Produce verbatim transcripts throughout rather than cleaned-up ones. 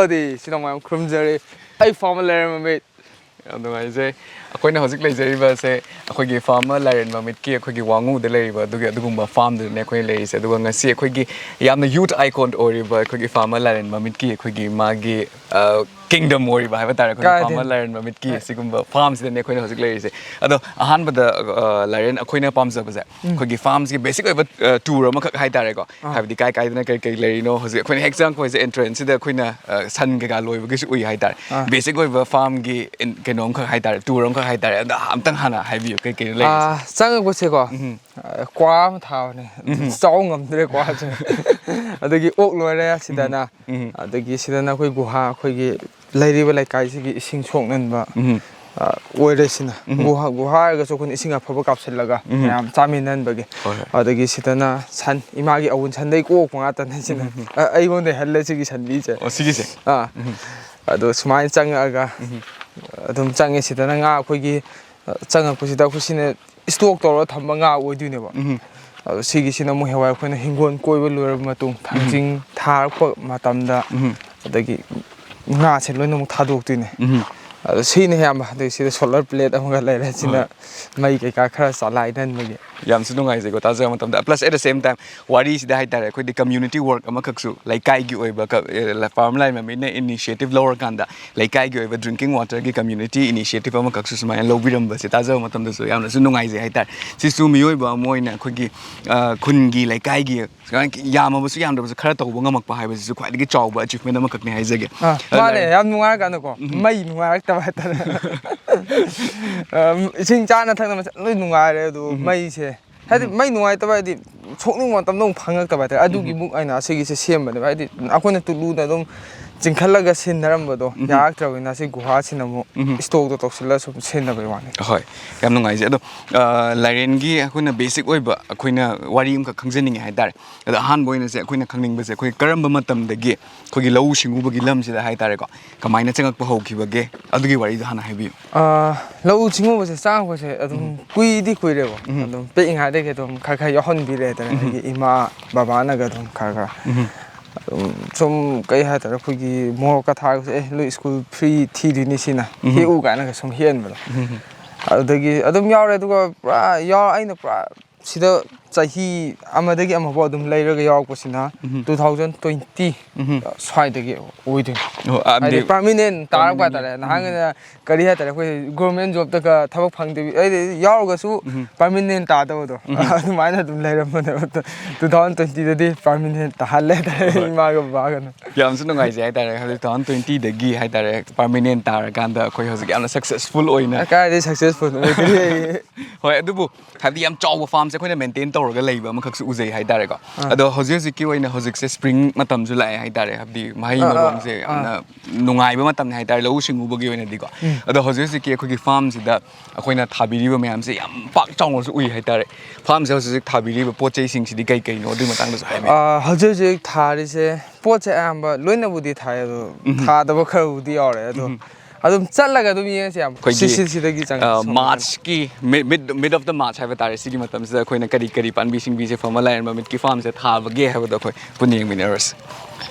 ꯑꯗꯨꯗꯤ ꯏꯆꯤꯟ ꯏꯅꯥꯎ ꯃꯌꯥꯝ ꯈꯨꯔꯨꯝꯖꯔꯤ꯫ ꯑꯩ farmer ꯂꯩꯔꯝꯕ ꯃꯤꯠ꯫ ꯌꯥꯝ ꯅꯨꯡꯉꯥꯏꯖꯩ꯫ ꯑꯩꯈꯣꯏꯅ ꯍꯧꯖꯤꯛ ꯂꯩꯖꯔꯤꯕꯁꯦ ꯑꯩꯈꯣꯏꯒꯤ farmer ꯂꯥꯏꯔꯦꯟ ꯃꯃꯤꯠꯀꯤ ꯑꯩꯈꯣꯏꯒꯤ ꯋꯥꯉꯨꯗ ꯂꯩꯔꯤꯕ ꯑꯗꯨꯒꯤ ꯑꯗꯨꯒꯨꯝꯕ farmꯗꯨꯗꯅꯦ ꯑꯩꯈꯣꯏꯅ ꯂꯩꯔꯤꯁꯦ꯫ ꯑꯗꯨꯒ ꯉꯁꯤ ꯑꯩꯈꯣꯏꯒꯤ ꯌꯥꯝꯅ youth icon ꯑꯣꯏꯔꯤꯕ ꯑꯩꯈꯣꯏꯒꯤ farmer ꯂꯥꯏꯔꯦꯟ ꯃꯃꯤꯠꯀꯤ ꯑꯩꯈꯣꯏꯒꯤ ꯃꯥꯒꯤ, ꯑ, kingdom ꯑꯣꯏꯔꯤꯕ ꯍꯥꯏꯕ ꯇꯥꯔꯦ, ꯑꯩꯈꯣꯏꯒꯤ ꯀꯥꯏꯗꯩꯅꯣ? Farmer ꯂꯥꯏꯔꯦꯟ ꯃꯃꯤꯠꯀꯤ ꯑ, ꯁꯤꯒꯨꯝꯕ farmꯁꯤꯗꯅꯦ ꯑꯩꯈꯣꯏꯅ ꯍꯧꯖꯤꯛ ꯂꯩꯔꯤꯁꯦ꯫ ꯑꯗꯣ ꯑꯍꯥꯟꯕꯗ, ꯑ, ꯂꯥꯏꯔꯦꯟ, ꯑꯩꯈꯣꯏꯅ ꯄꯥꯝꯖꯕꯁꯦ ꯎꯝ꯫ ꯑꯩꯈꯣꯏꯒꯤ farmꯁꯤꯒꯤ basic ꯑꯣꯏꯕ, ꯑ, tour ꯑꯃꯈꯛ ꯍꯥꯏꯇꯥꯔꯦꯀꯣ꯫ ꯑꯥ꯫ ꯍꯥꯏꯕꯗꯤ ꯀꯥꯏ ꯀꯥꯏꯗꯅ ꯀꯔꯤ ꯀꯔꯤ ꯂꯩꯔꯤꯅꯣ, ꯍꯧꯖꯤꯛ ꯑꯩꯈꯣꯏꯅ ꯍꯦꯛ ꯆꯪꯉꯛꯄꯁꯦ entranceꯁꯤꯗ ꯑꯩꯈꯣꯏꯅ, ꯑ, ꯁꯟ ꯀꯩꯀꯥ ꯂꯣꯏꯕꯒꯤꯁꯨ ꯎꯏ ꯍꯥꯏꯇꯥꯔꯦ꯫ ꯑꯥ꯫ Basic ꯑꯣꯏꯕ farmꯒꯤ in-, ꯀꯩꯅꯣ ꯑꯃꯈꯛ ꯍꯥꯏꯇꯥꯔꯦ, tour ꯑꯃꯈꯛ ꯍꯥꯏꯇꯥꯔꯦ꯫ ꯑꯗ ꯑꯝꯇꯪ ꯍꯥꯟꯅ ꯍꯥꯏꯕꯤꯌꯨ, ꯀꯩ ꯀꯩꯅꯣ ꯂꯩꯔꯤꯁꯦ? ꯑꯥ, ꯆꯪꯉꯛꯄꯁꯦꯀꯣ, ꯎꯝ꯫ ꯑ, ꯀ꯭ꯋꯥ ꯑꯃ ꯊꯥꯕꯅꯦ꯫ ꯎꯝ꯫ ꯆꯥꯎ ꯉꯝꯗ꯭ꯔꯦ ꯀ꯭ꯋꯥꯁꯦ꯫ ꯑꯗꯒꯤ ꯑꯣꯛ ꯂꯣꯏꯔꯦ ꯁꯤꯗꯅ꯫ ꯎꯝ꯫ ꯑꯗꯒꯤ ꯁꯤꯗꯅ ꯑꯩꯈꯣꯏ ꯒꯨꯍꯥ, ꯑꯩꯈꯣꯏꯒꯤ ꯂꯩꯔꯤꯕ ꯂꯩꯀꯥꯏꯁꯤꯒꯤ ꯏꯁꯤꯡ ꯁꯣꯛꯅꯟꯕ, ꯎꯝ꯫ ꯑ, ꯑꯣꯏꯔꯦ ꯁꯤꯅ꯫ ꯎꯝ꯫ ꯒꯨꯍꯥ, ꯒꯨꯍꯥ ꯍꯥꯏꯔꯒꯁꯨ ꯑꯩꯈꯣꯏꯅ ꯏꯁꯤꯡ ꯑꯐꯕ ꯀꯥꯞꯁꯤꯜꯂꯒ ꯎꯝ꯫ ꯃꯌꯥꯝ ꯆꯥꯃꯤꯟꯅꯍꯟꯕꯒꯤ꯫ ꯍꯣꯏ, ꯍꯣꯏ꯫ ꯑꯗꯒꯤ ꯁꯤꯗꯅ ꯁꯟ, ꯏꯃꯥꯒꯤ ꯑꯋꯨꯟ ꯁꯟꯗꯩ ꯀꯣꯛꯄ ꯉꯥꯛꯇꯅꯦ ꯁꯤꯅ꯫ ꯎꯝ꯫ ꯑ, ꯑꯩꯉꯣꯟꯗꯩ ꯍꯜꯂꯦ ꯁꯤꯒꯤ ꯁꯟꯕꯤꯁꯦ꯫ ꯑꯣ, ꯁꯤꯒꯤꯁꯦ? ꯑꯥ꯫ ꯎꯝ꯫ ꯑꯗꯣ ꯁꯨꯃꯥꯏꯅ ꯆꯪꯉꯛꯑꯒ ꯎꯝ꯫ ꯑꯗꯨꯝ ꯆꯪꯉꯦ꯫ ꯁꯤꯗꯅ ꯉꯥ ꯑꯩꯈꯣꯏꯒꯤ, ꯑ, ꯆꯪꯉꯛꯄꯁꯤꯗ ꯑꯩꯈꯣꯏ ꯁꯤꯅ stock ꯇꯧꯔꯒ ꯊꯝꯕ ꯉꯥ ꯑꯣꯏꯗꯣꯏꯅꯦꯕ꯫ ꯎꯝ꯫ ꯑꯗꯣ ꯁꯤꯒꯤꯁꯤꯅ ꯑꯃꯨꯛ ꯍꯌꯦꯡꯋꯥꯏ ꯑꯩꯈꯣꯏꯅ ꯍꯤꯡꯒꯣꯜ ꯀꯣꯏꯕ ꯂꯣꯏꯔꯕ ꯃꯇꯨꯡ, ꯎꯝ꯫ ꯊꯥꯡꯖꯤꯡ ꯊꯥꯔꯛꯄ ꯃꯇꯝꯗ ꯎꯝ꯫ ꯑꯗꯒꯤ ꯉꯥꯁꯦ ꯂꯣꯏꯅꯃꯛ ꯊꯥꯗꯣꯛꯇꯣꯏꯅꯦ꯫ ꯎꯝ꯫ ꯑꯗꯣ ꯁꯤꯅ ꯑꯌꯥꯝꯕ꯫ ꯑꯗꯒꯤ ꯁꯤꯗ solar plate ꯑꯃꯒ ꯂꯩꯔꯦ꯫ ꯁꯤꯅ ꯍꯣꯏ꯫ ꯃꯩ ꯀꯩꯀꯥ ꯈꯔ ꯆꯂꯥꯏꯅꯍꯟꯕꯒꯤ꯫ ꯌꯥꯝꯁꯨ ꯅꯨꯡꯉꯥꯏꯖꯩꯀꯣ, ꯇꯥꯖꯕ ꯃꯇꯝꯗ꯫ Plus, at the same time, ꯋꯥꯔꯤꯁꯤꯗ ꯍꯥꯏꯇꯥꯔꯦ, ꯑꯩꯈꯣꯏꯗꯤ community work ꯑꯃꯈꯛꯁꯨ, ꯂꯩꯀꯥꯏꯒꯤ ꯑꯣꯏꯕ ꯀ-, ꯑꯦ, ꯂ-, farmer ꯂꯥꯏꯔꯦꯟ ꯃꯃꯤꯠꯅ initiative ꯂꯧꯔꯀꯥꯟꯗ ꯂꯩꯀꯥꯏꯒꯤ ꯑꯣꯏꯕ drinking waterꯒꯤ community initiative ꯑꯃꯈꯛꯁꯨ ꯁꯨꯃꯥꯏꯅ ꯂꯧꯕꯤꯔꯝꯕꯁꯦ ꯇꯥꯖꯕ ꯃꯇꯝꯗꯁꯨ ꯌꯥꯝꯅꯁꯨ ꯅꯨꯡꯉꯥꯏꯖꯩ ꯍꯥꯏꯇꯥꯔꯦ꯫ ꯁꯤꯁꯨ ꯃꯤꯑꯣꯏꯕ ꯑꯃ ꯑꯣꯏꯅ ꯑꯩꯈꯣꯏꯒꯤ, ꯑ, ꯈꯨꯟꯒꯤ, ꯂꯩꯀꯥꯏꯒꯤ ꯁꯨꯃꯥꯏꯅ ꯌꯥꯝꯃꯕꯁꯨ ꯌꯥꯝꯗ꯭ꯔꯕꯁꯨ ꯈꯔ ꯇꯧꯕ ꯉꯝꯃꯛꯄ ꯍꯥꯏꯕꯁꯤꯁꯨ ꯈ꯭ꯋꯥꯏꯗꯒꯤ ꯆꯥꯎꯕ achievement ꯑꯃꯈꯛꯅꯤ ꯍꯥꯏꯖꯒꯦ꯫ ꯑ, ꯑ, ꯃꯥꯅꯦ, ꯂꯥꯏꯔꯦꯟ-, ꯌꯥꯝ ꯅꯨꯡꯉꯥꯏꯔꯀꯥꯟꯗꯀꯣ, ꯎꯝ꯫ ꯃꯩ ꯅꯨꯡꯉꯥꯏꯔꯛꯇꯕ ꯍꯥꯏꯇꯥꯔꯦ꯫ ꯑ, ꯏꯁꯤꯡ ꯆꯥꯅ ꯊꯛꯅꯕ ꯂꯣꯏ ꯅꯨꯡꯉꯥꯏꯔꯦ, ꯑꯗꯨ ꯎꯝ꯫ ꯃꯩꯁꯦ ꯍꯥꯏꯗꯤ ꯎꯝ꯫ ꯃꯩ ꯅꯨꯡꯉꯥꯏꯇꯕ ꯍꯥꯏꯗꯤ ꯁꯣꯛꯅꯤꯡꯕ ꯃꯇꯝꯗ ꯑꯃꯨꯛ ꯐꯪꯉꯛꯇꯕ ꯍꯥꯏꯇꯥꯔꯦ꯫ ꯑꯗꯨꯒꯤ ꯎꯝ꯫ ꯃꯨꯛ ꯑꯩꯅ ꯑꯁꯤꯒꯤꯁꯦ ꯁꯦꯝꯕꯅꯦꯕ꯫ ꯍꯥꯏꯗꯤ ꯑꯩꯈꯣꯏꯅ ꯇꯨꯂꯨꯅ ꯑꯗꯨꯝ ꯆꯤꯡꯈꯠꯂꯒ ꯁꯤꯟꯅꯔꯝꯕꯗꯣ ꯎꯝ꯫ ꯌꯥꯔꯛꯇ꯭ꯔꯕꯅꯤꯅ ꯑꯁꯤ ꯒꯨꯍꯥꯁꯤꯅ ꯑꯃꯨꯛ ꯎꯝ꯫ Stockꯇ ꯇꯧꯁꯤꯜꯂꯒ ꯁꯨꯝ ꯁꯤꯖꯤꯟꯅꯕꯩ ꯋꯥꯅꯤ꯫ ꯍꯣꯏ, ꯌꯥꯝ ꯅꯨꯡꯉꯥꯏꯖꯩ꯫ ꯑꯗꯣ, ꯑ, ꯂꯥꯏꯔꯦꯟꯒꯤ ꯑꯩꯈꯣꯏꯅ basic ꯑꯣꯏꯕ ꯑꯩꯈꯣꯏꯅ ꯋꯥꯔꯤ ꯑꯃꯈꯛ ꯈꯪꯖꯅꯤꯡꯉꯦ ꯍꯥꯏꯇꯥꯔꯦ꯫ ꯑꯗꯣ ꯑꯍꯥꯟꯕ ꯑꯣꯏꯅꯁꯦ ꯑꯩꯈꯣꯏꯅ ꯈꯪꯅꯤꯡꯕꯁꯦ ꯑꯩꯈꯣꯏ ꯀꯔꯝꯕ ꯃꯇꯝꯗꯒꯤ ꯑꯩꯈꯣꯏꯒꯤ ꯂꯧꯎ ꯁꯤꯡꯎꯕꯒꯤ ꯂꯝꯁꯤꯗ ꯍꯥꯏꯇꯥꯔꯦꯀꯣ, ꯀꯃꯥꯏꯅ ꯆꯪꯉꯛꯄ ꯍꯧꯈꯤꯕꯒꯦ? ꯑꯗꯨꯒꯤ ꯋꯥꯔꯤꯗꯣ ꯍꯥꯟꯅ ꯍꯥꯏꯕꯤꯌꯨ꯫ ꯑ, ꯂꯧꯎ ꯁꯤꯡꯎꯕꯁꯦ ꯆꯪꯉꯛꯄꯁꯦ ꯑꯗꯨꯝ ꯎꯝ꯫ ꯀꯨꯏꯗꯤ ꯀꯨꯏꯔꯦꯕ꯫ ꯎꯝ꯫ ꯑꯗꯨꯝ ꯄꯤꯛꯏꯉꯩꯗꯒꯤ ꯑꯗꯨꯝ ꯈꯔ ꯈꯔ ꯌꯥꯎꯍꯟꯕꯤꯔꯦ ꯍꯥꯏꯇꯥꯔꯦ꯫ ꯎꯝ꯫ ꯑꯩꯒꯤ ꯏꯃꯥ ꯕꯕꯥꯅꯒ ꯑꯗꯨꯝ ꯈꯔ ꯈꯔ꯫ ꯎꯝ꯫ ꯑꯗꯨꯝ ꯁꯨꯝ ꯀꯩ ꯍꯥꯏꯇꯥꯔꯦ, ꯑꯩꯈꯣꯏꯒꯤ ꯃꯣꯔꯣꯛꯀ ꯊꯥꯔꯒꯁꯨ, "ꯑꯦ, ꯅꯣꯏ ꯁ꯭ꯀꯨꯜ ꯐ꯭ꯔꯤ ꯊꯤꯗꯣꯏꯅꯤ ꯁꯤꯅ, ꯍꯦꯛꯎ" ꯀꯥꯏꯅꯒ ꯁꯨꯝ ꯍꯦꯛꯍꯟꯕꯗꯣ꯫ ꯑꯗꯨꯗꯒꯤ ꯑꯗꯨꯝ ꯌꯥꯎꯔꯦ꯫ ꯑꯗꯨꯒ ꯄꯨꯔꯥ ꯌꯥꯎ-, ꯑꯩꯅ ꯄꯨꯔꯥ ꯁꯤꯗ ꯆꯍꯤ ꯑꯃꯗꯒꯤ ꯑꯃꯐꯥꯎ ꯑꯗꯨꯝ ꯂꯩꯔꯒ ꯌꯥꯎꯔꯛꯄꯁꯤꯅ ꯎꯝ꯫ Two thousand twenty ꯎꯝ꯫ ꯁ꯭ꯋꯥꯏꯗꯒꯤ ꯑꯣꯏꯗꯣꯏꯅꯤ꯫ ꯑꯣ, ꯑ, ꯍꯥꯏꯗꯤ ꯑꯗꯤ permanent ꯇꯥꯔꯛꯄ permanent꯫ ꯍꯥꯏꯇꯥꯔꯦ꯫ ꯎꯝ꯫ ꯅꯍꯥꯟꯒꯤꯅ ꯀꯔꯤ ꯍꯥꯏꯇꯥꯔꯦ, ꯑꯩꯈꯣꯏ ꯒꯣꯔꯃꯦꯟ ꯖꯣꯕꯇꯒ ꯊꯕꯛ ꯐꯪꯗꯕꯤ, ꯍꯥꯏꯗꯤ ꯌꯥꯎꯔꯒꯁꯨ ꯎꯝ꯫ Permanent ꯇꯥꯗꯕꯗꯣ, ꯎꯝ꯫ ꯑꯗꯨꯃꯥꯏꯅ ꯑꯗꯨꯝ ꯂꯩꯔꯝꯕꯅꯦꯕ꯫ Two thousand twenty ꯗꯗꯤ permanent ꯇꯥꯍꯜꯂꯦ ꯍꯥꯏꯇꯥꯔꯦ, ꯍꯣꯏ꯫ ꯏꯃꯥꯒ ꯕꯕꯥꯒꯅ꯫ ꯌꯥꯝꯁꯨ ꯅꯨꯡꯉꯥꯏꯖꯩ ꯍꯥꯏꯇꯥꯔꯦ, ꯍꯧꯖꯤꯛ two thousand twenty ꯗꯒꯤ ꯍꯥꯏꯇꯥꯔꯦ, permanent ꯇꯥꯔꯀꯥꯟꯗ ꯑꯩꯈꯣꯏ ꯍꯧꯖꯤꯛ ꯌꯥꯝꯅ successful ꯑꯣꯏꯅ꯫ ꯑ, ꯀꯥꯏꯗꯩ successful ꯑꯣꯏꯗꯣꯔꯤ? ꯍꯣꯏ, ꯑꯗꯨꯕꯨ ꯍꯥꯏꯕꯗꯤ ꯌꯥꯝ ꯆꯥꯎꯕ farmꯁꯦ ꯑꯩꯈꯣꯏꯅ maintain ꯇꯧꯔꯒ ꯂꯩꯕ ꯑꯃꯈꯛꯁꯨ ꯎꯖꯩ ꯍꯥꯏꯇꯥꯔꯦꯀꯣ꯫ ꯑꯥ꯫ ꯑꯗꯣ ꯍꯧꯖꯤꯛ ꯍꯧꯖꯤꯛꯀꯤ ꯑꯣꯏꯅ ꯍꯧꯖꯤꯛꯁꯦ spring ꯃꯇꯝꯁꯨ ꯂꯥꯛꯑꯦ ꯍꯥꯏꯇꯥꯔꯦ, ꯍꯥꯏꯕꯗꯤ ꯃꯍꯩ ꯑꯥ, ꯑꯥ, ꯃꯔꯣꯡꯁꯦ ꯑꯥ꯫ ꯌꯥꯝꯅ ꯅꯨꯡꯉꯥꯏꯕ ꯃꯇꯝꯅꯤ ꯍꯥꯏꯇꯥꯔꯦ, ꯂꯧꯎ ꯁꯤꯡꯎꯕꯒꯤ ꯑꯣꯏꯅꯗꯤꯀꯣ꯫ ꯎꯝ꯫ ꯑꯗꯣ ꯍꯧꯖꯤꯛ ꯍꯧꯖꯤꯛꯀꯤ ꯑꯩꯈꯣꯏꯒꯤ farmꯁꯤꯗ ꯑꯩꯈꯣꯏꯅ ꯊꯥꯕꯤꯔꯤꯕ ꯃꯌꯥꯝꯁꯦ ꯌꯥꯝ ꯄꯥꯛ ꯆꯥꯎꯅꯁꯨ ꯎꯏ ꯍꯥꯏꯇꯥꯔꯦ꯫ Farmꯁꯦ ꯍꯧꯖꯤꯛ ꯍꯧꯖꯤꯛ ꯊꯥꯕꯤꯔꯤꯕ ꯄꯣꯠ ꯆꯩꯁꯤꯡꯁꯤꯗꯤ ꯀꯩ ꯀꯩꯅꯣ, ꯑꯗꯨꯒꯤ ꯃꯇꯥꯡꯗꯁꯨ ꯍꯥꯏꯕꯤꯌꯨ꯫ ꯑꯥ, ꯍꯧꯖꯤꯛ ꯍꯧꯖꯤꯛ ꯊꯥꯔꯤꯁꯦ ꯄꯣꯠꯁꯦ ꯑꯌꯥꯝꯕ ꯂꯣꯏꯅꯕꯨꯗꯤ ꯊꯥꯏ, ꯑꯗꯣ ꯎꯝ꯫ ꯊꯥꯗꯕ ꯈꯔꯕꯨꯗꯤ ꯌꯥꯎꯔꯦ꯫ ꯑꯗꯣ ꯎꯝ꯫ ꯑꯗꯨꯝ ꯆꯠꯂꯒ ꯑꯗꯨꯝ ꯌꯦꯡꯉꯁꯤ ꯌꯥꯝ꯫ ꯑꯩꯈꯣꯏꯒꯤ, ꯁꯤ, ꯁꯤ, ꯁꯤꯗꯒꯤ ꯆꯪꯉꯛꯑꯦ, ꯑ, ꯁꯣꯝ ꯅꯥꯀꯟ꯫ Marchꯀꯤ mid, mid, mid of the March ꯍꯥꯏꯕ ꯇꯥꯔꯦ, ꯁꯤꯒꯤ ꯃꯇꯝꯁꯤꯗ ꯑꯩꯈꯣꯏꯅ ꯀꯔꯤ ꯀꯔꯤ ꯄꯥꯝꯕꯤ ꯁꯤꯡꯕꯤꯁꯦ ꯐꯃ ꯂꯥꯏꯔꯦꯟ ꯃꯃꯤꯠꯀꯤ farmꯁꯦ ꯊꯥꯕꯒꯦ ꯍꯥꯏꯕꯗꯣ ꯑꯩꯈꯣꯏ ꯄꯨꯟꯅ ꯌꯦꯡꯃꯤꯟꯅꯔꯁꯤ꯫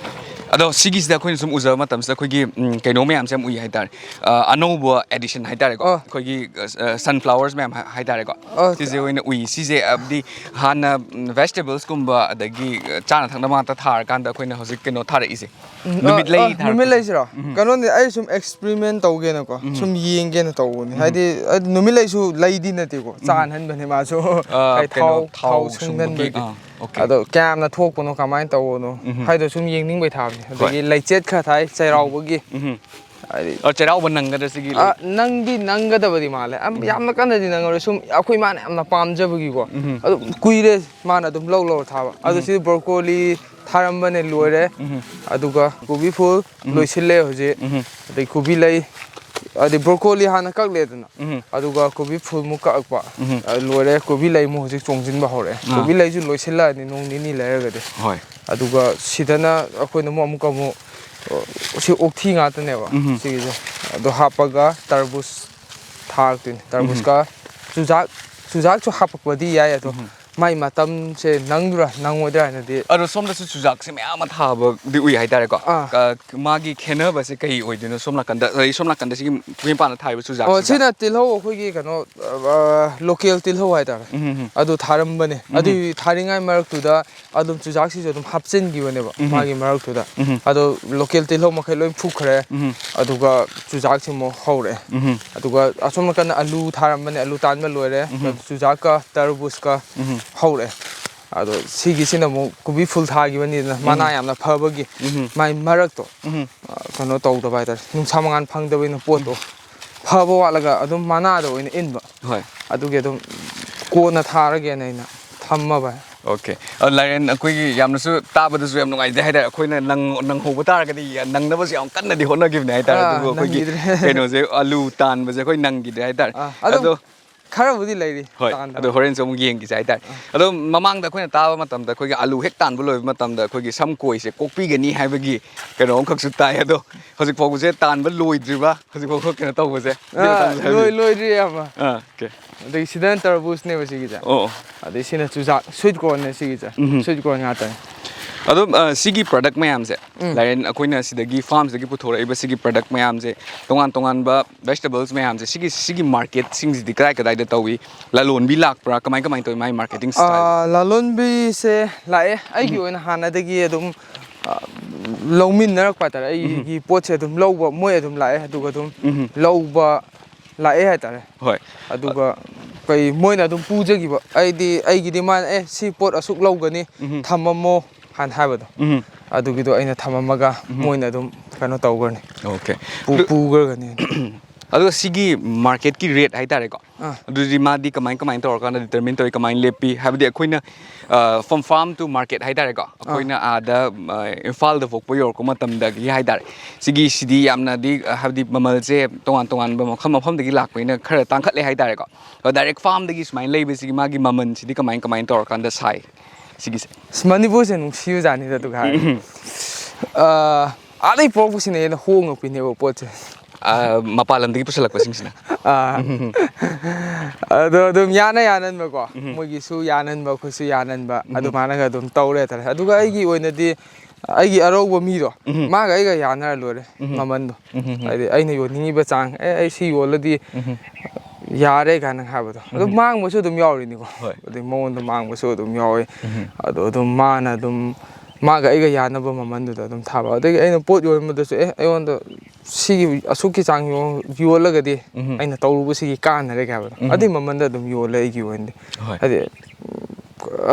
ꯑꯗꯣ ꯁꯤꯒꯤꯁꯤꯗ ꯑꯩꯈꯣꯏꯅ ꯁꯨꯝ ꯎꯖꯕ ꯃꯇꯝꯁꯤꯗ ꯑꯩꯈꯣꯏꯒꯤ, ꯎꯝ, ꯀꯩꯅꯣ ꯃꯌꯥꯝꯁꯦ ꯌꯥꯝ ꯎꯏ ꯍꯥꯏꯇꯥꯔꯦ꯫ ꯑ, ꯑꯅꯧꯕ addition ꯍꯥꯏꯇꯥꯔꯦꯀꯣ꯫ ꯑꯣ꯫ ꯑꯩꯈꯣꯏꯒꯤ, ꯑ, sunflowers ꯃꯌꯥꯝ ꯍꯥꯏ-, ꯍꯥꯏꯇꯥꯔꯦꯀꯣ꯫ ꯑꯣ꯫ ꯁꯤꯁꯦ ꯑꯣꯏꯅ ꯎꯏ꯫ ꯁꯤꯁꯦ ꯍꯥꯏꯕꯗꯤ ꯍꯥꯟꯅ, ꯎꯝ, vegetablesꯀꯨꯝꯕ ꯑꯗꯒꯤ, ꯑ, ꯆꯥꯅ ꯊꯛꯅꯕ ꯉꯥꯛꯇ ꯊꯥꯔꯀꯥꯟꯗ ꯑꯩꯈꯣꯏꯅ ꯍꯧꯖꯤꯛ ꯀꯩꯅꯣ ꯊꯥꯔꯛꯏꯁꯦ꯫ ꯎꯝ, ꯅꯨꯃꯤꯠ ꯑ, ꯂꯩ ꯑ, ꯊꯥꯔꯛꯄꯁꯦ꯫ ꯅꯨꯃꯤꯠ ꯂꯩꯁꯤꯔꯣ? ꯎꯝ꯫ ꯀꯩꯅꯣꯅꯦ, ꯑꯩ ꯁꯨꯝ experiment ꯇꯧꯒꯦꯅꯀꯣ, ꯎꯝ꯫ ꯁꯨꯝ ꯌꯦꯡꯒꯦꯅ ꯇꯧꯕꯅꯦ꯫ ꯎꯝ꯫ ꯍꯥꯏꯗꯤ, ꯑ, ꯅꯨꯃꯤꯠ ꯂꯩꯁꯨ ꯂꯩꯗꯤ ꯅꯠꯇꯦꯀꯣ, ꯎꯝ꯫ ꯆꯥꯍꯟꯕꯅꯦ ꯃꯥꯁꯨ꯫ ꯑ, ꯍꯥꯏꯗꯤ ꯀꯩꯅꯣ, ꯊꯥꯎ, ꯊꯥꯎ ꯊꯥꯎ ꯁꯨꯡꯕꯒꯤ, ꯁꯨꯡꯍꯟꯕꯒꯤ꯫ ꯑꯥ, okay꯫ ꯑꯗꯣ ꯀꯌꯥꯝꯅ ꯊꯣꯛꯄꯅꯣ, ꯀꯃꯥꯏꯅ ꯇꯧꯕꯅꯣ ꯎꯝ꯫ ꯍꯥꯏꯗꯣ ꯁꯨꯝ ꯌꯦꯡꯅꯤꯡꯕꯩ ꯊꯥꯕꯅꯦ꯫ ꯍꯣꯏ꯫ ꯑꯗꯒꯤ ꯂꯩꯆꯦꯠ ꯈꯔ ꯊꯥꯏ, ꯆꯩꯔꯥꯎꯕꯒꯤ꯫ ꯎꯝ꯫ ꯍꯥꯏꯗꯤ ꯑ, ꯆꯩꯔꯥꯎꯕ ꯅꯪꯒꯗ꯭ꯔꯥ ꯁꯤꯒꯤ ꯑ, ꯂꯩ? ꯅꯪꯗꯤ ꯅꯪꯒꯗꯕꯗꯤ ꯃꯥꯜꯂꯦ꯫ ꯑꯝ, ꯎꯝ꯫ ꯌꯥꯝꯅ ꯀꯟꯅꯗꯤ ꯅꯪꯉꯔꯣꯏ꯫ ꯁꯨꯝ ꯑꯩꯈꯣꯏ ꯃꯥꯅ ꯌꯥꯝꯅ ꯄꯥꯝꯖꯕꯒꯤꯀꯣ꯫ ꯎꯝ꯫ ꯑꯗꯨꯝ ꯀꯨꯏꯔꯦ ꯃꯥꯅ ꯑꯗꯨꯝ ꯂꯧ ꯂꯧꯔ ꯊꯥꯕ꯫ ꯑꯗꯣ ꯎꯝ꯫ ꯁꯤꯗꯤ broccoli ꯊꯥꯔꯝꯕꯅꯦ, ꯂꯣꯏꯔꯦ꯫ ꯎꯝ꯫ ꯑꯗꯨꯒ ꯀꯣꯕꯤ ꯐꯨꯜ ꯎꯝ꯫ ꯂꯣꯏꯁꯤꯜꯂꯦ ꯍꯧꯖꯤꯛ꯫ ꯎꯝ꯫ ꯑꯗꯩ ꯀꯣꯕꯤ ꯂꯩ, ꯑꯗꯩ broccoli ꯍꯥꯟꯅ ꯀꯛꯂꯦꯗꯅ꯫ ꯎꯝ꯫ ꯑꯗꯨꯒ ꯀꯣꯕꯤ ꯐꯨꯜꯃꯨꯛ ꯀꯛꯂꯛꯄ꯫ ꯎꯝ꯫ ꯑ, ꯂꯣꯏꯔꯦ꯫ ꯀꯣꯕꯤ ꯂꯩꯃꯨꯛ ꯍꯧꯖꯤꯛ ꯆꯣꯡꯁꯤꯟꯕ ꯍꯧꯔꯛꯑꯦ꯫ ꯑꯥ꯫ ꯀꯣꯕꯤ ꯂꯩꯁꯨ ꯂꯣꯏꯁꯤꯜꯂꯛꯑꯅꯤ ꯅꯣꯡ ꯅꯤꯅꯤ ꯂꯩꯔꯒꯗꯤ꯫ ꯍꯣꯏ꯫ ꯑꯗꯨꯒ ꯁꯤꯗꯅ ꯑꯩꯈꯣꯏꯅ ꯑꯃꯨꯛ, ꯑꯃꯨꯛꯀ ꯑꯃꯨꯛ, ꯑ, ꯁꯤ ꯑꯣꯛꯊꯤ ꯉꯥꯛꯇꯅꯦꯕ ꯎꯝ꯫ ꯁꯤꯒꯤꯁꯦ꯫ ꯑꯗꯣ ꯍꯥꯞꯄꯒ ꯇꯔꯕꯨꯖ ꯊꯥꯔꯛꯇꯣꯏꯅꯤ꯫ ꯎꯝ꯫ ꯇꯔꯕꯨꯖꯀ ꯆꯨꯖꯥꯛ, ꯆꯨꯖꯥꯛꯁꯨ ꯍꯥꯞꯄꯛꯄꯗꯤ ꯌꯥꯏ, ꯑꯗꯣ ꯎꯝ꯫ ꯃꯥꯏ ꯃꯇꯝꯁꯦ ꯅꯪꯗ꯭ꯔꯥ ꯅꯪꯉꯣꯏꯗ꯭ꯔꯥ ꯍꯥꯏꯅꯗꯤ꯫ ꯑꯗꯣ ꯁꯣꯝꯗꯁꯨ ꯆꯨꯖꯥꯛꯁꯦ ꯃꯌꯥꯝ ꯑꯃ ꯊꯥꯕꯗꯤ ꯎꯏ ꯍꯥꯏꯇꯥꯔꯦꯀꯣ꯫ ꯑꯥ꯫ ꯀ- ꯃꯥꯒꯤ ꯈꯦꯠꯅꯕꯁꯦ ꯀꯩ ꯑꯣꯏꯗꯣꯏꯅꯣ? ꯁꯣꯝ ꯅꯥꯀꯟꯗ ꯑꯗꯩ ꯁꯣꯝ ꯅꯥꯀꯟꯗ ꯁꯤꯒꯤ ꯄꯨꯈ꯭ꯔꯤꯄꯥꯟꯗ ꯊꯥꯔꯤꯕ ꯑꯣ, ꯆꯨꯖꯥꯛꯁꯤꯒ꯫ ꯁꯤꯅ ꯇꯤꯜꯍꯧ, ꯑꯩꯈꯣꯏꯒꯤ ꯀꯩꯅꯣ, ꯂꯣꯀꯦꯜ ꯇꯤꯜꯍꯧ ꯍꯥꯏꯇꯥꯔꯦ꯫ ꯎꯝ, ꯎꯝ, ꯎꯝ꯫ ꯑꯗꯨ ꯊꯥꯔꯝꯕꯅꯦ꯫ ꯑꯗꯨꯒꯤ ꯊꯥꯔꯤꯉꯩ ꯃꯔꯛꯇꯨꯗ ꯑꯗꯨꯝ ꯆꯨꯖꯥꯛꯁꯤꯁꯨ ꯑꯗꯨꯝ ꯍꯥꯞꯆꯤꯟꯈꯤꯕꯅꯦꯕ ꯎꯝ꯫ ꯃꯥꯒꯤ ꯃꯔꯛꯇꯨꯗ꯫ ꯎꯝ꯫ ꯑꯗꯣ ꯂꯣꯀꯦꯜ ꯇꯤꯜꯍꯧ ꯃꯈꯩ ꯂꯣꯏ ꯐꯨꯛꯈ꯭ꯔꯦ꯫ ꯎꯝ꯫ ꯑꯗꯨꯒ ꯆꯨꯖꯥꯛꯁꯤ ꯑꯃꯨꯛ ꯍꯧꯔꯛꯑꯦ꯫ ꯎꯝ꯫ ꯑꯗꯨꯒ ꯑꯁꯣꯝ ꯅꯥꯀꯟꯗ ꯑꯂꯨ ꯊꯥꯔꯝꯕꯅꯦ, ꯑꯂꯨ ꯇꯥꯟꯕ ꯂꯣꯏꯔꯦ꯫ ꯎꯝ꯫ ꯆꯨꯖꯥꯛꯀ ꯇꯔꯕꯨꯖꯀ ꯎꯝ꯫ ꯍꯧꯔꯛꯑꯦ꯫ ꯑꯗꯣ ꯁꯤꯒꯤꯁꯤꯅ ꯑꯃꯨꯛ ꯀꯣꯕꯤ ꯐꯨꯜ ꯊꯥꯈꯤꯕꯅꯤꯅ ꯃꯅꯥ ꯌꯥꯝꯅ ꯐꯕꯒꯤ ꯎꯝ꯫ ꯃꯥꯏ ꯃꯔꯛꯇꯣ ꯎꯝ꯫ ꯑ, ꯀꯩꯅꯣ ꯇꯧꯗꯕ ꯍꯥꯏꯇꯥꯔꯦ, ꯅꯨꯡꯁꯥ ꯃꯉꯥꯜ ꯐꯪꯗꯕꯅꯤꯅ ꯄꯣꯠꯇꯣ ꯐꯕ ꯋꯥꯠꯂꯒ ꯑꯗꯨꯝ ꯃꯅꯥꯗ ꯑꯣꯏꯅ ꯏꯟꯕ꯫ ꯍꯣꯏ꯫ ꯑꯗꯨꯒꯤ ꯑꯗꯨꯝ ꯀꯣꯟꯅ ꯊꯥꯔꯒꯦꯅ ꯑꯩꯅ ꯊꯝꯃꯕ꯫ ꯑꯣꯀꯦ꯫ ꯑ, ꯂꯥꯏꯔꯦꯟ, ꯑꯩꯈꯣꯏꯒꯤ ꯌꯥꯝꯅꯁꯨ ꯇꯥꯕꯗꯁꯨ ꯌꯥꯝ ꯅꯨꯡꯉꯥꯏꯖꯩ ꯍꯥꯏꯇꯥꯔꯦ꯫ ꯑꯩꯈꯣꯏꯅ ꯅꯪ-, ꯅꯪꯍꯧꯕ ꯇꯥꯔꯒꯗꯤ ꯅꯪꯅꯕꯁꯨ ꯌꯥꯝ ꯀꯟꯅꯗꯤ ꯍꯣꯠꯅꯈꯤꯕꯅꯦ ꯍꯥꯏꯇꯥꯔꯦ꯫ ꯑꯥ, ꯑꯗꯨꯕꯨ ꯑꯩꯈꯣꯏꯒꯤ ꯅꯪꯈꯤꯗ꯭ꯔꯦ꯫ ꯀꯩꯅꯣꯁꯦ, ꯑꯂꯨ ꯇꯥꯟꯕꯁꯦ ꯑꯩꯈꯣꯏ ꯅꯪꯈꯤꯗ꯭ꯔꯦ ꯍꯥꯏꯇꯥꯔꯦ꯫ ꯑꯥ, ꯑꯗꯨꯝ ꯑꯗꯣ ꯈꯔꯕꯨꯗꯤ ꯂꯩꯔꯤ ꯍꯣꯏ, ꯇꯥꯟꯗꯕ꯫ ꯑꯗꯣ ꯍꯣꯔꯦꯟꯁꯨ ꯑꯃꯨꯛ ꯌꯦꯡꯈꯤꯁꯦ ꯍꯥꯏꯇꯥꯔꯦ꯫ ꯑꯗꯣ ꯃꯃꯥꯡꯗ ꯑꯩꯈꯣꯏꯅ ꯇꯥꯕ ꯃꯇꯝꯗ ꯑꯩꯈꯣꯏꯒꯤ ꯑꯂꯨ ꯍꯦꯛ ꯇꯥꯟꯕ ꯂꯣꯏꯕ ꯃꯇꯝꯗ ꯑꯩꯈꯣꯏꯒꯤ ꯁꯝ ꯀꯣꯏꯁꯦ ꯀꯣꯛꯄꯤꯒꯅꯤ ꯍꯥꯏꯕꯒꯤ ꯀꯩꯅꯣ ꯑꯃꯈꯛꯁꯨ ꯇꯥꯏ꯫ ꯑꯗꯣ ꯍꯧꯖꯤꯛ ꯐꯥꯎꯕꯁꯦ ꯇꯥꯟꯕ ꯂꯣꯏꯗ꯭ꯔꯤꯕ, ꯍꯧꯖꯤꯛ ꯐꯥꯎꯕ ꯀꯩꯅꯣ ꯇꯧꯕꯁꯦ? ꯑꯗꯨ ꯑꯥ, ꯃꯇꯥꯡꯗ ꯍꯥꯏꯕꯤꯌꯨ꯫ ꯂꯣꯏ-, ꯂꯣꯏꯗ꯭ꯔꯤ, ꯑꯌꯥꯝꯕ꯫ ꯑꯥ, ꯑꯣꯀꯦ꯫ ꯑꯗꯒꯤ ꯁꯤꯗꯅ ꯇꯔꯕꯨꯖꯅꯦꯕ ꯁꯤꯒꯤꯁꯦ꯫ ꯑꯣ, ꯑꯣ꯫ ꯑꯗꯩ ꯁꯤꯅ ꯆꯨꯖꯥꯛ, ꯁ꯭ꯋꯤꯠ ꯀꯣꯔꯟꯅꯦ ꯁꯤꯒꯤꯁꯦ꯫ ꯎꯝ꯫ ꯁ꯭ꯋꯤꯠ ꯀꯣꯔꯟ ꯉꯥꯛꯇꯅꯦ꯫ ꯑꯗꯨꯝ, ꯑ, ꯁꯤꯒꯤ ꯄ꯭ꯔꯗꯛ ꯃꯌꯥꯝꯁꯦ, ꯎꯝ꯫ ꯂꯥꯏꯔꯦꯟ, ꯑꯩꯈꯣꯏꯅ ꯁꯤꯗꯒꯤ ꯐꯥꯔꯝꯁꯤꯗꯒꯤ ꯄꯨꯊꯣꯔꯛꯏꯕ ꯁꯤꯒꯤ ꯄ꯭ꯔꯗꯛ ꯃꯌꯥꯝꯁꯦ, ꯇꯣꯉꯥꯟ ꯇꯣꯉꯥꯟꯕ ꯚꯦꯖꯤꯇꯦꯕꯜꯁ ꯃꯌꯥꯝꯁꯦ, ꯁꯤꯒꯤ, ꯁꯤꯒꯤ ꯃꯥꯔꯀꯦꯠꯁꯤꯡꯁꯤꯗꯤ ꯀꯗꯥꯏ ꯀꯗꯥꯏꯗ ꯇꯧꯏ? ꯂꯂꯣꯟꯕꯤ ꯂꯥꯛꯄ꯭ꯔꯥ? ꯀꯃꯥꯏ ꯀꯃꯥꯏꯅ ꯇꯧꯏ ꯃꯥꯒꯤ ꯃꯥꯔꯀꯦꯇꯤꯡ ꯁ꯭ꯇꯥꯏꯜ? ꯑꯥ, ꯂꯂꯣꯟꯕꯤꯁꯦ ꯂꯥꯛꯑꯦ꯫ ꯑꯩꯒꯤ ꯑꯣꯏꯅ ꯍꯥꯟꯅꯗꯒꯤ ꯑꯗꯨꯝ, ꯑꯥ, ꯂꯧꯃꯤꯟꯅꯔꯛꯄ ꯍꯥꯏꯇꯥꯔꯦ꯫ ꯑꯩꯒꯤ ꯄꯣꯠꯁꯦ ꯑꯗꯨꯝ ꯂꯧꯕ, ꯃꯣꯏ ꯑꯗꯨꯝ ꯂꯥꯛꯑꯦ꯫ ꯑꯗꯨꯒ ꯑꯗꯨꯝ ꯎꯝ꯫ ꯂꯧꯕ ꯂꯥꯛꯑꯦ ꯍꯥꯏꯇꯥꯔꯦ꯫ ꯍꯣꯏ꯫ ꯑꯗꯨꯒ ꯀꯩ, ꯃꯣꯏꯅ ꯑꯗꯨꯝ ꯄꯨꯖꯈꯤꯕ꯫ ꯑꯩꯗꯤ, ꯑꯩꯒꯤꯗꯤ ꯃꯥꯅ, "ꯑꯦ, ꯁꯤ ꯄꯣꯠ ꯑꯁꯨꯛ ꯂꯧꯒꯅꯤ, ꯎꯝ꯫ ꯊꯝꯃꯝꯃꯣ" ꯍꯥꯟꯅ ꯍꯥꯏꯕꯗꯣ꯫ ꯎꯝ꯫ ꯑꯗꯨꯒꯤꯗꯣ ꯑꯩꯅ ꯊꯝꯃꯝꯃꯒ ꯃꯣꯏꯅ ꯑꯗꯨꯝ ꯀꯩꯅꯣ ꯇꯧꯈ꯭ꯔꯅꯤ꯫ ꯑꯣꯀꯦ꯫ ꯄꯨ-, ꯄꯨꯈ꯭ꯔꯒꯅꯤ꯫ ꯑꯗꯣ ꯁꯤꯒꯤ ꯃꯥꯔꯀꯦꯠꯀꯤ ꯔꯦꯠ ꯍꯥꯏꯇꯥꯔꯦꯀꯣ, ꯑꯥ꯫ ꯑꯗꯨꯗꯤ ꯃꯥꯗꯤ ꯀꯃꯥꯏ, ꯀꯃꯥꯏꯅ ꯇꯧꯔꯀꯥꯟꯗ ꯗꯤꯇꯔꯃꯤꯟ ꯇꯧꯏ, ꯀꯃꯥꯏꯅ ꯂꯦꯞꯄꯤ? ꯍꯥꯏꯕꯗꯤ ꯑꯩꯈꯣꯏꯅ, ꯑ, from farm to market ꯍꯥꯏꯇꯥꯔꯦꯀꯣ, ꯑꯩꯈꯣꯏꯅ ꯑꯥꯗ, ꯑ, ꯏꯝꯐꯥꯜꯗ ꯄꯣꯛꯄ ꯌꯧꯔꯛꯄ ꯃꯇꯝꯗꯒꯤ ꯍꯥꯏꯇꯥꯔꯦ, ꯁꯤꯒꯤꯁꯤꯗꯤ ꯌꯥꯝꯅꯗꯤ, ꯑ, ꯍꯥꯏꯕꯗꯤ ꯃꯃꯜꯁꯦ ꯇꯣꯉꯥꯟ ꯇꯣꯉꯥꯟꯕ ꯃꯐꯝ ꯃꯐꯝꯗꯒꯤ ꯂꯥꯛꯄꯅꯤꯅ ꯈꯔ ꯇꯥꯡꯈꯠꯂꯦ ꯍꯥꯏꯇꯥꯔꯦꯀꯣ꯫ ꯑꯗꯣ ꯗꯥꯏꯔꯦꯛ ꯐꯥꯔꯝꯗꯒꯤ ꯁꯨꯃꯥꯏꯅ ꯂꯩꯕꯁꯤꯒꯤ ꯃꯥꯒꯤ ꯃꯃꯜꯁꯤꯗꯤ ꯀꯃꯥꯏ, ꯀꯃꯥꯏꯅ ꯇꯧꯔꯀꯥꯟꯗ ꯁꯥꯏ ꯁꯤꯒꯤꯁꯦ? ꯑꯁ, ꯃꯅꯤꯄꯨꯔꯁꯦ ꯅꯨꯡꯁꯤꯕꯖꯥꯠꯅꯤꯗ ꯑꯗꯨꯒ ꯍꯥꯏꯔꯗꯤ꯫ ꯑꯥ, ꯑꯥꯗꯩ ꯄꯨꯔꯛꯄꯁꯤꯅ ꯍꯦꯟꯅ ꯍꯣꯡꯉꯛꯄꯤꯅꯦꯕ ꯄꯣꯠꯁꯦ꯫ ꯑ, ꯃꯄꯥꯟ ꯂꯝꯗꯒꯤ ꯄꯨꯁꯜꯂꯛꯄꯁꯤꯡꯁꯤꯅ? ꯑꯥ꯫ ꯑꯗꯣ ꯑꯗꯨꯝ ꯌꯥꯅ ꯌꯥꯅꯟꯕꯀꯣ, ꯎꯝ꯫ ꯃꯣꯏꯒꯤꯁꯨ ꯌꯥꯅꯟꯕ, ꯑꯩꯈꯣꯏꯁꯨ ꯌꯥꯅꯟꯕ, ꯎꯝ꯫ ꯑꯗꯨꯃꯥꯏꯅꯒ ꯑꯗꯨꯝ ꯇꯧꯔꯦ ꯍꯥꯏꯇꯥꯔꯦ꯫ ꯑꯗꯨꯒ ꯑꯩꯒꯤ ꯑꯣꯏꯅꯗꯤ ꯑꯩꯒꯤ ꯑꯔꯧꯕ ꯃꯤꯗꯣ, ꯎꯝ꯫ ꯃꯥꯒ ꯑꯩꯒ ꯌꯥꯅꯔ ꯂꯣꯏꯔꯦ, ꯎꯝ꯫ ꯃꯃꯟꯗꯣ꯫ ꯎꯝ꯫ ꯍꯥꯏꯗꯤ ꯑꯩꯅ ꯌꯣꯟꯅꯤꯡꯉꯤꯕ ꯆꯥꯡ, "ꯑꯦ, ꯑꯩ ꯁꯤ ꯌꯣꯜꯂꯗꯤ ꯎꯝ꯫ ꯌꯥꯔꯦ" ꯀꯥꯏꯅ ꯍꯥꯏꯕꯗꯣ꯫ ꯑꯗꯨꯝ ꯎꯝ꯫ ꯃꯥꯡꯕꯁꯨ ꯑꯗꯨꯝ ꯌꯥꯎꯔꯤꯅꯤꯀꯣ꯫ ꯍꯣꯏ꯫ ꯑꯗꯩ ꯃꯉꯣꯟꯗ ꯃꯥꯡꯕꯁꯨ ꯑꯗꯨꯝ ꯌꯥꯎꯋꯤ꯫ ꯎꯝ꯫ ꯑꯗꯣ ꯑꯗꯨꯝ ꯃꯥꯅ ꯑꯗꯨꯝ, ꯃꯥꯒ ꯑꯩꯒ ꯌꯥꯅꯕ ꯃꯃꯟꯗꯨꯗ ꯑꯗꯨꯝ ꯊꯥꯕ꯫ ꯑꯗꯒꯤ ꯑꯩꯅ ꯄꯣꯠ ꯌꯣꯟꯕꯗꯁꯨ, "ꯑꯦ, ꯑꯩꯉꯣꯟꯗ ꯁꯤꯒꯤ ꯑꯁꯨꯛꯀꯤ ꯆꯥꯡ ꯌꯣ-, ꯌꯣꯜꯂꯒꯗꯤ ꯎꯝ꯫ ꯑꯩꯅ ꯇꯧꯔꯨꯕꯁꯤꯒꯤ ꯀꯥꯟꯅꯔꯦ" ꯍꯥꯏꯕꯗꯣ꯫ ꯎꯝ꯫ ꯑꯗꯨꯏ ꯃꯃꯟꯗ ꯑꯗꯨꯝ ꯌꯣꯜꯂꯦ ꯑꯩꯒꯤ ꯑꯣꯏꯅꯗꯤ꯫ ꯍꯣꯏ꯫ ꯍꯥꯏꯗꯤ,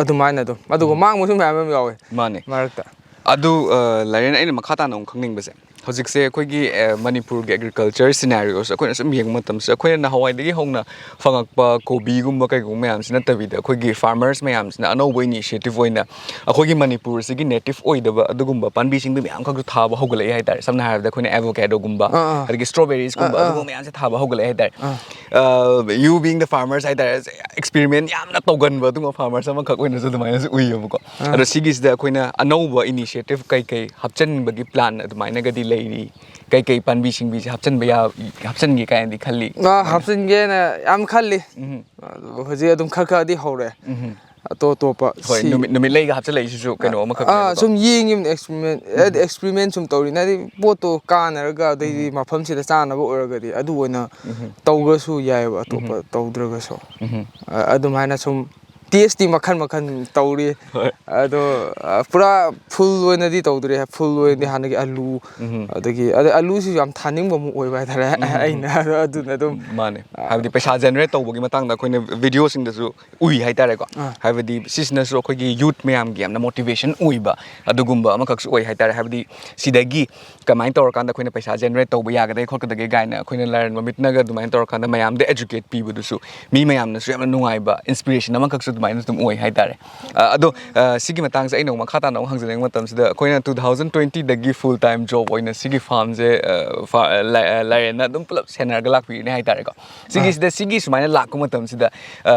ꯑꯗꯨꯃꯥꯏꯅ ꯑꯗꯨꯝ꯫ ꯑꯗꯨꯒ ꯎꯝ꯫ ꯃꯥꯡꯕꯁꯨ ꯃꯌꯥꯝ ꯑꯃ ꯌꯥꯎꯋꯦ ꯃꯥꯅꯦ꯫ ꯃꯔꯛꯇ꯫ ꯑꯗꯨ, ꯑ, ꯂꯥꯏꯔꯦꯟ, ꯑꯩꯅ ꯃꯈꯥ ꯇꯥꯅ ꯑꯃꯨꯛ ꯈꯪꯅꯤꯡꯕꯁꯦ, ꯍꯧꯖꯤꯛꯁꯦ ꯑꯩꯈꯣꯏꯒꯤ, ꯑ, ꯃꯅꯤꯄꯨꯔꯒꯤ agriculture scenario-ꯁꯦ ꯑꯩꯈꯣꯏꯅ ꯁꯨꯝ ꯌꯦꯡꯕ ꯃꯇꯝꯁꯤꯗ, ꯑꯩꯈꯣꯏꯅ ꯅꯍꯥꯟꯋꯥꯏꯗꯒꯤ ꯍꯧꯅ ꯐꯪꯉꯛꯄ ꯀꯣꯕꯤꯒꯨꯝꯕ ꯀꯩꯒꯨꯝꯕ ꯃꯌꯥꯝꯁꯤ ꯅꯠꯇꯕꯤꯗ, ꯑꯩꯈꯣꯏꯒꯤ farmers ꯃꯌꯥꯝꯁꯤꯅ ꯑꯅꯧꯕ initiative ꯑꯣꯏꯅ ꯑꯩꯈꯣꯏꯒꯤ ꯃꯅꯤꯄꯨꯔꯁꯤꯒꯤ native ꯑꯣꯏꯗꯕ ꯑꯗꯨꯒꯨꯝꯕ ꯄꯥꯝꯕꯤꯁꯤꯡꯗꯤ ꯃꯌꯥꯝ ꯈꯛꯁꯨ ꯊꯥꯕ ꯍꯧꯒꯠꯂꯛꯑꯦ ꯍꯥꯏꯇꯥꯔꯦ꯫ ꯁꯝꯅ ꯍꯥꯏꯔꯕꯗ, ꯑꯩꯈꯣꯏꯅ avocado-ꯒꯨꯝꯕ, ꯑꯥ, ꯑꯥ꯫ ꯑꯗꯒꯤ strawberries-ꯀꯨꯝꯕ, ꯑꯥ, ꯑꯥ꯫ ꯑꯗꯨꯒꯨꯝꯕ ꯃꯌꯥꯝꯁꯦ ꯊꯥꯕ ꯍꯧꯒꯠꯂꯛꯑꯦ ꯍꯥꯏꯇꯥꯔꯦ꯫ ꯑꯥ꯫ ꯑ, you being the farmers ꯍꯥꯏꯇꯥꯔꯦ, experiment ꯌꯥꯝꯅ ꯇꯧꯒꯟꯕ ꯑꯗꯨꯒꯨꯝꯕ farmers ꯑꯃꯈꯛ ꯑꯣꯏꯅꯁꯨ ꯑꯗꯨꯃꯥꯏꯅꯁꯨ ꯎꯏꯌꯦꯕꯀꯣ꯫ ꯑꯥ꯫ ꯑꯗꯣ ꯁꯤꯒꯤꯁꯤꯗ ꯑꯩꯈꯣꯏꯅ ꯑꯅꯧꯕ initiative ꯀꯩꯀꯩ ꯍꯥꯞꯆꯤꯟꯕꯒꯤ plan ꯑꯗꯨꯃꯥꯏꯅꯒꯗꯤ ꯂꯩꯔꯤ? ꯀꯩꯀꯩ ꯄꯥꯝꯕꯤ ꯁꯤꯡꯕꯤꯁꯦ ꯍꯥꯞꯆꯤꯟꯕ ꯌꯥ-, ꯍꯥꯞꯆꯤꯟꯒꯦ ꯀꯥꯏꯅꯗꯤ ꯈꯜꯂꯤ? ꯑꯥ, ꯍꯥꯞꯆꯤꯟꯒꯦꯅ ꯌꯥꯝ ꯈꯜꯂꯤ꯫ ꯎꯝ꯫ ꯑꯗꯨ ꯍꯧꯖꯤꯛ ꯑꯗꯨꯝ ꯈꯔ ꯈꯔꯗꯤ ꯍꯧꯔꯦ꯫ ꯎꯝ꯫ ꯑꯇꯣꯞ ꯑꯇꯣꯞꯄ ꯍꯣꯏ, ꯁꯤ ꯅꯨꯃꯤꯠ, ꯅꯨꯃꯤꯠ ꯂꯩꯒ ꯍꯥꯞꯆꯤꯜꯂꯛꯏꯁꯤꯁꯨ ꯀꯩꯅꯣ ꯑꯥ, ꯑꯃꯈꯛꯅꯦꯕꯀꯣ꯫ ꯁꯨꯝ ꯌꯦꯡꯉꯤꯕꯅꯦ, experiment, ꯎꯝ꯫ Experiment ꯁꯨꯝ ꯇꯧꯔꯤꯅꯦ꯫ ꯍꯥꯏꯗꯤ ꯄꯣꯠꯇꯣ ꯀꯥꯟꯅꯔꯒ, ꯑꯗꯩꯗꯤ ꯎꯝ꯫ ꯃꯐꯝꯁꯤꯗ ꯆꯥꯅꯕ ꯑꯣꯏꯔꯒꯗꯤ ꯑꯗꯨ ꯑꯣꯏꯅ ꯎꯝ꯫ ꯇꯧꯕꯁꯨ ꯌꯥꯏꯑꯕ, ꯑꯇꯣꯞꯄ ꯎꯝ꯫ ꯇꯧꯗ꯭ꯔꯒꯁꯨ꯫ ꯎꯝ꯫ ꯑ-, ꯑꯗꯨꯃꯥꯏꯅ ꯁꯨꯝ test-ꯇꯤ ꯃꯈꯜ ꯃꯈꯜ ꯇꯧꯔꯤ꯫ ꯍꯣꯏ꯫ ꯑꯗꯣ, ꯑ, ꯄꯨꯔꯥ full ꯑꯣꯏꯅꯗꯤ ꯇꯧꯗ꯭ꯔꯤ꯫ Full ꯑꯣꯏꯅꯗꯤ ꯍꯥꯟꯅꯒꯤ ꯑꯂꯨ, ꯎꯝ꯫ ꯑꯗꯒꯤ, ꯑꯗꯩ ꯑꯂꯨꯁꯤꯁꯨ ꯌꯥꯝ ꯊꯥꯅꯤꯡꯕ ꯑꯃ ꯑꯣꯏꯕ ꯍꯥꯏꯇꯥꯔꯦ꯫ ꯎꯝ꯫ ꯑꯩꯅ ꯑꯗꯣ ꯑꯗꯨꯅ ꯑꯗꯨꯝ, ꯃꯥꯅꯦ꯫ ꯑ, ꯍꯥꯏꯕꯗꯤ ꯄꯩꯁꯥ generate ꯇꯧꯕꯒꯤ ꯃꯇꯥꯡꯗ ꯑꯩꯈꯣꯏꯅ video-ꯁꯤꯡꯗꯁꯨ ꯎꯏ ꯍꯥꯏꯇꯥꯔꯦꯀꯣ꯫ ꯑꯥ꯫ ꯍꯥꯏꯕꯗꯤ ꯁꯤꯁꯤꯅꯁꯨ ꯑꯩꯈꯣꯏꯒꯤ youth ꯃꯌꯥꯝꯒꯤ ꯌꯥꯝꯅ motivation ꯑꯣꯏꯕ ꯑꯗꯨꯒꯨꯝꯕ ꯑꯃꯈꯛꯁꯨ ꯑꯣꯏ ꯍꯥꯏꯇꯥꯔꯦ꯫ ꯍꯥꯏꯕꯗꯤ ꯁꯤꯗꯒꯤ ꯀꯃꯥꯏꯅ ꯇꯧꯔꯀꯥꯟꯗ ꯑꯩꯈꯣꯏꯅ ꯄꯩꯁꯥ generate ꯇꯧꯕ ꯌꯥꯒꯗꯒꯦ ꯈꯣꯠꯀꯗꯒꯦ ꯀꯥꯏꯅ ꯑꯩꯈꯣꯏꯅ ꯂꯥꯏꯔꯦꯟ ꯃꯃꯤꯠꯅꯒ ꯑꯗꯨꯃꯥꯏꯅ ꯇꯧꯔꯀꯥꯟꯗ ꯃꯌꯥꯝꯗ educate ꯄꯤꯕꯗꯨꯁꯨ ꯃꯤ ꯃꯌꯥꯝꯅꯁꯨ ꯌꯥꯝꯅ ꯅꯨꯡꯉꯥꯏꯕ inspiration ꯑꯃꯈꯛꯁꯨ ꯑꯗꯨꯃꯥꯏꯅ ꯑꯗꯨꯝ ꯑꯣꯏ ꯍꯥꯏꯇꯥꯔꯦ꯫ ꯑ, ꯑꯗꯣ, ꯑ, ꯁꯤꯒꯤ ꯃꯇꯥꯡꯁꯦ ꯑꯩꯅ ꯑꯃꯨꯛ ꯃꯈꯥ ꯇꯥꯅ ꯑꯃꯨꯛ ꯍꯪꯖꯅꯤꯡꯕ ꯃꯇꯝꯁꯤꯗ, ꯑꯩꯈꯣꯏꯅ two thousand twenty-ꯗꯒꯤ full time job ꯑꯣꯏꯅ ꯁꯤꯒꯤ farm-ꯁꯦ, ꯑ, ꯐꯥ-, ꯑ, ꯂꯥꯏ-, ꯑ, ꯂꯥꯏꯔꯦꯟꯅ ꯑꯗꯨꯝ ꯄꯨꯂꯞ ꯁꯦꯟꯅꯔꯒ ꯂꯥꯛꯄꯤꯔꯤꯅꯦ ꯍꯥꯏꯇꯥꯔꯦꯀꯣ꯫ ꯑꯥ꯫ ꯁꯤꯒꯤꯁꯤꯗ, ꯁꯤꯒꯤ ꯁꯨꯃꯥꯏꯅ ꯂꯥꯛꯄ ꯃꯇꯝꯁꯤꯗ, ꯑ,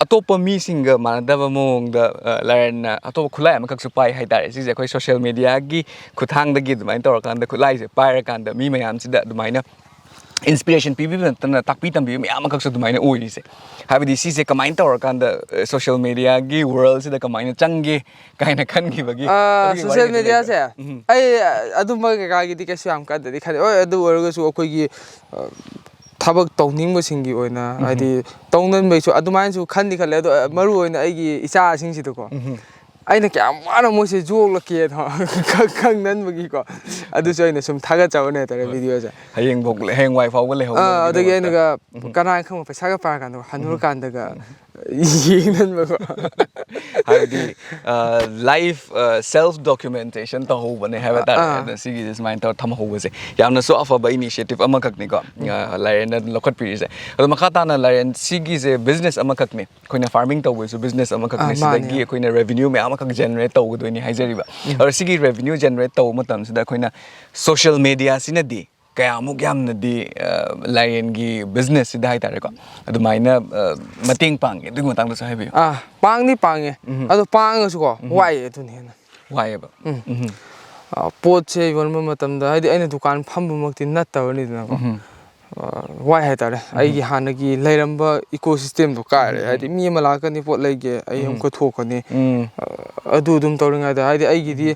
ꯑꯇꯣꯞꯄ ꯃꯤꯁꯤꯡꯒ ꯃꯥꯟꯅꯗꯕ ꯃꯑꯣꯡꯗ, ꯑ, ꯂꯥꯏꯔꯦꯟꯅ ꯑꯇꯣꯞꯄ ꯈꯨꯠꯂꯥꯏ ꯑꯃꯈꯛꯁꯨ ꯄꯥꯏ ꯍꯥꯏꯇꯥꯔꯦ꯫ ꯁꯤꯁꯦ ꯑꯩꯈꯣꯏ social media-ꯒꯤ ꯈꯨꯠꯊꯥꯡꯗꯒꯤ ꯑꯗꯨꯃꯥꯏꯅ ꯇꯧꯔꯀꯥꯟꯗ ꯈꯨꯠꯂꯥꯏꯁꯦ ꯄꯥꯏꯔꯀꯥꯟꯗ ꯃꯤ ꯃꯌꯥꯝꯁꯤꯗ ꯑꯗꯨꯃꯥꯏꯅ ꯏꯟꯁꯄꯤꯔꯦꯁꯟ ꯄꯤꯕꯤꯕ ꯅꯠꯇꯅ ꯇꯥꯛꯄꯤ ꯇꯝꯕꯤꯕ ꯃꯌꯥꯝ ꯑꯃꯈꯛꯁꯨ ꯑꯗꯨꯃꯥꯏꯅ ꯑꯣꯏꯔꯤꯁꯦ꯫ ꯍꯥꯏꯕꯗꯤ ꯁꯤꯁꯦ ꯀꯃꯥꯏꯅ ꯇꯧꯔꯀꯥꯟꯗ ꯁꯣꯁꯤꯌꯦꯜ ꯃꯦꯗꯤꯌꯥꯒꯤ ꯋꯥꯔꯜꯁꯤꯗ ꯀꯃꯥꯏꯅ ꯆꯪꯒꯦ ꯀꯥꯏꯅ ꯈꯟꯈꯤꯕꯒꯤ ꯑꯗꯨꯒꯤ ꯁꯣꯁꯤꯌꯦꯜ ꯋꯥꯔꯤꯗꯤ ꯂꯩꯕꯤꯕ꯭ꯔꯥ? ꯃꯦꯗꯤꯌꯥꯁꯦ ꯑꯩ ꯑꯗꯨꯝꯕ ꯀꯩꯀꯥꯒꯤꯗꯤ ꯀꯩꯁꯨ ꯌꯥꯝ ꯀꯟꯅꯗꯤ ꯈꯟꯗꯦ꯫ ꯍꯣꯏ, ꯑꯗꯨ ꯑꯣꯏꯔꯒꯁꯨ ꯑꯩꯈꯣꯏꯒꯤ ꯊꯕꯛ ꯇꯧꯅꯤꯡꯕꯁꯤꯡꯒꯤ ꯑꯣꯏꯅ ꯍꯥꯏꯗꯤ ꯇꯧꯅꯤꯡꯕꯩꯁꯨ ꯑꯗꯨꯃꯥꯏꯅꯁꯨ ꯈꯟꯗꯤ ꯈꯜꯂꯦ꯫ ꯑꯗꯣ ꯃꯔꯨ ꯑꯣꯏꯅ ꯑꯩꯒꯤ ꯏꯆꯥꯁꯤꯡꯁꯤꯗꯀꯣ ꯑꯩꯅ ꯀꯌꯥꯝ ꯋꯥꯅ ꯃꯣꯏꯁꯦ ꯌꯣꯛꯂꯛꯀꯦꯗꯣ ꯈꯪꯅꯟꯕꯒꯤꯀꯣ꯫ ꯑꯗꯨꯁꯨ ꯑꯩꯅ ꯁꯨꯝ ꯊꯥꯒꯠꯆꯕꯅꯦ ꯍꯥꯏꯇꯥꯔꯦ ꯚꯤꯗꯤꯑꯣꯁꯦ꯫ ꯍꯌꯦꯡꯐꯥꯎ ꯍꯌꯦꯡꯋꯥꯏ ꯐꯥꯎꯕ ꯂꯩꯍꯧꯅꯕꯒꯤꯗꯃꯛꯇ꯫ ꯑꯥ, ꯑꯗꯨꯒ ꯀꯅꯥꯅ ꯈꯪꯕ, ꯄꯩꯁꯥꯒ ꯄꯥꯔꯀꯥꯟꯗ ꯍꯅꯨꯔꯀꯥꯟꯗꯒ ꯌꯦꯡꯅꯟꯕꯀꯣ꯫ ꯍꯥꯏꯕꯗꯤ ꯂꯥꯏꯐ ꯁꯦꯜꯐ ꯗꯣꯀ꯭ꯌꯨꯃꯦꯟꯇꯦꯁꯟ ꯇꯧꯍꯧꯕꯅꯦ ꯍꯥꯏꯕ ꯇꯥꯔꯦ꯫ ꯑꯗ ꯁꯤꯒꯤꯁꯦ ꯁꯨꯃꯥꯏꯅ ꯇꯧꯔ ꯊꯝꯍꯧꯕꯁꯦ ꯌꯥꯝꯅꯁꯨ ꯑꯐꯕ ꯏꯅꯤꯁꯤꯌꯦꯇꯤꯞ ꯑꯃꯈꯛꯅꯤꯀꯣ꯫ ꯂꯥꯏꯔꯦꯟꯅ ꯂꯧꯈꯠꯄꯤꯔꯤꯁꯦ꯫ ꯑꯗꯣ ꯃꯈꯥ ꯇꯥꯅ ꯂꯥꯏꯔꯦꯟ ꯁꯤꯒꯤꯁꯦ ꯕꯤꯖꯤꯅꯦꯁ ꯑꯃꯈꯛꯅꯤ, ꯑꯩꯈꯣꯏꯅ ꯐꯥꯔꯃꯤꯡ ꯇꯧꯕꯁꯨ ꯕꯤꯖꯤꯅꯦꯁ ꯑꯃꯈꯛꯅꯤ꯫ ꯑꯥ, ꯃꯥꯅꯦ꯫ ꯁꯤꯗꯒꯤ ꯑꯩꯈꯣꯏꯅ ꯔꯦꯚꯤꯅ꯭ꯌꯨ ꯃꯌꯥꯝ ꯑꯃꯈꯛ ꯖꯦꯅꯔꯦꯠ ꯇꯧꯒꯗꯣꯏꯅꯤ ꯍꯥꯏꯖꯔꯤꯕ꯫ ꯑꯗꯣ ꯁꯤꯒꯤ ꯔꯦꯚꯤꯅ꯭ꯌꯨ ꯖꯦꯅꯔꯦꯠ ꯇꯧꯕ ꯃꯇꯝꯁꯤꯗ ꯑꯩꯈꯣꯏꯅ ꯁꯣꯁꯤꯌꯦꯜ ꯃꯦꯗꯤꯌꯥꯁꯤꯅꯗꯤ ꯀꯌꯥꯃꯨꯛ ꯌꯥꯝꯅꯗꯤ ꯂꯥꯏꯔꯦꯟꯒꯤ ꯕꯤꯖꯤꯅꯦꯁꯁꯤꯗ ꯍꯥꯏꯇꯥꯔꯦꯀꯣ, ꯑꯗꯨꯃꯥꯏꯅ ꯃꯇꯦꯡ ꯄꯥꯡꯒꯦ? ꯑꯗꯨꯒꯤ ꯃꯇꯥꯡꯗꯁꯨ ꯍꯥꯏꯕꯤꯌꯨ꯫ ꯑꯥ, ꯄꯥꯡꯗꯤ ꯄꯥꯡꯉꯦ꯫ ꯑꯗꯣ ꯄꯥꯡꯉꯁꯨꯀꯣ ꯋꯥꯏꯑꯦ ꯑꯗꯨꯅ ꯍꯦꯟꯅ꯫ ꯋꯥꯏꯑꯦꯕ꯫ ꯎꯝ꯫ ꯄꯣꯠꯁꯦ ꯌꯣꯟꯕ ꯃꯇꯝꯗ, ꯍꯥꯏꯗꯤ ꯑꯩꯅ ꯗꯨꯀꯥꯟ ꯐꯝꯕꯃꯛꯇꯤ ꯅꯠꯇꯕꯅꯤꯗꯅꯀꯣ꯫ ꯋꯥꯏ ꯍꯥꯏꯇꯥꯔꯦ꯫ ꯑꯩꯒꯤ ꯍꯥꯟꯅꯒꯤ ꯂꯩꯔꯝꯕ ꯏꯀꯣ ꯁꯤꯁꯇꯦꯝꯗꯣ ꯀꯥꯏꯔꯦ꯫ ꯍꯥꯏꯗꯤ ꯃꯤ ꯑꯃ ꯂꯥꯛꯀꯅꯤ, ꯄꯣꯠ ꯂꯩꯒꯦ, ꯑꯩ ꯑꯃꯨꯛꯀ ꯊꯣꯛꯀꯅꯤ꯫ ꯑꯗꯨ ꯑꯗꯨꯝ ꯇꯧꯔꯤꯉꯩꯗ, ꯍꯥꯏꯗꯤ ꯑꯩꯒꯤꯗꯤ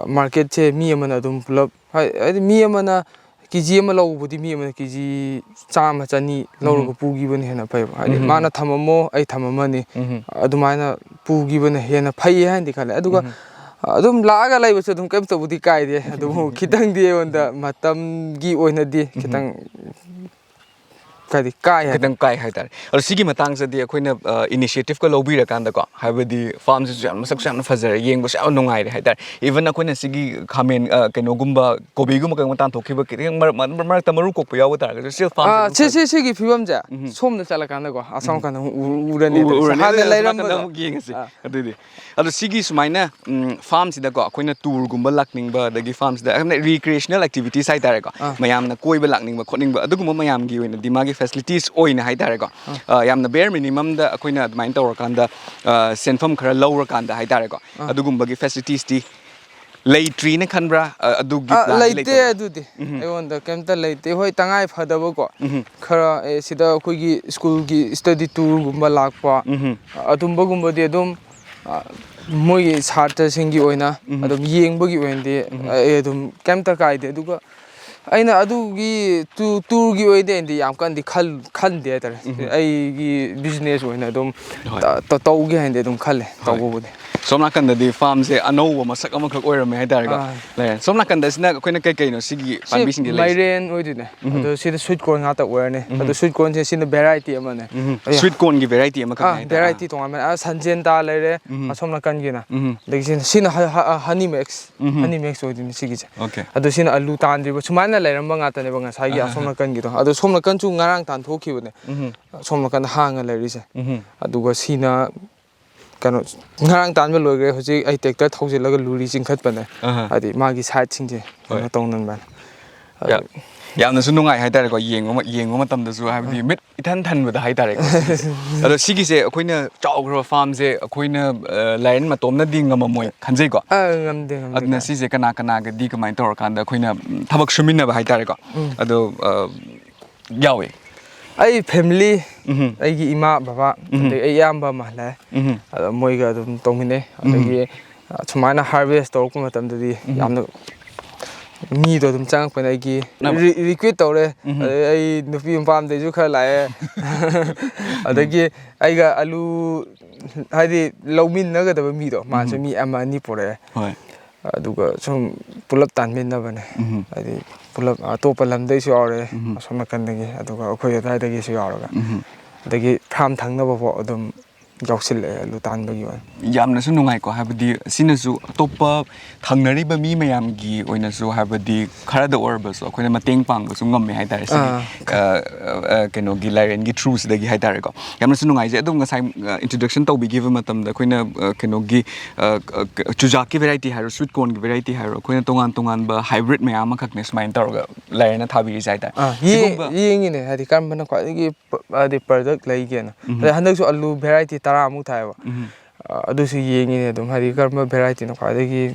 ꯃꯥꯔꯀꯦꯠꯁꯦ ꯃꯤ ꯑꯃꯅ ꯑꯗꯨꯝ ꯄꯨꯂꯞ, ꯍꯥꯏꯗꯤ ꯃꯤ ꯑꯃꯅ ꯀꯦ ꯖꯤ ꯑꯃ ꯂꯧꯕꯕꯨꯗꯤ ꯃꯤ ꯑꯃꯅ ꯀꯦ ꯖꯤ ꯆꯥꯝꯃ, ꯆꯅꯤ ꯂꯧꯔꯒ ꯄꯨꯈꯤꯕꯅ ꯍꯦꯟꯅ ꯐꯩꯕ꯫ ꯍꯥꯏꯗꯤ ꯃꯥꯅ ꯊꯝꯃꯝꯃꯣ, ꯑꯩ ꯊꯝꯃꯝꯃꯅꯤ꯫ ꯑꯗꯨꯃꯥꯏꯅ ꯄꯨꯈꯤꯕꯅ ꯍꯦꯟꯅ ꯐꯩ ꯍꯥꯏꯅꯗꯤ ꯈꯜꯂꯦ꯫ ꯑꯗꯨꯒ ꯑꯗꯨꯝ ꯂꯥꯛꯑꯒ ꯂꯩꯕꯁꯨ ꯑꯗꯨꯝ ꯀꯩꯝꯇꯕꯨꯗꯤ ꯀꯥꯏꯗꯦ꯫ ꯑꯗꯨꯕꯨ ꯈꯤꯇꯪꯗꯤ ꯑꯩꯉꯣꯟꯗ ꯃꯇꯝꯒꯤ ꯑꯣꯏꯅꯗꯤ ꯈꯤꯇꯪ ꯀꯗꯤ ꯀꯥꯏ ꯍꯥꯏ ꯈꯤꯇꯪ ꯀꯥꯏ ꯍꯥꯏꯇꯥꯔꯦ꯫ ꯑꯗꯣ ꯁꯤꯒꯤ ꯃꯇꯥꯡꯁꯤꯗꯤ ꯑꯩꯈꯣꯏꯅ ꯏꯅꯤꯁꯤꯌꯦꯇꯤꯞꯀ ꯂꯧꯕꯤꯔꯀꯥꯟꯗꯀꯣ, ꯍꯥꯏꯕꯗꯤ ꯐꯥꯔꯝꯁꯤꯁꯨ ꯌꯥꯝ ꯃꯁꯛꯁꯨ ꯌꯥꯝꯅ ꯐꯖꯔꯦ, ꯌꯦꯡꯕꯁꯨ ꯌꯥꯝ ꯅꯨꯡꯉꯥꯏꯔꯦ ꯍꯥꯏꯇꯥꯔꯦ꯫ ꯏꯚꯟ ꯑꯩꯈꯣꯏꯅ ꯁꯤꯒꯤ ꯈꯥꯃꯦꯟ, ꯑ, ꯀꯩꯅꯣꯒꯨꯝꯕ, ꯀꯣꯕꯤꯒꯨꯝꯕ ꯀꯩꯒꯨꯝꯕ ꯇꯥꯟꯊꯣꯛꯈꯤꯕ ꯈꯤꯇꯪ ꯃꯔꯛ-, ꯃꯔꯛ-, ꯃꯔꯛꯇ ꯃꯔꯨ ꯀꯣꯛꯄ ꯌꯥꯎꯕ ꯇꯥꯔꯒꯁꯨ ꯁꯤꯜ ꯐꯥꯔꯝꯁꯦ ꯑꯥ, ꯑꯗꯨꯝ ꯁꯤ ꯐꯖ- ꯁꯤ ꯁꯤꯒꯤ ꯐꯤꯕꯝꯁꯦ ꯁꯣꯝꯗ ꯆꯠꯂꯀꯥꯟꯗꯀꯣ ꯑꯁꯣꯝ ꯀꯥꯟꯗ ꯑꯃꯨꯛ ꯎ- ꯎꯔꯅꯤ꯫ ꯎ- ꯑꯗꯨ ꯎꯔꯅꯤ꯫ ꯍꯥꯟꯅ ꯑꯗꯨꯗꯤ ꯑꯁꯣꯝ ꯅꯥꯀꯟꯗ ꯂꯩꯔꯝꯕꯗꯣ ꯑꯃꯨꯛ ꯌꯦꯡꯉꯁꯤ꯫ ꯑꯥ꯫ ꯑꯗꯨꯗꯤ ꯑꯗꯣ ꯁꯤꯒꯤ ꯁꯨꯃꯥꯏꯅ ꯎꯝ, ꯐꯥꯔꯝꯁꯤꯗꯀꯣ ꯑꯩꯈꯣꯏꯅ ꯇꯨꯔꯒꯨꯝꯕ ꯂꯥꯛꯅꯤꯡꯕ, ꯑꯗꯒꯤ ꯐꯥꯔꯝꯁꯤꯗ ꯌꯥꯝꯅ ꯔꯤꯀ꯭ꯔꯤꯌꯦꯁꯅꯦꯜ ꯑꯦꯛꯇꯤꯚꯤꯇꯤꯁ ꯍꯥꯏꯇꯥꯔꯦꯀꯣ, ꯑꯥ꯫ ꯃꯌꯥꯝꯅ ꯀꯣꯏꯕ ꯂꯥꯛꯅꯤꯡꯕ ꯈꯣꯠꯅꯤꯡꯕ ꯑꯗꯨꯒꯨꯝꯕ ꯃꯌꯥꯝꯒꯤ ꯑꯣꯏꯅꯗꯤ ꯃꯥꯒꯤ ꯐꯦꯁꯤꯂꯤꯇꯤꯁ ꯑꯣꯏꯅ ꯍꯥꯏꯇꯥꯔꯦꯀꯣ, ꯑ, ꯌꯥꯝꯅ ꯕꯦꯌꯔ ꯃꯤꯅꯤꯃꯝꯗ ꯑꯩꯈꯣꯏꯅ ꯑꯗꯨꯃꯥꯏꯅ ꯇꯧꯔꯀꯥꯟꯗ, ꯑ, ꯁꯦꯟꯐꯝ ꯈꯔ ꯂꯧꯔꯀꯥꯟꯗ ꯍꯥꯏꯇꯥꯔꯦꯀꯣ, ꯑꯗꯨꯒꯨꯝꯕꯒꯤ ꯐꯦꯁꯤꯂꯤꯇꯤꯁꯇꯤ ꯂꯩꯇ꯭ꯔꯤꯅ ꯈꯟꯕ꯭ꯔꯥ? ꯑ, ꯑꯗꯨꯒꯤ ꯑ, plan ꯗꯤ ꯂꯩꯇꯦ ꯂꯩꯇꯕ꯭ꯔꯥ? ꯑꯗꯨꯗꯤ꯫ ꯎꯝ꯫ ꯑꯩꯉꯣꯟꯗ ꯀꯩꯝꯇ ꯂꯩꯇꯦ꯫ ꯍꯣꯏ, ꯇꯉꯥꯏ ꯐꯗꯕꯀꯣ꯫ ꯎꯝ꯫ ꯈꯔ, ꯑꯦ, ꯁꯤꯗ ꯑꯩꯈꯣꯏꯒꯤ ꯁ꯭ꯀꯨꯜꯒꯤ study tour ꯒꯨꯝꯕ ꯂꯥꯛꯄ, ꯎꯝ꯫ ꯑꯗꯨꯝꯕꯒꯨꯝꯕꯗꯤ ꯑꯗꯨꯝ, ꯑ, ꯃꯣꯏꯒꯤ ꯁꯥꯇ꯭ꯔꯁꯤꯡꯒꯤ ꯑꯣꯏꯅ ꯎꯝ꯫ ꯑꯗꯨꯝ ꯌꯦꯡꯕꯒꯤ ꯑꯣꯏꯅꯗꯤ ꯎꯝ꯫ ꯑꯩ ꯑꯗꯨꯝ ꯀꯩꯝꯇ ꯀꯥꯏꯗꯦ꯫ ꯑꯗꯨꯒ ꯑꯩꯅ ꯑꯗꯨꯒꯤ ꯇꯨ-, tour ꯒꯤ ꯑꯣꯏꯗꯦ ꯑꯩꯗꯤ ꯌꯥꯝ ꯀꯟꯅꯗꯤ ꯈꯟ-, ꯈꯟꯗꯦ ꯍꯥꯏꯇꯥꯔꯦ꯫ ꯎꯝ꯫ ꯑꯩꯒꯤ business ꯑꯣꯏꯅ ꯑꯗꯨꯝ ꯍꯣꯏ꯫ ꯇ-, ꯇ-, ꯇꯧꯒꯦ ꯍꯥꯏꯅꯗꯤ ꯑꯗꯨꯝ ꯈꯜꯂꯦ, ꯍꯣꯏ꯫ ꯇꯧꯕꯕꯨꯗꯤ꯫ ꯁꯣꯝ ꯅꯥꯀꯟꯗꯗꯤ farm ꯁꯦ ꯑꯅꯧꯕ ꯃꯁꯛ ꯑꯃꯈꯛ ꯑꯣꯏꯔꯝꯃꯦ ꯍꯥꯏꯇꯥꯔꯦꯀꯣ꯫ ꯑꯥ꯫ ꯂꯩꯔꯦ꯫ ꯁꯣꯝ ꯅꯥꯀꯟꯗ ꯁꯤꯅ ꯑꯩꯈꯣꯏꯅ ꯀꯩ ꯀꯩꯅꯣ ꯁꯤꯒꯤ ꯁꯤ ꯄꯥꯝꯕꯤꯁꯤꯡꯁꯦ ꯂꯩꯔꯤꯁꯦ? ꯃꯥꯏꯔꯦꯟ ꯑꯣꯏꯗꯣꯏꯅꯦ꯫ ꯎꯝ꯫ ꯑꯗꯣ ꯁꯤꯗ sweet corn ꯉꯥꯛꯇ ꯑꯣꯏꯔꯅꯤ꯫ ꯎꯝ꯫ ꯑꯗꯣ sweet corn ꯁꯦ ꯁꯤꯅ variety ꯑꯃꯅꯦ꯫ ꯎꯝ꯫ ꯑꯌꯥ꯫ Sweet corn ꯒꯤ variety ꯑꯃꯈꯛꯅꯦ ꯑꯥ, ꯍꯥꯏꯇꯥꯔꯦ꯫ Variety ꯇꯣꯉꯥꯟꯕꯅꯦ꯫ ꯑꯥ, ꯁꯟꯖꯦꯟꯇꯥ ꯂꯩꯔꯦ, ꯎꯝ꯫ ꯑꯁꯣꯝ ꯅꯥꯀꯟꯒꯤꯅ꯫ ꯎꯝ꯫ ꯑꯗꯒꯤ ꯁꯤꯅ, ꯁꯤꯅ ꯍ-, ꯍ-, honey mix꯫ ꯎꯝ꯫ Honey mix ꯑꯣꯏꯗꯣꯏꯅꯦ ꯁꯤꯒꯤꯁꯦ꯫ Okay꯫ ꯑꯗꯣ ꯁꯤꯅ ꯑꯂꯨ ꯇꯥꯟꯗ꯭ꯔꯤꯕ, ꯁꯨꯃꯥꯏꯅ ꯂꯩꯔꯝꯕ ꯉꯥꯛꯇꯅꯦꯕ ꯉꯁꯥꯏꯒꯤ ꯑꯥ, ꯑꯁꯣꯝ ꯑꯥ꯫ ꯅꯥꯀꯟꯒꯤꯗꯣ꯫ ꯑꯗꯣ ꯁꯣꯝ ꯅꯥꯀꯟꯁꯨ ꯉꯔꯥꯡ ꯇꯥꯟꯊꯣꯛꯈꯤꯕꯅꯦ꯫ ꯎꯝ꯫ ꯁꯣꯝ ꯅꯥꯀꯟꯗ ꯍꯥꯡꯉ ꯂꯩꯔꯤꯁꯦ꯫ ꯎꯝ꯫ ꯑꯗꯨꯒ ꯁꯤꯅ ꯀꯩꯅꯣ, ꯉꯔꯥꯡ ꯇꯥꯟꯕ ꯂꯣꯏꯈ꯭ꯔꯦ꯫ ꯍꯧꯖꯤꯛ ꯑꯩ tractor ꯊꯧꯖꯤꯜꯂꯒ ꯂꯨꯔꯤ ꯆꯤꯡꯈꯠꯄꯅꯦ꯫ ꯑꯍꯥ꯫ ꯍꯥꯏꯗꯤ ꯃꯥꯒꯤ side ꯁꯤꯡꯁꯦ ꯀꯩꯅꯣ ꯍꯣꯏ꯫ ꯇꯧꯅꯕ꯫ ꯌꯥ-, ꯌꯥꯝꯅꯁꯨ ꯅꯨꯡꯉꯥꯏ ꯍꯥꯏꯇꯥꯔꯦꯀꯣ, ꯌꯦꯡꯕ ꯃ-, ꯌꯦꯡꯕ ꯃꯇꯝꯗꯁꯨ, ꯍꯥꯏꯕꯗꯤ ꯎꯝ꯫ ꯃꯤꯠ ꯏꯊꯟ ꯊꯟꯕꯗ ꯍꯥꯏꯇꯥꯔꯦꯀꯣ, ꯁꯤꯒꯤꯁꯦ꯫ ꯑꯗꯣ ꯁꯤꯒꯤꯁꯦ ꯑꯩꯈꯣꯏꯅ ꯆꯥꯎꯈ꯭ꯔꯕ farm ꯁꯦ ꯑꯩꯈꯣꯏꯅ, ꯑ, ꯂꯥꯏꯔꯦꯟ ꯃꯇꯣꯝꯅꯗꯤ ꯉꯝꯃꯝꯃꯣꯏ ꯈꯟꯖꯩꯀꯣ꯫ ꯑ, ꯉꯝꯗꯦ, ꯉꯝꯗꯦ, ꯑꯗꯨꯅ ꯉꯝꯗꯦ꯫ ꯁꯤꯁꯦ ꯀꯅꯥ ꯀꯅꯥꯒꯗꯤ ꯀꯃꯥꯏꯅ ꯇꯧꯔꯀꯥꯟꯗ ꯑꯩꯈꯣꯏꯅ, ꯎꯝ, ꯊꯕꯛ ꯁꯨꯃꯤꯟꯅꯕ ꯍꯥꯏꯇꯥꯔꯦꯀꯣ꯫ ꯎꯝ꯫ ꯑꯗꯣ, ꯑ, ꯌꯥꯎꯋꯦ꯫ ꯑꯩ family, ꯎꯝꯍꯨꯝ꯫ ꯑꯩꯒꯤ ꯏꯃꯥ, ꯕꯕꯥ, ꯎꯝꯍꯨꯝ꯫ ꯑꯗꯩ ꯑꯩ ꯏꯌꯥꯝꯕ ꯑꯃ ꯂꯩ꯫ ꯎꯝꯍꯨꯝ꯫ ꯑꯗ ꯃꯣꯏꯒ ꯑꯗꯨꯝ ꯇꯧꯃꯤꯟꯅꯩ꯫ ꯎꯝꯍꯨꯝ꯫ ꯑꯗꯒꯤ, ꯑ, ꯁꯨꯃꯥꯏꯅ harvest ꯇꯧꯔꯛꯄ ꯃꯇꯝꯗꯗꯤ ꯎꯝꯍꯨꯝ꯫ ꯌꯥꯝꯅ ꯃꯤꯗꯣ ꯑꯗꯨꯝ ꯆꯪꯉꯛꯄꯅꯦ꯫ ꯑꯩꯒꯤ ꯅꯝ- ꯔꯤ-, recruit ꯇꯧꯔꯦ꯫ ꯎꯝꯍꯨꯝ꯫ ꯑꯗꯩ ꯑꯩ ꯅꯨꯄꯤ ꯃꯄꯥꯝꯗꯩꯁꯨ ꯈꯔ ꯂꯥꯛꯑꯦ꯫ ꯎꯝ꯫ ꯑꯗꯒꯤ ꯑꯩꯒ ꯑꯂꯨ, ꯍꯥꯏꯗꯤ ꯂꯧꯃꯤꯟꯅꯒꯗꯕ ꯃꯤꯗꯣ, ꯃꯥꯁꯨ ꯎꯝꯍꯨꯝ꯫ ꯃꯤ ꯑꯃ ꯑꯅꯤ ꯄꯨꯔꯛꯑꯦ꯫ ꯍꯣꯏ꯫ ꯑꯗꯨꯒ ꯁꯨꯝ ꯄꯨꯂꯞ ꯇꯥꯟꯃꯤꯟꯅꯕꯅꯦ꯫ ꯎꯝꯍꯨꯝ꯫ ꯍꯥꯏꯗꯤ ꯄꯨꯂꯞ ꯑꯇꯣꯞꯄ ꯂꯝꯗꯩꯁꯨ ꯌꯥꯎꯔꯦ, ꯎꯝꯍꯨꯝ꯫ ꯑꯁꯣꯝ ꯅꯥꯀꯟꯗꯒꯤ, ꯑꯗꯨꯒ ꯑꯩꯈꯣꯏ ꯑꯗꯥꯏꯗꯒꯤꯁꯨ ꯌꯥꯎꯔꯒ꯫ ꯎꯝꯍꯨꯝ꯫ ꯑꯗꯒꯤ farm ꯊꯪꯅꯕꯐꯥꯎ ꯑꯗꯨꯝ ꯌꯥꯎꯁꯤꯜꯂꯛꯑꯦ ꯑꯂꯨ ꯇꯥꯟꯕꯒꯤ ꯑꯣꯏꯅ꯫ ꯌꯥꯝꯅꯁꯨ ꯅꯨꯡꯉꯥꯏꯀꯣ, ꯍꯥꯏꯕꯗꯤ ꯁꯤꯅꯁꯨ ꯑꯇꯣꯞꯄ ꯊꯪꯅꯔꯤꯕ ꯃꯤ ꯃꯌꯥꯝꯒꯤ ꯑꯣꯏꯅꯁꯨ, ꯍꯥꯏꯕꯗꯤ ꯈꯔꯗ ꯑꯣꯏꯔꯕꯁꯨ ꯑꯩꯈꯣꯏꯅ ꯃꯇꯦꯡ ꯄꯥꯡꯕꯁꯨ ꯉꯝꯃꯦ ꯍꯥꯏꯇꯥꯔꯦ, ꯁꯤꯒꯤ, ꯑꯥ꯫ ꯑ, ꯑ, ꯀꯩꯅꯣꯒꯤ ꯂꯥꯏꯔꯦꯟꯒꯤ through ꯁꯤꯗꯒꯤ ꯍꯥꯏꯇꯥꯔꯦꯀꯣ꯫ ꯌꯥꯝꯅꯁꯨ ꯅꯨꯡꯉꯥꯏꯖꯩ꯫ ꯑꯗꯨꯝ ꯉꯁꯥꯏ, ꯑ, introduction ꯇꯧꯕꯤꯈꯤꯕ ꯃꯇꯝꯗ ꯑꯩꯈꯣꯏꯅ, ꯑ, ꯀꯩꯅꯣꯒꯤ, ꯑ, ꯑ, ꯆꯨꯖꯥꯛꯀꯤ variety ꯍꯥꯏꯔꯣ, sweet corn ꯒꯤ variety ꯍꯥꯏꯔꯣ, ꯑꯩꯈꯣꯏꯅ ꯇꯣꯉꯥꯟ ꯇꯣꯉꯥꯟꯕ hybrid ꯃꯌꯥꯝ ꯑꯃꯈꯛꯅꯦ ꯁꯨꯃꯥꯏꯅ ꯇꯧꯔꯒ ꯂꯥꯏꯔꯦꯟꯅ ꯊꯥꯕꯤꯔꯤꯁꯦ ꯍꯥꯏꯇꯥꯔꯦ꯫ ꯑꯥ, ꯌꯦꯡ-, ꯁꯤꯒꯨꯝꯕ ꯌꯦꯡꯉꯤꯅꯦ, ꯍꯥꯏꯗꯤ ꯀꯔꯝꯕꯅ ꯈ꯭ꯋꯥꯏꯗꯒꯤ ꯄ-, ꯍꯥꯏꯗꯤ product ꯂꯩꯒꯦꯅ꯫ ꯎꯝ꯫ ꯑꯗꯩ ꯍꯟꯗꯛꯁꯨ ꯑꯂꯨ variety ꯇꯔꯥꯃꯨꯛ ꯊꯥꯏꯌꯦꯕ꯫ ꯎꯝ꯫ ꯑ, ꯑꯗꯨꯁꯨ ꯌꯦꯡꯉꯤꯅꯦ ꯑꯗꯨꯝ, ꯍꯥꯏꯗꯤ ꯀꯔꯝꯕ variety ꯅ ꯈ꯭ꯋꯥꯏꯗꯒꯤ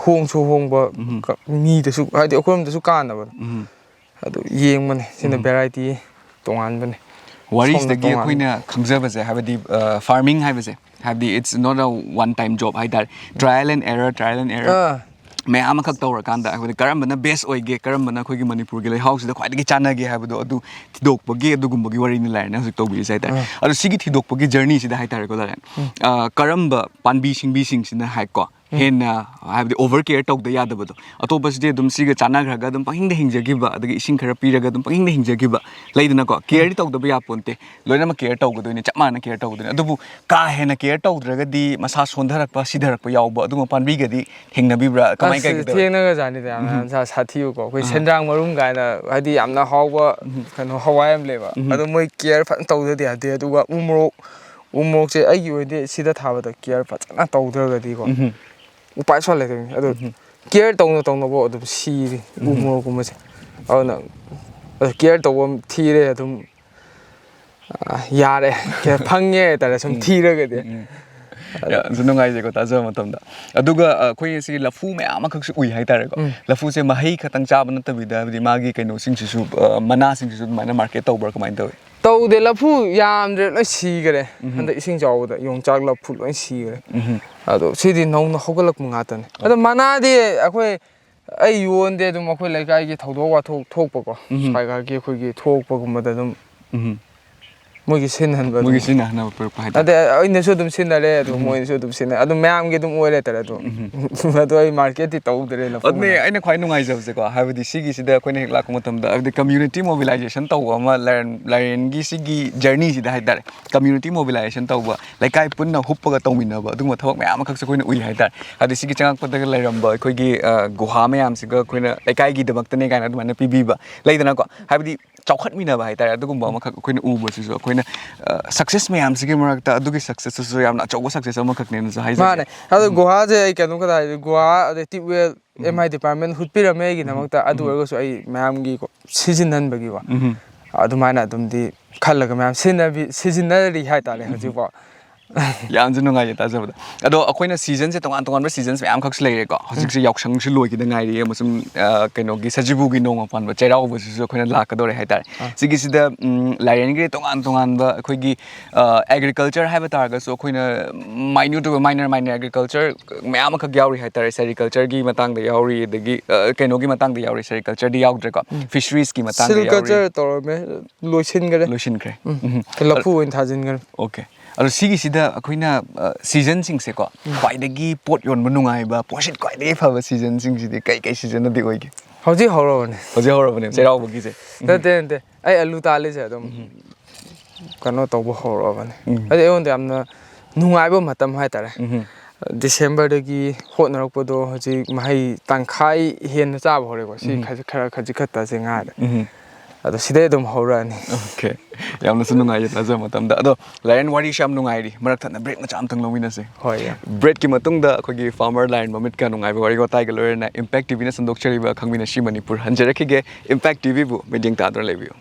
ꯍꯣꯡꯁꯨ ꯍꯣꯡꯕ, ꯃꯤꯗꯁꯨ, ꯍꯥꯏꯗꯤ ꯑꯩꯈꯣꯏꯔꯣꯝꯗꯁꯨ ꯀꯥꯟꯅꯕꯗꯣ꯫ ꯑꯗꯨ ꯌꯦꯡꯕꯅꯦ꯫ ꯁꯤꯅ variety ꯇꯣꯉꯥꯟꯕꯅꯦ꯫ ꯁꯣꯝꯅ ꯋꯥꯔꯤꯁꯤꯗꯒꯤ ꯇꯣꯉꯥꯟꯕ꯫ ꯑꯩꯈꯣꯏꯅ ꯈꯪꯖꯕꯁꯦ, ꯍꯥꯏꯕꯗꯤ farming ꯍꯥꯏꯕꯁꯦ, ꯍꯥꯏꯕꯗꯤ it's not a one time job ꯍꯥꯏꯇꯥꯔꯦ꯫ Trial and error, trial and error ꯑꯥ꯫ ꯃꯌꯥꯝ ꯑꯃꯈꯛ ꯇꯧꯔꯀꯥꯟꯗ ꯑꯩꯈꯣꯏꯗ ꯀꯔꯝꯕꯅ best ꯑꯣꯏꯒꯦ, ꯀꯔꯝꯕꯅ ꯑꯩꯈꯣꯏꯒꯤ ꯃꯅꯤꯄꯨꯔꯒꯤ ꯂꯩꯍꯥꯎꯁꯤꯗ ꯈ꯭ꯋꯥꯏꯗꯒꯤ ꯆꯥꯟꯅꯒꯦ ꯍꯥꯏꯕꯗꯣ ꯑꯗꯨ ꯊꯤꯗꯣꯛꯄꯒꯤ ꯑꯗꯨꯒꯨꯝꯕꯒꯤ ꯋꯥꯔꯤꯅꯤ ꯂꯥꯏꯔꯦꯟꯅ ꯍꯧꯖꯤꯛ ꯇꯧꯕꯤꯔꯤꯁꯦ ꯍꯥꯏꯇꯥꯔꯦ꯫ ꯑꯥ꯫ ꯑꯗꯣ ꯁꯤꯒꯤ ꯊꯤꯗꯣꯛꯄꯒꯤ journey ꯁꯤꯗ ꯍꯥꯏꯇꯥꯔꯦꯀꯣ ꯂꯥꯏꯔꯦꯟ, ꯑꯥ, ꯀꯔꯝꯕ ꯄꯥꯝꯕꯤ ꯁꯤꯡꯕꯤꯁꯤꯡꯁꯤꯅ ꯍꯥꯏꯀꯣ ꯍꯦꯟꯅ ꯍꯥꯏꯕꯗꯤ over care ꯇꯧꯗ ꯌꯥꯗꯕꯗꯣ, ꯑꯇꯣꯞꯄꯁꯤꯗꯤ ꯑꯗꯨꯝ ꯁꯤꯒ ꯆꯥꯟꯅꯈ꯭ꯔꯒ ꯑꯗꯨꯝ ꯄꯪꯍꯤꯡꯗ ꯍꯤꯡꯖꯈꯤꯕ, ꯑꯗꯒꯤ ꯏꯁꯤꯡ ꯈꯔ ꯄꯤꯔꯒ ꯑꯗꯨꯝ ꯄꯪꯍꯤꯡꯗ ꯍꯤꯡꯖꯈꯤꯕ ꯂꯩꯗꯅꯀꯣ꯫ Care ꯗꯤ ꯇꯧꯗꯕ ꯌꯥꯄꯣꯟꯇꯦ, ꯂꯣꯏꯅꯃꯛ care ꯇꯧꯒꯗꯣꯏꯅꯦ, ꯆꯞ ꯃꯥꯟꯅ care ꯇꯧꯒꯗꯣꯏꯅꯦ꯫ ꯑꯗꯨꯕꯨ ꯀꯥ ꯍꯦꯟꯅ care ꯇꯧꯗ꯭ꯔꯒꯗꯤ ꯃꯁꯥ ꯁꯣꯟꯊꯔꯛꯄ, ꯁꯤꯊꯔꯛꯄ ꯌꯥꯎꯕ ꯑꯗꯨꯒꯨꯝꯕ ꯄꯥꯝꯕꯤꯒꯗꯤ ꯊꯦꯡꯅꯕꯤꯕ꯭ꯔꯥ? ꯀꯃꯥꯏꯅ ꯑꯁ, ꯀꯩꯒꯗꯧꯋꯦ? ꯊꯦꯡꯅꯒꯖꯥꯠꯅꯤꯗ ꯌꯥꯝꯅ ꯁꯥ-, ꯁꯥꯊꯤꯕꯀꯣ꯫ ꯑꯩꯈꯣꯏ ꯁꯦꯟꯗ꯭ꯔꯥꯡ ꯃꯔꯨꯝ ꯀꯥꯏꯅ ꯍꯥꯏꯗꯤ ꯌꯥꯝꯅ ꯍꯥꯎꯕ ꯀꯩꯅꯣ ꯍꯋꯥꯏ ꯑꯃ ꯂꯩꯕ꯫ ꯑꯗꯣ ꯃꯣꯏ care ꯐꯖꯅ ꯇꯧꯗꯗꯤ ꯌꯥꯗꯦ꯫ ꯑꯗꯨꯒ ꯎ ꯃꯣꯔꯣꯛ, ꯎ ꯃꯣꯔꯣꯛꯁꯦ ꯑꯩꯒꯤ ꯑꯣꯏꯅꯗꯤ ꯁꯤꯗ ꯊꯥꯕꯗ care ꯐꯖꯅ ꯇꯧꯗ꯭ꯔꯒꯗꯤꯀꯣ ꯎꯄꯥꯏ ꯁꯨꯡꯂꯩ ꯂꯩꯇꯕꯅꯤ꯫ ꯑꯗꯣ care ꯇꯧꯅ ꯇꯧꯅꯕꯨ ꯑꯗꯨꯝ ꯁꯤꯔꯤ ꯎ ꯃꯣꯔꯣꯛꯀꯨꯝꯕꯁꯦ꯫ ꯑꯗꯨꯅ care ꯇꯧꯕ ꯑꯃ ꯊꯤꯔꯦ ꯑꯗꯨꯝ꯫ ꯑ, ꯌꯥꯔꯦ꯫ ꯐꯪꯉꯦ ꯍꯥꯏꯇꯥꯔꯦ ꯁꯨꯝ ꯊꯤꯔꯒꯗꯤ꯫ ꯌꯥꯝꯅꯁꯨ ꯅꯨꯡꯉꯥꯏꯖꯩꯀꯣ ꯇꯥꯖꯕ ꯃꯇꯝꯗ꯫ ꯑꯗꯨꯒ, ꯑ, ꯑꯩꯈꯣꯏ ꯁꯤꯒꯤ ꯂꯐꯨ ꯃꯌꯥꯝ ꯑꯃꯈꯛꯁꯨ ꯎꯏ ꯍꯥꯏꯇꯥꯔꯦꯀꯣ꯫ ꯂꯐꯨꯁꯦ ꯃꯍꯩ ꯈꯛꯇꯪ ꯆꯥꯕ ꯅꯠꯇꯕꯤꯗ, ꯍꯥꯏꯕꯗꯤ ꯃꯥꯒꯤ ꯀꯩꯅꯣꯁꯤꯡꯁꯤꯁꯨ, ꯑ, ꯃꯅꯥꯁꯤꯡꯁꯤꯁꯨ ꯑꯗꯨꯃꯥꯏꯅ market ꯇꯧꯕ꯭ꯔꯥ, ꯀꯃꯥꯏꯅ ꯇꯧꯏ? ꯇꯧꯗꯦ, ꯂꯐꯨ ꯌꯥꯝꯗ꯭ꯔꯦ, ꯂꯣꯏ ꯁꯤꯈꯔꯦ꯫ ꯍꯟꯗꯛ ꯏꯁꯤꯡ ꯆꯥꯎꯕꯗ ꯌꯣꯡꯆꯥꯛ ꯂꯐꯨ ꯂꯣꯏ ꯁꯤꯈꯔꯦ꯫ ꯑꯗꯣ ꯁꯤꯗꯤ ꯅꯧꯅ ꯍꯧꯒꯠꯂꯛꯄ ꯉꯥꯛꯇꯅꯦ꯫ ꯑꯗꯣ ꯃꯅꯥꯗꯤ ꯑꯩꯈꯣꯏ ꯑꯩ ꯌꯣꯟꯗꯦ, ꯑꯗꯨꯝ ꯑꯩꯈꯣꯏ ꯂꯩꯀꯥꯏꯒꯤ ꯊꯧꯗꯣꯛ ꯋꯥꯊꯣꯛ ꯊꯣꯛꯄꯀꯣ, ꯁ꯭ꯋꯥꯏꯒꯥꯒꯤ ꯑꯩꯈꯣꯏꯒꯤ ꯊꯣꯛꯄꯒꯨꯝꯕꯗ ꯑꯗꯨꯝ ꯃꯣꯏꯒꯤ ꯁꯤꯟꯍꯟꯕ ꯑꯗꯨꯝ꯫ ꯃꯣꯏꯒꯤ ꯁꯤꯟꯅꯍꯟꯅꯕ ꯄꯨꯔꯛꯄ ꯍꯥꯏꯇꯥꯔꯦ꯫ ꯑꯗꯩ ꯑꯩꯅꯁꯨ ꯑꯗꯨꯝ ꯁꯤꯟꯅꯔꯦ, ꯑꯗꯨ ꯃꯣꯏꯅꯁꯨ ꯑꯗꯝ ꯁꯤꯟꯅꯔꯦ, ꯑꯗꯨꯝ ꯃꯌꯥꯝꯒꯤ ꯑꯗꯨꯝ ꯑꯣꯏꯔꯦ ꯍꯥꯏꯇꯥꯔꯦ꯫ ꯑꯗꯣ ꯑꯗꯣ ꯑꯩ market ꯇꯤ ꯇꯧꯗ꯭ꯔꯦ ꯂꯐꯨ ꯑꯗꯨꯅꯦ ꯃꯅꯥ꯫ ꯑꯩꯅ ꯈ꯭ꯋꯥꯏ ꯅꯨꯡꯉꯥꯏꯖꯕꯁꯦꯀꯣ, ꯍꯥꯏꯕꯗꯤ ꯁꯤꯒꯤꯁꯤꯗ ꯑꯩꯈꯣꯏꯅ ꯍꯦꯛ ꯂꯥꯛꯄ ꯃꯇꯝꯗ, ꯍꯥꯏꯕꯗꯤ community mobilization ꯇꯧꯕ ꯑꯃ, ꯂꯥꯏꯔꯦꯟ, ꯂꯥꯏꯔꯦꯟꯒꯤ ꯁꯤꯒꯤ journey ꯁꯤꯗ ꯍꯥꯏꯇꯥꯔꯦ, community mobilization ꯇꯧꯕ, ꯂꯩꯀꯥꯏ ꯄꯨꯟꯅ ꯍꯨꯞꯄꯒ ꯇꯧꯃꯤꯟꯅꯕ, ꯑꯗꯨꯒꯨꯝꯕ ꯊꯕꯛ ꯃꯌꯥꯝ ꯑꯃꯈꯛꯁꯨ ꯑꯩꯈꯣꯏꯅ ꯎꯏ ꯍꯥꯏꯇꯥꯔꯦ꯫ ꯍꯥꯏꯕꯗꯤ ꯁꯤꯒꯤ ꯆꯪꯉꯛꯄꯗꯒ ꯂꯩꯔꯝꯕ ꯑꯩꯈꯣꯏꯒꯤ, ꯑ, ꯒꯨꯍꯥ ꯃꯌꯥꯝꯁꯤꯒ ꯑꯩꯈꯣꯏꯅ ꯂꯩꯀꯥꯏꯒꯤꯗꯃꯛꯇꯅꯦ ꯀꯥꯏꯅ ꯑꯗꯨꯃꯥꯏꯅ ꯄꯤꯕꯤꯕ, ꯂꯩꯗꯅꯀꯣ, ꯍꯥꯏꯕꯗꯤ ꯆꯥꯎꯈꯠꯃꯤꯟꯅꯕ ꯍꯥꯏꯇꯥꯔꯦ꯫ ꯑꯗꯨꯒꯨꯝꯕ ꯑꯃꯈꯛ ꯑꯩꯈꯣꯏꯅ ꯎꯕꯁꯤꯁꯨ ꯑꯩꯈꯣꯏꯅ, ꯑ, success ꯃꯌꯥꯝꯁꯤꯒꯤ ꯃꯔꯛꯇ ꯑꯗꯨꯒꯤ success ꯇꯨꯁꯨ ꯌꯥꯝꯅ ꯑꯆꯧꯕ success ꯑꯃꯈꯛꯅꯦꯅꯁꯨ ꯍꯥꯏꯖꯒꯦ꯫ ꯃꯥꯅꯦ꯫ ꯑꯗꯣ ꯒꯨꯍꯥꯁꯦ ꯑꯩ ꯀꯩꯅꯣ ꯈꯛꯇ ꯍꯥꯏꯗꯤ, ꯒꯨꯍꯥ ꯑꯗꯩ tube well, M I department ꯍꯨꯠꯄꯤꯔꯝꯃꯦ ꯑꯩꯒꯤꯗꯃꯛꯇ꯫ ꯑꯗꯨ ꯑꯣꯏꯔꯒꯁꯨ ꯑꯩ ꯃꯌꯥꯝꯒꯤ ꯀꯣ ꯁꯤꯖꯤꯟꯅꯍꯟꯕꯒꯤꯀꯣ ꯑꯗꯨꯃꯥꯏꯅ ꯑꯗꯨꯝꯗꯤ ꯈꯜꯂꯒ ꯃꯌꯥꯝ ꯁꯤꯖꯤꯟꯅꯕꯤ-, ꯁꯤꯖꯤꯟꯅꯔꯤ ꯍꯥꯏꯇꯥꯔꯦ ꯍꯧꯖꯤꯛꯐꯥꯎ꯫ ꯌꯥꯝꯁꯨ ꯅꯨꯡꯉꯥꯏꯌꯦ ꯇꯥꯖꯕꯗ꯫ ꯑꯗꯣ ꯑꯩꯈꯣꯏꯅ ꯁꯤꯖꯟꯁꯦ ꯇꯣꯉꯥꯟ ꯇꯣꯉꯥꯟꯕ ꯁꯤꯖꯟꯁ ꯃꯌꯥꯝ ꯈꯛꯁꯨ ꯂꯩꯔꯦꯀꯣ꯫ ꯍꯧꯖꯤꯛꯁꯦ ꯌꯥꯎꯁꯪꯁꯨ ꯂꯣꯏꯈꯤꯗ ꯉꯥꯏꯔꯤ ꯑꯃꯁꯨꯡ ꯑ, ꯀꯩꯅꯣꯒꯤ ꯁꯖꯤꯕꯨꯒꯤ ꯅꯣꯡꯃ ꯄꯥꯟꯕ ꯆꯩꯔꯥꯎꯕꯁꯤꯁꯨ ꯑꯩꯈꯣꯏꯅ ꯂꯥꯛꯀꯗꯧꯔꯦ ꯍꯥꯏꯇꯥꯔꯦ꯫ ꯁꯤꯒꯤꯁꯤꯗ ꯎꯝ, ꯂꯥꯏꯔꯦꯟꯒꯤ ꯇꯣꯉꯥꯟ ꯇꯣꯉꯥꯟꯕ ꯑꯩꯈꯣꯏꯒꯤ ꯑꯦꯒ꯭ꯔꯤꯀꯜꯆꯔ ꯍꯥꯏꯕ ꯇꯥꯔꯒꯁꯨ ꯑꯩꯈꯣꯏꯅ ꯃꯥꯏꯅ꯭ꯌꯨꯠ ꯑꯣꯏꯕ ꯃꯥꯏꯅꯔ ꯃꯥꯏꯅꯔ ꯑꯦꯒ꯭ꯔꯤꯀꯜꯆꯔ ꯃꯌꯥꯝ ꯑꯃꯈꯛ ꯌꯥꯎꯔꯤ ꯍꯥꯏꯇꯥꯔꯦ꯫ ꯁꯦꯔꯤꯀꯜꯆꯔꯒꯤ ꯃꯇꯥꯡꯗ ꯌꯥꯎꯔꯤ, ꯑꯗꯒꯤ ꯑ, ꯀꯩꯅꯣꯒꯤ ꯃꯇꯥꯡꯗ ꯌꯥꯎꯔꯤ, ꯁꯦꯔꯤꯀꯜꯆꯔꯗꯤ ꯌꯥꯎꯗ꯭ꯔꯦꯀꯣ꯫ ꯐꯤꯁꯔꯤꯁꯀꯤ ꯃꯇꯥꯡꯗ ꯌꯥꯎꯔꯤ꯫ ꯁꯤꯜꯀꯜꯆꯔ ꯇꯧꯔꯝꯃꯦ, ꯂꯣꯏꯁꯤꯟꯈ꯭ꯔꯦ꯫ ꯂꯣꯏꯁꯤꯟꯈ꯭ꯔꯦ꯫ ꯂꯐꯨ ꯑꯣꯏꯅ ꯊꯥꯖꯤꯟꯈ꯭ꯔꯦ꯫ ꯑꯣꯀꯦ꯫ ꯑꯗꯣ ꯁꯤꯒꯤꯁꯤꯗ ꯑꯩꯈꯣꯏꯅ ꯁꯤꯖꯟꯁꯤꯡꯁꯦꯀꯣ, ꯈ꯭ꯋꯥꯏꯗꯒꯤ ꯄꯣꯠ ꯌꯣꯟꯕ ꯅꯨꯡꯉꯥꯏꯕ, ꯄꯣꯠꯁꯤꯠ ꯈ꯭ꯋꯥꯏꯗꯒꯤ ꯐꯕ ꯁꯤꯖꯟꯁꯤꯡꯁꯤꯗꯤ ꯀꯩ ꯀꯩ ꯁꯤꯖꯟꯅꯗꯤ ꯑꯣꯏꯒꯦ? ꯍꯧꯖꯤꯛ ꯍꯧꯔꯕꯅꯦ꯫ ꯍꯧꯖꯤꯛ ꯍꯧꯔꯕꯅꯦ ꯆꯩꯔꯥꯎꯕꯒꯤꯁꯦ꯫ ꯅꯠꯇꯦ, ꯅꯠꯇꯦ, ꯑꯩ ꯑꯂꯨ ꯇꯥꯜꯂꯤꯁꯦ ꯑꯗꯨꯝ ꯀꯩꯅꯣ ꯇꯧꯕ ꯍꯧꯔꯛꯑꯕꯅꯦ꯫ ꯍꯥꯏꯗꯤ ꯑꯩꯉꯣꯟꯗ ꯌꯥꯝꯅ ꯅꯨꯡꯉꯥꯏꯕ ꯃꯇꯝ ꯍꯥꯏꯇꯥꯔꯦ꯫ ꯗꯤꯁꯦꯝꯕꯔꯗꯒꯤ ꯍꯣꯠꯅꯔꯛꯄꯗꯣ ꯍꯧꯖꯤꯛ ꯃꯍꯩ ꯇꯪꯈꯥꯏ ꯍꯦꯟꯅ ꯆꯥꯕ ꯍꯧꯔꯦꯀꯣ꯫ ꯁꯤ ꯈꯖꯤꯛ ꯈꯔ ꯈꯖꯤꯛ ꯈꯛꯇꯁꯦ ꯉꯥꯏꯔꯦ꯫ ꯑꯗꯣ ꯁꯤꯗꯩ ꯑꯗꯨꯝ ꯍꯧꯔꯛꯑꯅꯤ꯫ ꯑꯣꯀꯦ꯫ ꯌꯥꯝꯅꯁꯨ ꯅꯨꯡꯉꯥꯏꯌꯦ ꯇꯥꯖꯕ ꯃꯇꯝꯗ꯫ ꯑꯗꯣ ꯂꯥꯏꯔꯦꯟ, ꯋꯥꯔꯤꯁꯨ ꯌꯥꯝ ꯅꯨꯡꯉꯥꯏꯔꯤ꯫ ꯃꯔꯛ ꯊꯠꯅ ꯕ꯭ꯔꯦꯛ ꯃꯆꯥ ꯑꯝꯇꯪ ꯂꯧꯃꯤꯟꯅꯁꯦ꯫ ꯍꯣꯏ, ꯌꯥꯏ꯫ ꯕ꯭ꯔꯦꯛꯀꯤ ꯃꯇꯨꯡꯗ ꯑꯩꯈꯣꯏꯒꯤ ꯐꯥꯔꯃꯔ ꯂꯥꯏꯔꯦꯟ ꯃꯃꯤꯠꯀ ꯅꯨꯡꯉꯥꯏꯕ ꯋꯥꯔꯤ ꯋꯥꯇꯥꯏꯒ ꯂꯣꯏꯅꯅ ꯏꯝꯄꯦꯛ ꯇꯤꯚꯤꯅ ꯁꯟꯗꯣꯛꯆꯔꯤꯕ ꯈꯪꯃꯤꯟꯅꯁꯤ ꯃꯅꯤꯄꯨꯔ ꯍꯟꯖꯔꯛꯈꯤꯒꯦ꯫ ꯏꯝꯄꯦꯛ ꯇꯤꯚꯤꯕꯨ ꯃꯤꯠꯌꯦꯡ ꯇꯥꯗꯨꯅ ꯂꯩꯕꯤꯌꯨ꯫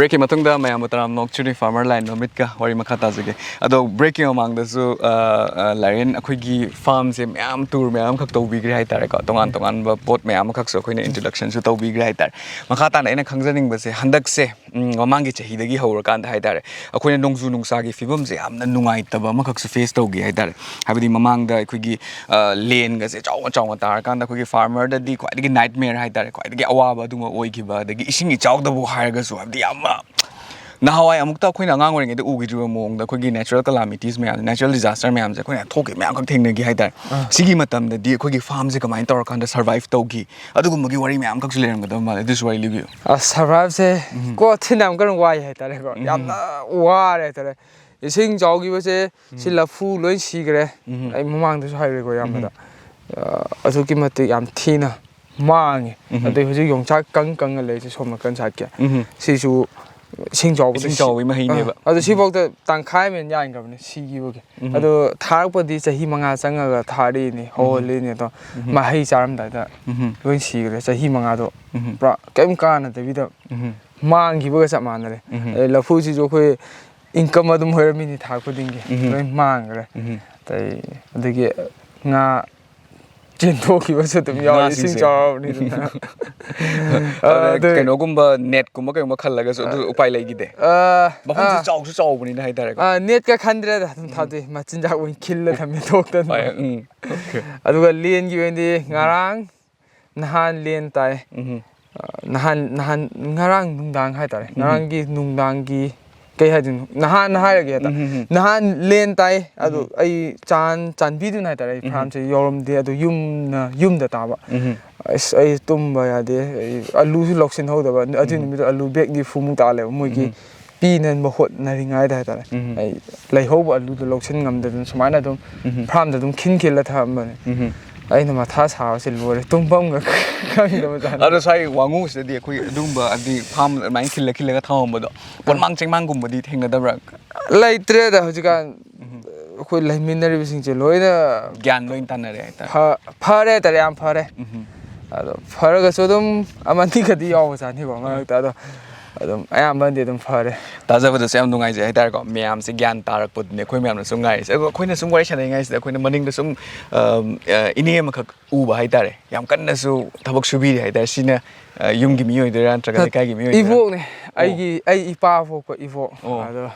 ꯕ꯭ꯔꯦꯛꯀꯤ ꯃꯇꯨꯡꯗ ꯃꯌꯥꯝꯕꯨ ꯇꯔꯥꯝꯅ ꯑꯣꯛꯆꯔꯤ, ꯐꯥꯔꯃꯔ ꯂꯥꯏꯟ ꯃꯃꯤꯠꯀ ꯋꯥꯔꯤ ꯃꯈꯥ ꯇꯥꯖꯒꯦ꯫ ꯑꯗꯣ ꯕ꯭ꯔꯦꯛꯀꯤ ꯃꯃꯥꯡꯗꯁꯨ, ꯑ, ꯑ, ꯂꯥꯏꯔꯦꯟ, ꯑꯩꯈꯣꯏꯒꯤ ꯐꯥꯔꯝꯁꯦ ꯃꯌꯥꯝ ꯇꯨꯔ ꯃꯌꯥꯝ ꯑꯃꯈꯛ ꯇꯧꯕꯤꯈ꯭ꯔꯦ ꯍꯥꯏꯇꯥꯔꯦꯀꯣ, ꯇꯣꯉꯥꯟ ꯇꯣꯉꯥꯟꯕ ꯄꯣꯠ ꯃꯌꯥꯝ ꯑꯃꯈꯛꯁꯨ ꯑꯩꯈꯣꯏꯅ ꯏꯟꯇ꯭ꯔꯣꯗꯛꯁꯟꯁꯨ ꯇꯧꯕꯤꯈ꯭ꯔꯦ ꯍꯥꯏꯇꯥꯔꯦ꯫ ꯃꯈꯥ ꯇꯥꯅ ꯑꯩꯅ ꯈꯪꯖꯅꯤꯡꯕꯁꯦ, ꯍꯟꯗꯛꯁꯦ, ꯎꯝ, ꯃꯃꯥꯡꯒꯤ ꯆꯍꯤꯗꯒꯤ ꯍꯧꯔꯀꯥꯟꯗ ꯍꯥꯏꯇꯥꯔꯦ, ꯑꯩꯈꯣꯏꯅ ꯅꯣꯡꯖꯨ ꯅꯨꯡꯁꯥꯒꯤ ꯐꯤꯕꯝꯁꯦ ꯌꯥꯝꯅ ꯅꯨꯡꯉꯥꯏꯇꯕ ꯑꯃꯈꯛꯁꯨ ꯐꯦꯁ ꯇꯧꯈꯤ ꯍꯥꯏꯇꯥꯔꯦ꯫ ꯍꯥꯏꯕꯗꯤ ꯃꯃꯥꯡꯗ ꯑꯩꯈꯣꯏꯒꯤ, ꯑ, ꯂꯦꯟꯒꯁꯦ ꯆꯥꯎꯅ ꯆꯥꯎꯅ ꯇꯥꯔꯀꯥꯟꯗ ꯑꯩꯈꯣꯏꯒꯤ ꯐꯥꯔꯃꯔꯗꯗꯤ ꯈ꯭ꯋꯥꯏꯗꯒꯤ ꯅꯥꯏꯠꯃꯤꯌꯔ ꯍꯥꯏꯇꯥꯔꯦ, ꯈ꯭ꯋꯥꯏꯗꯒꯤ ꯑꯋꯥꯕ ꯑꯗꯨꯃ ꯑꯣꯏꯈꯤꯕ, ꯑꯗꯒꯤ ꯏꯁꯤꯡ ꯏꯆꯥꯎꯗꯕꯨ ꯍꯥꯏꯔꯒꯁꯨ, ꯍꯥꯏꯕꯗꯤ ꯌꯥꯝꯅ ꯅꯍꯥꯟꯋꯥꯏ ꯑꯃꯨꯛꯇ ꯑꯩꯈꯣꯏꯅ ꯑꯉꯥꯡ ꯑꯣꯏꯔꯤꯉꯩꯗ ꯎꯈꯤꯗ꯭ꯔꯤꯕ ꯃꯑꯣꯡꯗ ꯑꯩꯈꯣꯏꯒꯤ ꯅꯦꯆꯔꯦꯜ ꯀꯂꯥꯃꯤꯇꯤꯁ ꯃꯌꯥꯝ, ꯅꯦꯆꯔꯦꯜ ꯗꯤꯖꯥꯁꯇꯔ ꯃꯌꯥꯝꯁꯦ ꯑꯩꯈꯣꯏꯅ ꯊꯣꯛꯈꯤ ꯃꯌꯥꯝꯈꯛ ꯊꯦꯡꯅꯈꯤ ꯍꯥꯏꯇꯥꯔꯦ꯫ ꯑꯥ꯫ ꯁꯤꯒꯤ ꯃꯇꯝꯗꯗꯤ ꯑꯩꯈꯣꯏꯒꯤ ꯐꯥꯔꯝꯁꯦ ꯀꯃꯥꯏꯅ ꯇꯧꯔꯀꯥꯟꯗ ꯁꯔꯚꯥꯏꯚ ꯇꯧꯈꯤ, ꯑꯗꯨꯒꯨꯝꯕꯒꯤ ꯋꯥꯔꯤ ꯃꯌꯥꯝꯈꯛꯁꯨ ꯂꯩꯔꯝꯒꯗꯕ ꯃꯥꯜꯂꯦ, ꯑꯗꯨꯁꯨ ꯋꯥꯔꯤ ꯂꯤꯕꯤꯌꯨ꯫ ꯑꯁ, ꯁꯔꯚꯥꯏꯚꯁꯦ ꯎꯝ꯫ ꯀꯣ ꯊꯤꯅ ꯌꯥꯝ ꯀꯟꯅ ꯋꯥꯏ ꯍꯥꯏꯇꯥꯔꯦꯀꯣ꯫ ꯎꯝ꯫ ꯌꯥꯝꯅ ꯋꯥꯔꯦ ꯍꯥꯏꯇꯥꯔꯦ꯫ ꯏꯁꯤꯡ ꯆꯥꯎꯈꯤꯕꯁꯦ ꯁꯤ ꯎꯝ꯫ ꯂꯐꯨ ꯂꯣꯏ ꯁꯤꯈ꯭ꯔꯦ꯫ ꯎꯝ꯫ ꯑꯩ ꯃꯃꯥꯡꯗꯁꯨ ꯍꯥꯏꯈ꯭ꯔꯦꯀꯣ ꯏꯌꯥꯝꯕꯗ꯫ ꯎꯝ꯫ ꯑ, ꯑꯗꯨꯛꯀꯤ ꯃꯇꯤꯛ ꯌꯥꯝ ꯊꯤꯅ ꯃꯥꯡꯉꯦ꯫ ꯎꯝ꯫ ꯑꯗꯩ ꯍꯧꯖꯤꯛ ꯌꯣꯡꯆꯥꯛ ꯀꯪ ꯀꯪꯉ ꯂꯩꯔꯤꯁꯦ ꯁꯣꯝ ꯅꯥꯀꯟ ꯁꯥꯏꯠꯀꯤ꯫ ꯎꯝ꯫ ꯁꯤꯁꯨ ꯏꯁꯤꯡ ꯆꯥꯎꯕꯗ ꯏꯁꯤꯡ ꯁꯤ-, ꯆꯥꯎꯕꯒꯤ ꯃꯍꯩꯅꯦꯕ꯫ ꯑ, ꯑꯗꯨ ꯁꯤꯐꯥꯎꯗ ꯇꯪꯈꯥꯏ ꯑꯃ ꯍꯦꯟꯅ ꯌꯥꯟꯈ꯭ꯔꯕꯅꯦ ꯁꯤꯈꯤꯕꯒꯤ꯫ ꯎꯝ꯫ ꯑꯗꯨ ꯊꯥꯔꯛꯄꯗꯤ ꯆꯍꯤ ꯃꯉꯥ ꯆꯪꯉꯒ ꯊꯥꯔꯛꯏꯅꯤ, ꯎꯝ꯫ ꯍꯧꯍꯜꯂꯤꯅꯤ ꯑꯗꯣ ꯎꯝ꯫ ꯃꯍꯩ ꯆꯥꯔꯝꯗꯥꯏꯗ ꯎꯝ꯫ ꯂꯣꯏ ꯁꯤꯈ꯭ꯔꯦ꯫ ꯆꯍꯤ ꯃꯉꯥꯗꯣ ꯎꯝ꯫ ꯄꯨꯔꯥ ꯀꯔꯤꯝ ꯀꯥꯟꯅꯗꯕꯤꯗ ꯎꯝ꯫ ꯃꯥꯡꯈꯤꯕꯒ ꯆꯞ ꯃꯥꯟꯅꯔꯦ꯫ ꯎꯝ꯫ ꯑꯗꯩ ꯂꯐꯨꯁꯤꯁꯨ ꯑꯩꯈꯣꯏ ꯏꯟꯀꯝ ꯑꯗꯨꯝ ꯑꯣꯏꯔꯝꯃꯤꯅꯤ ꯊꯥ ꯈꯨꯗꯤꯡꯒꯤ꯫ ꯎꯝ꯫ ꯂꯣꯏ ꯃꯥꯡꯈ꯭ꯔꯦ꯫ ꯎꯝ꯫ ꯑꯗꯩ ꯑꯗꯒꯤ ꯉꯥ ꯆꯦꯟꯊꯣꯛꯈꯤꯕꯁꯨ ꯑꯗꯨꯝ ꯌꯥꯎꯔꯦ, ꯏꯁꯤꯡ ꯉꯥꯁꯤꯡꯁꯦ꯫ ꯆꯥꯎꯔꯕꯅꯤꯅ꯫ ꯑꯗꯨꯅ ꯑꯗꯨ ꯀꯩꯅꯣꯒꯨꯝꯕ ꯅꯦꯠꯀꯨꯝꯕ ꯀꯩꯒꯨꯝꯕ ꯈꯜꯂꯒꯁꯨ ꯑꯗꯨ ꯎꯄꯥꯏ ꯂꯩꯈꯤꯗꯦ꯫ ꯑ, ꯃꯐꯝꯁꯦ ꯑ, ꯆꯥꯎꯁꯨ ꯆꯥꯎꯕꯅꯤꯅ ꯍꯥꯏꯇꯥꯔꯦꯀꯣ꯫ ꯑ, ꯅꯦꯠꯀ ꯈꯟꯗ꯭ꯔꯦꯗ, ꯑꯗꯨꯝ ꯎꯝ꯫ ꯊꯥꯗꯣꯛꯑꯦ꯫ ꯃꯆꯤꯟꯖꯥꯛ ꯑꯣꯏꯅ ꯈꯤꯜꯂ ꯊꯝꯃꯦ ꯊꯣꯛꯇꯅ꯫ ꯍꯣꯏ, ꯎꯝ꯫ ꯑꯣꯀꯦ꯫ ꯑꯗꯨꯒ ꯂꯦꯟꯒꯤ ꯑꯣꯏꯅꯗꯤ ꯎꯝ꯫ ꯉꯔꯥꯡ ꯅꯍꯥꯟ ꯂꯦꯟ ꯇꯥꯏ꯫ ꯎꯝ꯫ ꯑ, ꯅꯍꯥꯟ, ꯅꯍꯥꯟ, ꯉꯔꯥꯡ ꯅꯨꯡꯗꯥꯡ ꯍꯥꯏꯇꯥꯔꯦ꯫ ꯎꯝ꯫ ꯉꯔꯥꯡꯒꯤ ꯅꯨꯡꯗꯥꯡꯒꯤ ꯀꯩ ꯍꯥꯏꯗꯣꯏꯅꯣ? ꯅꯍꯥꯟ ꯍꯥꯏꯔꯒꯦ ꯍꯥꯏꯇꯥꯔꯦ꯫ ꯎꯝ, ꯎꯝ, ꯎꯝ꯫ ꯅꯍꯥꯟ ꯂꯦꯟ ꯇꯥꯏ, ꯑꯗꯨ ꯎꯝ꯫ ꯑꯩ ꯆꯥꯟ-, ꯆꯥꯟꯕꯤꯗꯨꯅ ꯍꯥꯏꯇꯥꯔꯦ, ꯑꯩ ꯎꯝ꯫ ꯐꯥꯔꯝꯁꯦ ꯌꯧꯔꯝꯗꯦ, ꯑꯗꯨ ꯌꯨꯝꯅ, ꯌꯨꯝꯗ ꯇꯥꯕ꯫ ꯎꯝ꯫ ꯑꯁ, ꯑꯩ ꯇꯨꯝꯕ ꯌꯥꯗꯦ, ꯑꯩ ꯑꯂꯨꯁꯨ ꯂꯧꯁꯤꯟꯍꯧꯗꯕ, ꯑꯗꯨ ꯎꯝ꯫ ꯅꯨꯃꯤꯠꯇꯨ ꯑꯂꯨ ꯕꯦꯒ ꯅꯤꯐꯨꯃꯨꯛ ꯇꯥ ꯂꯩꯕ, ꯃꯣꯏꯒꯤ ꯎꯝ꯫ ꯄꯤꯅꯕ ꯍꯣꯠꯅꯔꯤꯉꯩꯗ ꯍꯥꯏꯇꯥꯔꯦ꯫ ꯎꯝ꯫ ꯑꯩ ꯂꯩꯍꯧꯕ ꯑꯂꯨꯗꯣ ꯂꯧꯁꯤꯟ ꯉꯝꯗꯗꯅ ꯁꯨꯃꯥꯏꯅ ꯑꯗꯨꯝ ꯎꯝ꯫ ꯐꯥꯔꯝꯗ ꯑꯗꯨꯝ ꯈꯤꯟ ꯈꯤꯜꯂ ꯊꯝꯃꯝꯕꯅꯦ꯫ ꯎꯝ꯫ ꯑꯩꯅ ꯃꯊꯥ ꯁꯥꯕꯁꯦ ꯂꯣꯏꯔꯦ, ꯇꯨꯝꯐꯝꯒ ꯈꯪꯗꯕ ꯖꯥꯠꯅꯤ꯫ ꯑꯗꯣ ꯁ꯭ꯋꯥꯏ ꯋꯥꯉꯨꯁꯤꯗꯗꯤ ꯑꯩꯈꯣꯏ ꯑꯗꯨꯒꯨꯝꯕ, ꯍꯥꯏꯗꯤ ꯐꯥꯔꯝ ꯑꯗꯨꯃꯥꯏꯅ ꯈꯤꯜꯂ ꯈꯤꯜꯂꯒ ꯊꯝꯃꯝꯕꯗꯣ, ꯄꯣꯠꯃꯥꯡ ꯆꯦꯡꯃꯥꯡꯒꯨꯝꯕꯗꯤ ꯊꯦꯡꯅꯗꯕ꯭ꯔꯥ? ꯂꯩꯇ꯭ꯔꯦꯗ ꯍꯧꯖꯤꯛꯀꯥꯟ꯫ ꯎꯝ꯫ ꯑꯩꯈꯣꯏ ꯂꯩꯃꯤꯟꯅꯔꯤꯕꯁꯤꯡꯁꯦ ꯂꯣꯏꯅ ꯒ꯭ꯌꯥꯟ ꯂꯣꯏ ꯇꯥꯅꯔꯦ ꯍꯥꯏꯇꯥꯔꯦ꯫ ꯐ-, ꯐꯔꯦ ꯍꯥꯏꯇꯥꯔꯦ, ꯌꯥꯝ ꯐꯔꯦ꯫ ꯎꯝ꯫ ꯑꯗꯣ ꯐꯔꯒꯁꯨ ꯑꯗꯨꯝ ꯑꯃꯅꯤꯒꯗꯤ ꯌꯥꯎꯕꯖꯥꯠꯅꯤꯀꯣ ꯃꯔꯛꯇ꯫ ꯑꯗꯣ ꯑꯗꯨꯝ ꯑꯌꯥꯝꯕꯅꯗꯤ ꯑꯗꯨꯝ ꯐꯔꯦ꯫ ꯇꯥꯖꯕꯗꯁꯨ ꯌꯥꯝ ꯅꯨꯡꯉꯥꯏꯖꯩ ꯍꯥꯏꯇꯥꯔꯦꯀꯣ꯫ ꯃꯌꯥꯝꯁꯦ ꯒ꯭ꯌꯥꯟ ꯇꯥꯔꯛꯄꯗꯨꯅꯦ ꯑꯩꯈꯣꯏ ꯃꯌꯥꯝꯅꯁꯨ ꯉꯥꯏꯔꯤꯁꯦ꯫ ꯑꯗꯣ ꯑꯩꯈꯣꯏꯅ ꯁꯨꯝ ꯋꯥꯔꯤ ꯁꯥꯟꯅꯔꯤꯉꯩꯁꯤꯗ ꯑꯩꯈꯣꯏꯅ ꯃꯅꯤꯡꯗ ꯁꯨꯝ, ꯑꯝ, ꯑ, ꯏꯅꯦ ꯑꯃꯈꯛ ꯎꯕ ꯍꯥꯏꯇꯥꯔꯦ꯫ ꯌꯥꯝ ꯀꯟꯅꯁꯨ ꯊꯕꯛ ꯁꯨꯕꯤꯔꯤ ꯍꯥꯏꯇꯥꯔꯦ꯫ ꯁꯤꯅ, ꯑ, ꯌꯨꯝꯒꯤ ꯃꯤ ꯑꯣꯏꯗꯣꯏꯔꯥ ꯅꯠꯇ꯭ꯔꯒ ꯂꯩꯀꯥꯏꯒꯤ ꯃꯤ ꯑꯣꯏꯗꯣꯏꯔꯥ? ꯏꯕꯣꯛꯅꯦ꯫ ꯑꯣ꯫ ꯑꯩꯒꯤ, ꯑꯩ ꯏꯄꯥ ꯄꯣꯛꯄ ꯏꯕꯣꯛ꯫ ꯑꯣ꯫ ꯑꯗꯣ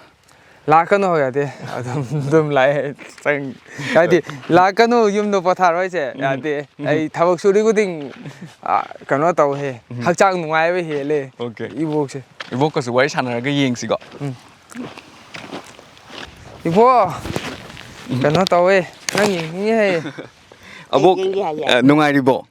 ꯂꯥꯛꯀꯅꯨ ꯌꯥꯗꯦ꯫ ꯑꯗꯨꯝ, ꯑꯗꯨꯝ ꯂꯥꯛꯑꯦ꯫ ꯆꯪ-, ꯍꯥꯏꯗꯤ, "ꯂꯥꯛꯀꯅꯨ, ꯌꯨꯝꯗ ꯄꯣꯊꯥꯔꯣ" ꯍꯥꯏꯁꯦ ꯎꯝ꯫ ꯌꯥꯗꯦ꯫ ꯎꯝ꯫ ꯑꯩ ꯊꯕꯛ ꯁꯨꯔꯤ ꯈꯨꯗꯤꯡ, ꯑ, ꯀꯩꯅꯣ ꯇꯧꯍꯦ꯫ ꯎꯝ꯫ ꯍꯛꯆꯥꯡ ꯅꯨꯡꯉꯥꯏꯕ ꯍꯦꯜꯂꯦ꯫ ꯑꯣꯀꯦ꯫ ꯏꯕꯣꯛꯁꯦ꯫ ꯏꯕꯣꯛꯀꯁꯨ ꯋꯥꯔꯤ ꯁꯥꯟꯅꯔꯒ ꯌꯦꯡꯁꯤꯀꯣ꯫ ꯎꯝ꯫ ꯏꯕꯣꯛ, ꯎꯝ꯫ ꯀꯩꯅꯣ ꯇꯧꯋꯦ, ꯅꯪ ꯌꯦꯡꯅꯤꯡꯉꯦ ꯍꯥꯏꯌꯦ꯫ ꯑꯕꯣꯛ, ꯌꯦꯡꯒꯦ ꯍꯥꯏꯌꯦ꯫ ꯑ, ꯅꯨꯡꯉꯥꯏꯔꯤꯕꯣ?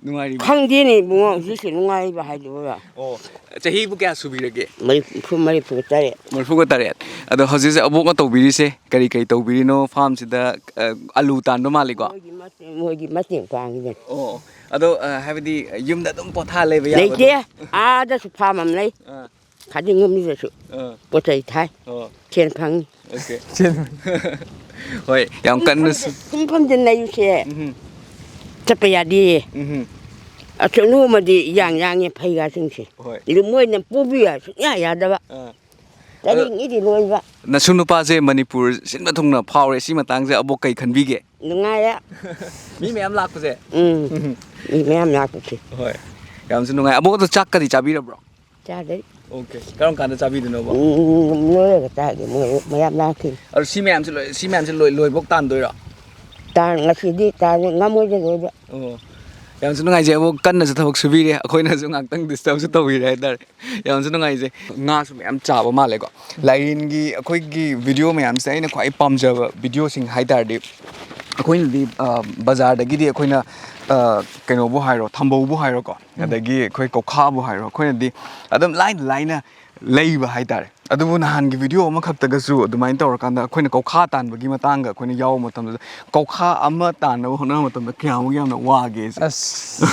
ꯅꯨꯡꯉꯥꯏꯔꯤꯕꯣ? ꯈꯪꯗꯦꯅꯦ ꯏꯕꯨꯡꯉꯣ, ꯍꯧꯖꯤꯛꯁꯦ ꯅꯨꯡꯉꯥꯏꯔꯤꯕ ꯍꯥꯏꯗꯨꯔ꯫ ꯑꯣ, ꯆꯍꯤꯕꯨ ꯀꯌꯥ ꯁꯨꯕꯤꯔꯒꯦ? ꯃꯔꯤꯐꯨ, ꯃꯔꯤꯐꯨ ꯇꯔꯦꯠ꯫ ꯃꯔꯤꯐꯨꯒ ꯇꯔꯦꯠ꯫ ꯑꯗꯣ ꯍꯧꯖꯤꯛꯁꯦ ꯑꯕꯣꯛꯅ ꯇꯧꯕꯤꯔꯤꯁꯦ ꯀꯔꯤ ꯀꯔꯤ ꯇꯧꯕꯤꯔꯤꯅꯣ? ꯐꯥꯔꯝꯁꯤꯗ, ꯑ, ꯑꯂꯨ ꯇꯥꯟꯕ ꯃꯥꯜꯂꯤꯀꯣ? ꯃꯣꯏꯒꯤ ꯃꯇꯦꯡ, ꯃꯣꯏꯒꯤ ꯃꯇꯦꯡ ꯄꯥꯡꯉꯤꯕꯅꯤ꯫ ꯑꯣ, ꯑꯗꯣ, ꯑ, ꯍꯥꯏꯕꯗꯤ ꯌꯨꯝꯗ ꯑꯗꯨꯝ ꯄꯣꯊꯥ ꯂꯩꯕ ꯌꯥꯕꯗꯣ? ꯂꯩꯇꯦ, ꯑꯥꯗꯁꯨ ꯐꯥꯔꯝ ꯑꯃ ꯂꯩ꯫ ꯑꯥ꯫ ꯈꯥꯗꯤꯡꯒꯨꯝꯕꯤꯗꯁꯨ ꯑꯥ꯫ ꯄꯣꯠ ꯆꯩ ꯊꯥꯏ꯫ ꯑꯣ꯫ ꯁꯦꯟ ꯐꯪꯉꯤ꯫ ꯑꯣꯀꯦ꯫ ꯁꯦꯟ ꯐꯪꯉꯤ꯫ ꯍꯣꯏ, ꯌꯥꯝ ꯀꯟꯅ ꯁꯨꯝꯐꯝꯁꯦ, ꯁꯨꯝꯐꯝꯁꯦ ꯂꯩꯔꯨꯁꯦ꯫ ꯎꯝ꯫ ꯆꯠꯄ ꯌꯥꯗꯦ꯫ ꯎꯝ꯫ ꯑꯁꯨꯛ ꯅꯣꯡꯃꯗꯤ ꯌꯥꯡ ꯌꯥꯡꯉꯦ ꯐꯩꯒꯥꯁꯤꯡꯁꯦ꯫ ꯍꯣꯏ꯫ ꯑꯗꯨ ꯃꯣꯏꯅ ꯄꯨꯕꯤꯌꯨ ꯁꯨꯡꯌꯥ ꯌꯥꯗꯕ꯫ ꯑꯥ꯫ ꯑꯗꯣ ꯇꯔꯦꯠꯅꯤꯗꯤ ꯂꯣꯏꯕ꯫ ꯅꯁꯨ ꯅꯨꯄꯥꯁꯦ ꯃꯅꯤꯄꯨꯔ ꯁꯤꯟꯕ ꯊꯨꯡꯅ ꯐꯥꯎꯔꯦ꯫ ꯁꯤ ꯃꯇꯥꯡꯁꯦ ꯑꯕꯣꯛ ꯀꯩ ꯈꯟꯕꯤꯒꯦ? ꯅꯨꯡꯉꯥꯏꯔꯦ꯫ ꯃꯤ ꯃꯌꯥꯝ ꯂꯥꯛꯄꯁꯦ? ꯎꯝ꯫ ꯃꯤ ꯃꯌꯥꯝ ꯂꯥꯛꯄꯁꯦ꯫ ꯍꯣꯏ꯫ ꯌꯥꯝꯁꯨ ꯅꯨꯡꯉꯥꯏ꯫ ꯑꯕꯣꯛ ꯑꯗꯣ ꯆꯥꯛꯀꯗꯤ ꯆꯥꯕꯤꯔꯕ꯭ꯔꯣ? ꯆꯥꯗ꯭ꯔꯤ꯫ ꯑꯣꯀꯦ꯫ ꯀꯔꯝ ꯀꯥꯟꯗ ꯆꯥꯕꯤꯗꯣꯏꯅꯣꯕ? ꯎꯝ, ꯂꯣꯏꯔꯒ ꯆꯥꯒꯦ꯫ ꯃꯣꯏ ꯃꯌꯥꯝ ꯂꯥꯛꯈꯤꯅꯤ꯫ ꯑꯗꯣ ꯁꯤ ꯃꯌꯥꯝꯁꯦ ꯂꯣꯏ, ꯁꯤ ꯃꯌꯥꯝꯁꯦ ꯂꯣꯏ, ꯂꯣꯏꯕꯧ ꯇꯥꯟꯗꯣꯏꯔꯣ? ꯇꯥꯟ-, ꯉꯁꯤꯗꯤ ꯇꯥꯟ-, ꯉꯝꯃꯣꯏꯗ ꯂꯣꯏꯕ꯫ ꯑꯣ꯫ ꯌꯥꯝꯁꯨ ꯅꯨꯡꯉꯥꯏꯖꯩ꯫ ꯑꯕꯣꯛ ꯀꯟꯅꯁꯨ ꯊꯕꯛ ꯁꯨꯕꯤꯔꯦ꯫ ꯑꯩꯈꯣꯏꯅꯁꯨ ꯉꯥꯛꯇꯪ disturb ꯁꯨ ꯇꯧꯕꯤꯔꯦ ꯍꯥꯏꯇꯥꯔꯦ꯫ ꯌꯥꯝꯁꯨ ꯅꯨꯡꯉꯥꯏꯖꯩ꯫ ꯉꯥꯁꯨ ꯃꯌꯥꯝ ꯆꯥꯕ ꯃꯥꯜꯂꯦꯀꯣ꯫ ꯂꯥꯏꯔꯦꯟꯒꯤ ꯑꯩꯈꯣꯏꯒꯤ video ꯃꯌꯥꯝꯁꯤꯗ ꯑꯩꯅ ꯈ꯭ꯋꯥꯏ ꯄꯥꯝꯖꯕ video ꯁꯤꯡ ꯍꯥꯏ ꯇꯥꯔꯗꯤ, ꯑꯩꯈꯣꯏꯅꯗꯤ, ꯑ, ꯕꯖꯥꯔꯗꯒꯤꯗꯤ ꯑꯩꯈꯣꯏꯅ, ꯑ, ꯀꯩꯅꯣꯕꯨ ꯍꯥꯏꯔꯣ, ꯊꯝꯕꯧꯕꯨ ꯍꯥꯏꯔꯣꯀꯣ, ꯎꯝ꯫ ꯑꯗꯒꯤ ꯑꯩꯈꯣꯏ ꯀꯧꯈꯥꯕꯨ ꯍꯥꯏꯔꯣ, ꯑꯩꯈꯣꯏꯅꯗꯤ ꯑꯗꯨꯝ ꯂꯥꯏꯅ ꯂꯥꯏꯅ ꯂꯩꯕ ꯍꯥꯏ ꯇꯥꯔꯦ꯫ ꯑꯗꯨꯕꯨ ꯅꯍꯥꯟꯒꯤ ꯚꯤꯗꯤꯑꯣ ꯑꯃꯈꯛꯇꯒꯁꯨ ꯑꯗꯨꯃꯥꯏꯅ ꯇꯧꯔꯀꯥꯟꯗ ꯑꯩꯈꯣꯏꯅ ꯀꯧꯈꯥ ꯇꯥꯟꯕꯒꯤ ꯃꯇꯥꯡꯒ ꯑꯩꯈꯣꯏꯅ ꯌꯥꯎꯕ ꯃꯇꯝꯗꯗ, ꯀꯧꯈꯥ ꯑꯃ ꯇꯥꯟꯅꯕ ꯍꯣꯠꯅꯕ ꯃꯇꯝꯗ ꯀꯌꯥꯃꯨꯛ ꯌꯥꯝꯅ ꯋꯥꯒꯦꯁꯦ? ꯑꯁ,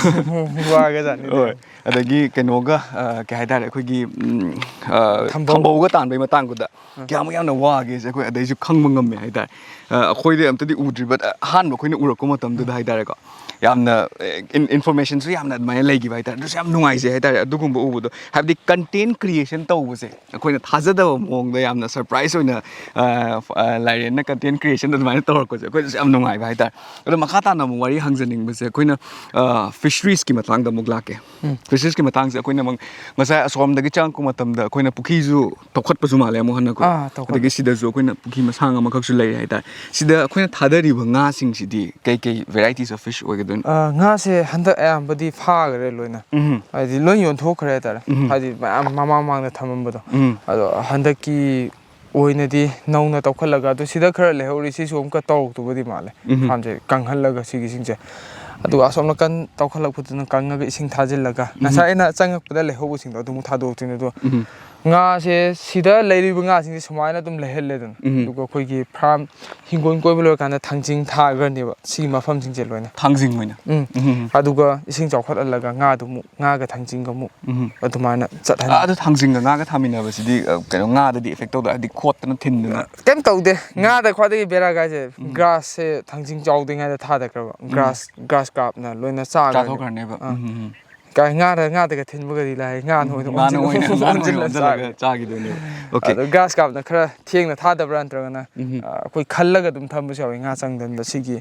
ꯋꯥꯒ꯭ꯔꯖꯥꯠꯅꯤꯗ꯫ ꯍꯣꯏ꯫ ꯑꯗꯒꯤ ꯀꯩꯅꯣꯒ, ꯑ, ꯀꯩ ꯍꯥꯏꯇꯥꯔꯦ, ꯑꯩꯈꯣꯏꯒꯤ, ꯎꯝ, ꯑ, ꯊꯝꯕꯧ꯫ ꯊꯝꯕꯧꯒ ꯇꯥꯟꯕꯒꯤ ꯃꯇꯥꯡꯗꯨꯗ ꯑ꯫ ꯀꯌꯥꯃꯨꯛ ꯌꯥꯝꯅ ꯋꯥꯒꯦꯁꯦ ꯑꯩꯈꯣꯏ ꯑꯗꯩꯁꯨ ꯈꯪꯕ ꯉꯝꯃꯦ ꯍꯥꯏꯇꯥꯔꯦ꯫ ꯑ, ꯑꯩꯈꯣꯏꯗꯤ ꯑꯝꯇꯗꯤ ꯎꯗ꯭ꯔꯤꯕ, ꯑ, ꯑꯍꯥꯟꯕ ꯑꯩꯈꯣꯏꯅ ꯎꯔꯛꯄ ꯃꯇꯝꯗꯨꯗ ꯎꯝ꯫ ꯍꯥꯏꯇꯥꯔꯦꯀꯣ, ꯌꯥꯝꯅ, ꯑ, ꯏꯟ-, ꯏꯟꯐꯣꯔꯃꯦꯁꯟꯁꯨ ꯌꯥꯝꯅ ꯑꯗꯨꯃꯥꯏꯅ ꯂꯩꯈꯤꯕ ꯍꯥꯏꯇꯥꯔꯦ꯫ ꯑꯗꯨꯁꯨ ꯌꯥꯝ ꯅꯨꯡꯉꯥꯏꯖꯩ ꯍꯥꯏꯇꯥꯔꯦ, ꯑꯗꯨꯒꯨꯝꯕ ꯎꯕꯗꯣ꯫ ꯍꯥꯏꯕꯗꯤ ꯀꯟꯇꯦꯟ ꯀ꯭ꯔꯤꯌꯦꯁꯟ ꯇꯧꯕꯁꯦ ꯑꯩꯈꯣꯏꯅ ꯊꯥꯖꯗꯕ ꯃꯑꯣꯡꯗ ꯌꯥꯝꯅ ꯁꯔꯄ꯭ꯔꯥꯏꯁ ꯑꯣꯏꯅ, ꯑ, ꯑ, ꯂꯥꯏꯔꯦꯟꯅ ꯀꯟꯇꯦꯟ ꯀ꯭ꯔꯤꯌꯦꯁꯟ ꯑꯗꯨꯃꯥꯏꯅ ꯇꯧꯔꯛꯄꯁꯦ ꯑꯩꯈꯣꯏꯗꯁꯨ ꯌꯥꯝ ꯅꯨꯡꯉꯥꯏꯕ ꯍꯥꯏꯇꯥꯔꯦ꯫ ꯑꯗꯣ ꯃꯈꯥ ꯇꯥꯅ ꯑꯃꯨꯛ ꯋꯥꯔꯤ ꯍꯪꯖꯅꯤꯡꯕꯁꯦ ꯑꯩꯈꯣꯏꯅ, ꯑ, ꯐꯤꯁꯔꯤꯁꯀꯤ ꯃꯇꯥꯡꯗ ꯑꯃꯨꯛ ꯂꯥꯛꯀꯦ꯫ ꯎꯝ꯫ ꯐꯤꯁꯔꯤꯁꯀꯤ ꯃꯇꯥꯡꯁꯦ ꯑꯩꯈꯣꯏꯅ ꯑꯃꯨꯛ ꯉꯁꯥꯏ ꯑꯁꯣꯝꯗꯒꯤ ꯆꯪꯉꯛꯄ ꯃꯇꯝꯗ ꯑꯩꯈꯣꯏꯅ ꯄꯨꯈ꯭ꯔꯤꯁꯨ ꯇꯧꯈꯠꯄꯁꯨ ꯃꯥꯜꯂꯦ ꯑꯃꯨꯛ ꯍꯟꯅꯀꯣ꯫ ꯑꯥ, ꯇꯧꯈꯠꯂꯦ꯫ ꯑꯗꯒꯤ ꯁꯤꯗꯁꯨ ꯑꯩꯈꯣꯏꯅ ꯄꯨꯈ꯭ꯔꯤ ꯃꯁꯥꯡ ꯑꯃꯈꯛꯁꯨ ꯂꯩꯔꯦ ꯍꯥꯏꯇꯥꯔꯦ꯫ ꯁꯤꯗ ꯑꯩꯈꯣꯏꯅ ꯊꯥꯗꯔꯤꯕ ꯉꯥꯁꯤꯡꯁꯤꯗꯤ ꯀꯩ ꯀꯩ varieties of fish ꯑꯣꯏꯒꯗꯣꯏꯅꯣ? ꯑ, ꯉꯥꯁꯦ ꯍꯟꯗꯛ ꯑꯌꯥꯝꯕꯗꯤ ꯐꯥꯈ꯭ꯔꯦ ꯂꯣꯏꯅ꯫ ꯎꯝ꯫ ꯍꯥꯏꯗꯤ ꯂꯣꯏ ꯌꯣꯟꯊꯣꯛꯈ꯭ꯔꯦ ꯍꯥꯏꯇꯥꯔꯦ꯫ ꯎꯝ꯫ ꯍꯥꯏꯗꯤ ꯃꯌꯥꯝ ꯃꯃꯥꯡ ꯃꯃꯥꯡꯗ ꯊꯝꯃꯝꯕꯗꯣ꯫ ꯎꯝ꯫ ꯑꯗꯣ ꯍꯟꯗꯛꯀꯤ ꯑꯣꯏꯅꯗꯤ ꯅꯧꯅ ꯇꯧꯈꯠꯂꯒ, ꯑꯗꯨ ꯁꯤꯗ ꯈꯔ ꯂꯩꯍꯧꯔꯤ, ꯁꯤꯁꯨ ꯑꯃꯨꯛꯀ ꯇꯧꯔꯛꯇꯧꯕꯗꯤ ꯃꯥꯜꯂꯦ꯫ ꯎꯝ꯫ ꯐꯥꯝꯁꯦ ꯀꯪꯍꯜꯂꯒ ꯁꯤꯒꯤꯁꯤꯡꯁꯦ꯫ ꯑꯗꯨꯒ ꯑꯁꯣꯝ ꯅꯥꯀꯟ ꯇꯧꯈꯠꯂꯛꯄꯗꯨꯅ ꯀꯪꯉꯒ ꯏꯁꯤꯡ ꯊꯥꯖꯤꯜꯂꯒ, ꯎꯝ꯫ ꯉꯁꯥꯏ ꯑꯩꯅ ꯆꯪꯉꯛꯄꯗ ꯂꯩꯍꯧꯕꯁꯤꯡꯗꯣ ꯑꯗꯨꯃꯨꯛ ꯊꯥꯗꯣꯛꯇꯣꯏꯅꯦ꯫ ꯑꯗꯣ ꯎꯝ꯫ ꯉꯥꯁꯦ ꯁꯤꯗ ꯂꯩꯔꯤꯕ ꯉꯥꯁꯤꯡꯁꯦ ꯁꯨꯃꯥꯏꯅ ꯑꯗꯨꯝ ꯂꯩꯍꯜꯂꯦꯗꯅ꯫ ꯎꯝ꯫ ꯑꯗꯨꯒ ꯑꯩꯈꯣꯏꯒꯤ ꯐꯥꯝ ꯍꯤꯡꯒꯣꯜ ꯀꯣꯏꯕ ꯂꯣꯏꯔꯀꯥꯟꯗ ꯊꯥꯡꯖꯤꯡ ꯊꯥꯈ꯭ꯔꯅꯦꯕ ꯁꯤꯒꯤ ꯃꯐꯝꯁꯤꯡꯁꯦ ꯂꯣꯏꯅ꯫ ꯊꯥꯡꯖꯤꯡ ꯑꯣꯏꯅ? ꯎꯝ꯫ ꯎꯝ꯫ ꯑꯗꯨꯒ ꯏꯁꯤꯡ ꯆꯥꯎꯈꯠꯍꯜꯂꯒ ꯉꯥꯗꯨ ꯑꯃꯨꯛ, ꯉꯥꯒ ꯊꯥꯡꯖꯤꯡꯒ ꯑꯃꯨꯛ ꯎꯝ꯫ ꯑꯗꯨꯃꯥꯏꯅ ꯆꯠꯍꯟ- ꯑ, ꯑꯗꯨ ꯊꯥꯡꯖꯤꯡꯒ ꯉꯥꯒ ꯊꯥꯃꯤꯟꯅꯕꯁꯤꯗꯤ, ꯑ, ꯀꯩꯅꯣ, ꯉꯥꯗꯗꯤ ꯏꯐꯦꯛ ꯇꯧꯗ, ꯍꯥꯏꯗꯤ ꯈꯣꯠꯇꯅ ꯊꯤꯟꯗꯅ? ꯀꯩꯝ ꯇꯧꯗꯦ꯫ ꯉꯥꯗ ꯈ꯭ꯋꯥꯏꯗꯒꯤ ꯕꯦꯔꯥ ꯀꯥꯏꯁꯦ ꯎꯝ꯫ ꯒ꯭ꯔꯥꯁꯁꯦ ꯊꯥꯡꯖꯤꯡ ꯆꯥꯎꯗ꯭ꯔꯤꯉꯩꯗ ꯊꯥꯗꯈ꯭ꯔꯕ꯫ ꯎꯝ꯫ ꯒ꯭ꯔꯥꯁ, ꯒ꯭ꯔꯥꯁ ꯀꯥꯞꯅ ꯂꯣꯏꯅ ꯆꯥꯈ꯭ꯔꯅꯤ꯫ ꯆꯥꯊꯣꯛꯈ꯭ꯔꯅꯦꯕ꯫ ꯑꯥ꯫ ꯎꯝ, ꯎꯝ, ꯎꯝ꯫ ꯀꯥꯏ ꯉꯥꯗ, ꯉꯥꯗꯒ ꯊꯤꯟꯕꯒꯗꯤ ꯂꯥꯏ꯫ ꯉꯥꯅ ꯎꯝ, ꯑꯣꯏꯅ ꯉꯥꯅ ꯑꯣꯟꯁꯤꯜꯂ-, ꯑꯣꯏꯅ, ꯉꯥꯅ ꯑꯣꯟꯁꯤꯜꯂ ꯑꯣꯟꯁꯤꯜꯂꯒ ꯆꯥꯈ꯭ꯔꯦ꯫ ꯆꯥꯈꯤꯗꯣꯏꯅꯦꯕ꯫ ꯑꯣꯀꯦ꯫ ꯑꯗꯣ ꯒ꯭ꯔꯥꯁ ꯀꯥꯞꯅ ꯈꯔ ꯊꯦꯡꯅ ꯊꯥꯗꯕ꯭ꯔꯥ ꯅꯠꯇ꯭ꯔꯒꯅ, ꯎꯝ꯫ ꯑ, ꯑꯩꯈꯣꯏ ꯈꯜꯂꯒ ꯑꯗꯨꯝ ꯊꯝꯕꯁꯨ ꯌꯥꯎꯋꯤ ꯉꯥ ꯆꯪꯗꯅꯕ꯫ ꯁꯤꯒꯤ,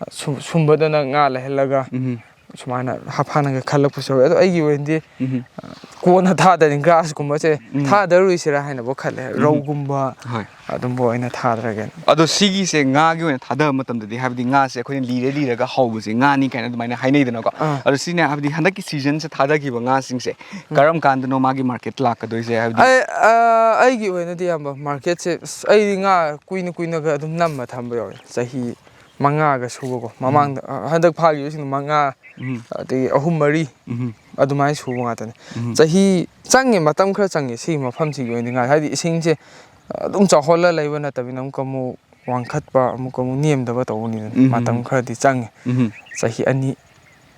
ꯑ, ꯁꯨꯝ-, ꯁꯨꯝꯕꯗꯅ ꯉꯥ ꯂꯩꯍꯜꯂꯒ ꯎꯝ꯫ ꯁꯨꯃꯥꯏꯅ ꯍꯥꯐꯥꯅꯒ ꯈꯜꯂꯛꯄꯁꯨ ꯌꯥꯎꯋꯤ꯫ ꯑꯗꯣ ꯑꯩꯒꯤ ꯑꯣꯏꯅꯗꯤ, ꯎꯝ꯫ ꯑ, ꯀꯣꯟꯅ ꯊꯥꯗꯔꯤ ꯒ꯭ꯔꯥꯁꯀꯨꯝꯕꯁꯦ ꯎꯝ꯫ ꯊꯥꯗꯔꯣꯏꯁꯤꯔꯥ ꯍꯥꯏꯅꯕꯨ ꯈꯜꯂꯦ꯫ ꯎꯝ꯫ ꯔꯧꯒꯨꯝꯕ ꯍꯣꯏ꯫ ꯑꯗꯨꯝꯕ ꯑꯣꯏꯅ ꯊꯥꯗꯔꯒꯦ꯫ ꯑꯗꯣ ꯁꯤꯒꯤꯁꯦ ꯉꯥꯒꯤ ꯑꯣꯏꯅ ꯊꯥꯗꯕ ꯃꯇꯝꯗꯗꯤ, ꯍꯥꯏꯕꯗꯤ ꯉꯥꯁꯦ ꯑꯩꯈꯣꯏꯅ ꯂꯤꯔ ꯂꯤꯔꯒ ꯍꯧꯕꯁꯦ ꯉꯥꯅꯤ ꯀꯥꯏꯅ ꯑꯗꯨꯃꯥꯏꯅ ꯍꯥꯏꯅꯩꯗꯅꯀꯣ꯫ ꯑꯥ꯫ ꯑꯗꯣ ꯁꯤꯅ ꯍꯥꯏꯕꯗꯤ ꯍꯟꯗꯛꯀꯤ ꯁꯤꯖꯟꯁꯦ ꯊꯥꯗꯈꯤꯕ ꯉꯥꯁꯤꯡꯁꯦ ꯎꯝ꯫ ꯀꯔꯝ ꯀꯥꯟꯗꯅꯣ ꯃꯥꯒꯤ ꯃꯥꯔꯀꯦꯠ ꯂꯥꯛꯀꯗꯣꯏꯁꯦ? ꯍꯥꯏꯕꯗꯤ ꯑꯩ, ꯑ, ꯑꯩꯒꯤ ꯑꯣꯏꯅꯗꯤ ꯑꯌꯥꯝꯕ ꯃꯥꯔꯀꯦꯠꯁꯦ, ꯑꯁ, ꯑꯩꯗꯤ ꯉꯥ ꯀꯨꯏꯅ ꯀꯨꯏꯅꯒ ꯑꯗꯨꯝ ꯅꯝꯃ ꯊꯝꯕ ꯌꯥꯎꯋꯦ꯫ ꯆꯍꯤ ꯃꯉꯥꯒ ꯁꯨꯕꯀꯣ, ꯃꯃꯥꯡꯗ, ꯑ, ꯍꯟꯗꯛ ꯐꯥꯈꯤꯕꯁꯤꯡꯗꯣ ꯃꯉꯥ, ꯎꯝ꯫ ꯑꯗꯒꯤ ꯑꯍꯨꯝ ꯃꯔꯤ, ꯎꯝ꯫ ꯑꯗꯨꯃꯥꯏꯅ ꯁꯨꯕ ꯉꯥꯛꯇꯅꯤ꯫ ꯎꯝ꯫ ꯆꯍꯤ ꯆꯪꯉꯦ, ꯃꯇꯝ ꯈꯔ ꯆꯪꯉꯦ ꯁꯤꯒꯤ ꯃꯐꯝꯁꯤꯒꯤ ꯑꯣꯏꯅꯗꯤ ꯉꯥꯏ, ꯍꯥꯏꯗꯤ ꯏꯁꯤꯡꯁꯦ ꯑꯗꯨꯝ ꯆꯥꯎꯍꯜꯂ ꯂꯩꯕ ꯅꯠꯇꯕꯅꯤꯅ, ꯑꯃꯨꯛꯀ ꯑꯃꯨꯛ ꯋꯥꯡꯈꯠꯄ, ꯑꯃꯨꯛꯀ ꯑꯃꯨꯛ ꯅꯦꯝꯗꯕ ꯇꯧꯕꯅꯤꯅ, ꯎꯝ꯫ ꯃꯇꯝ ꯈꯔꯗꯤ ꯆꯪꯉꯦ꯫ ꯎꯝ꯫ ꯆꯍꯤ ꯑꯅꯤ,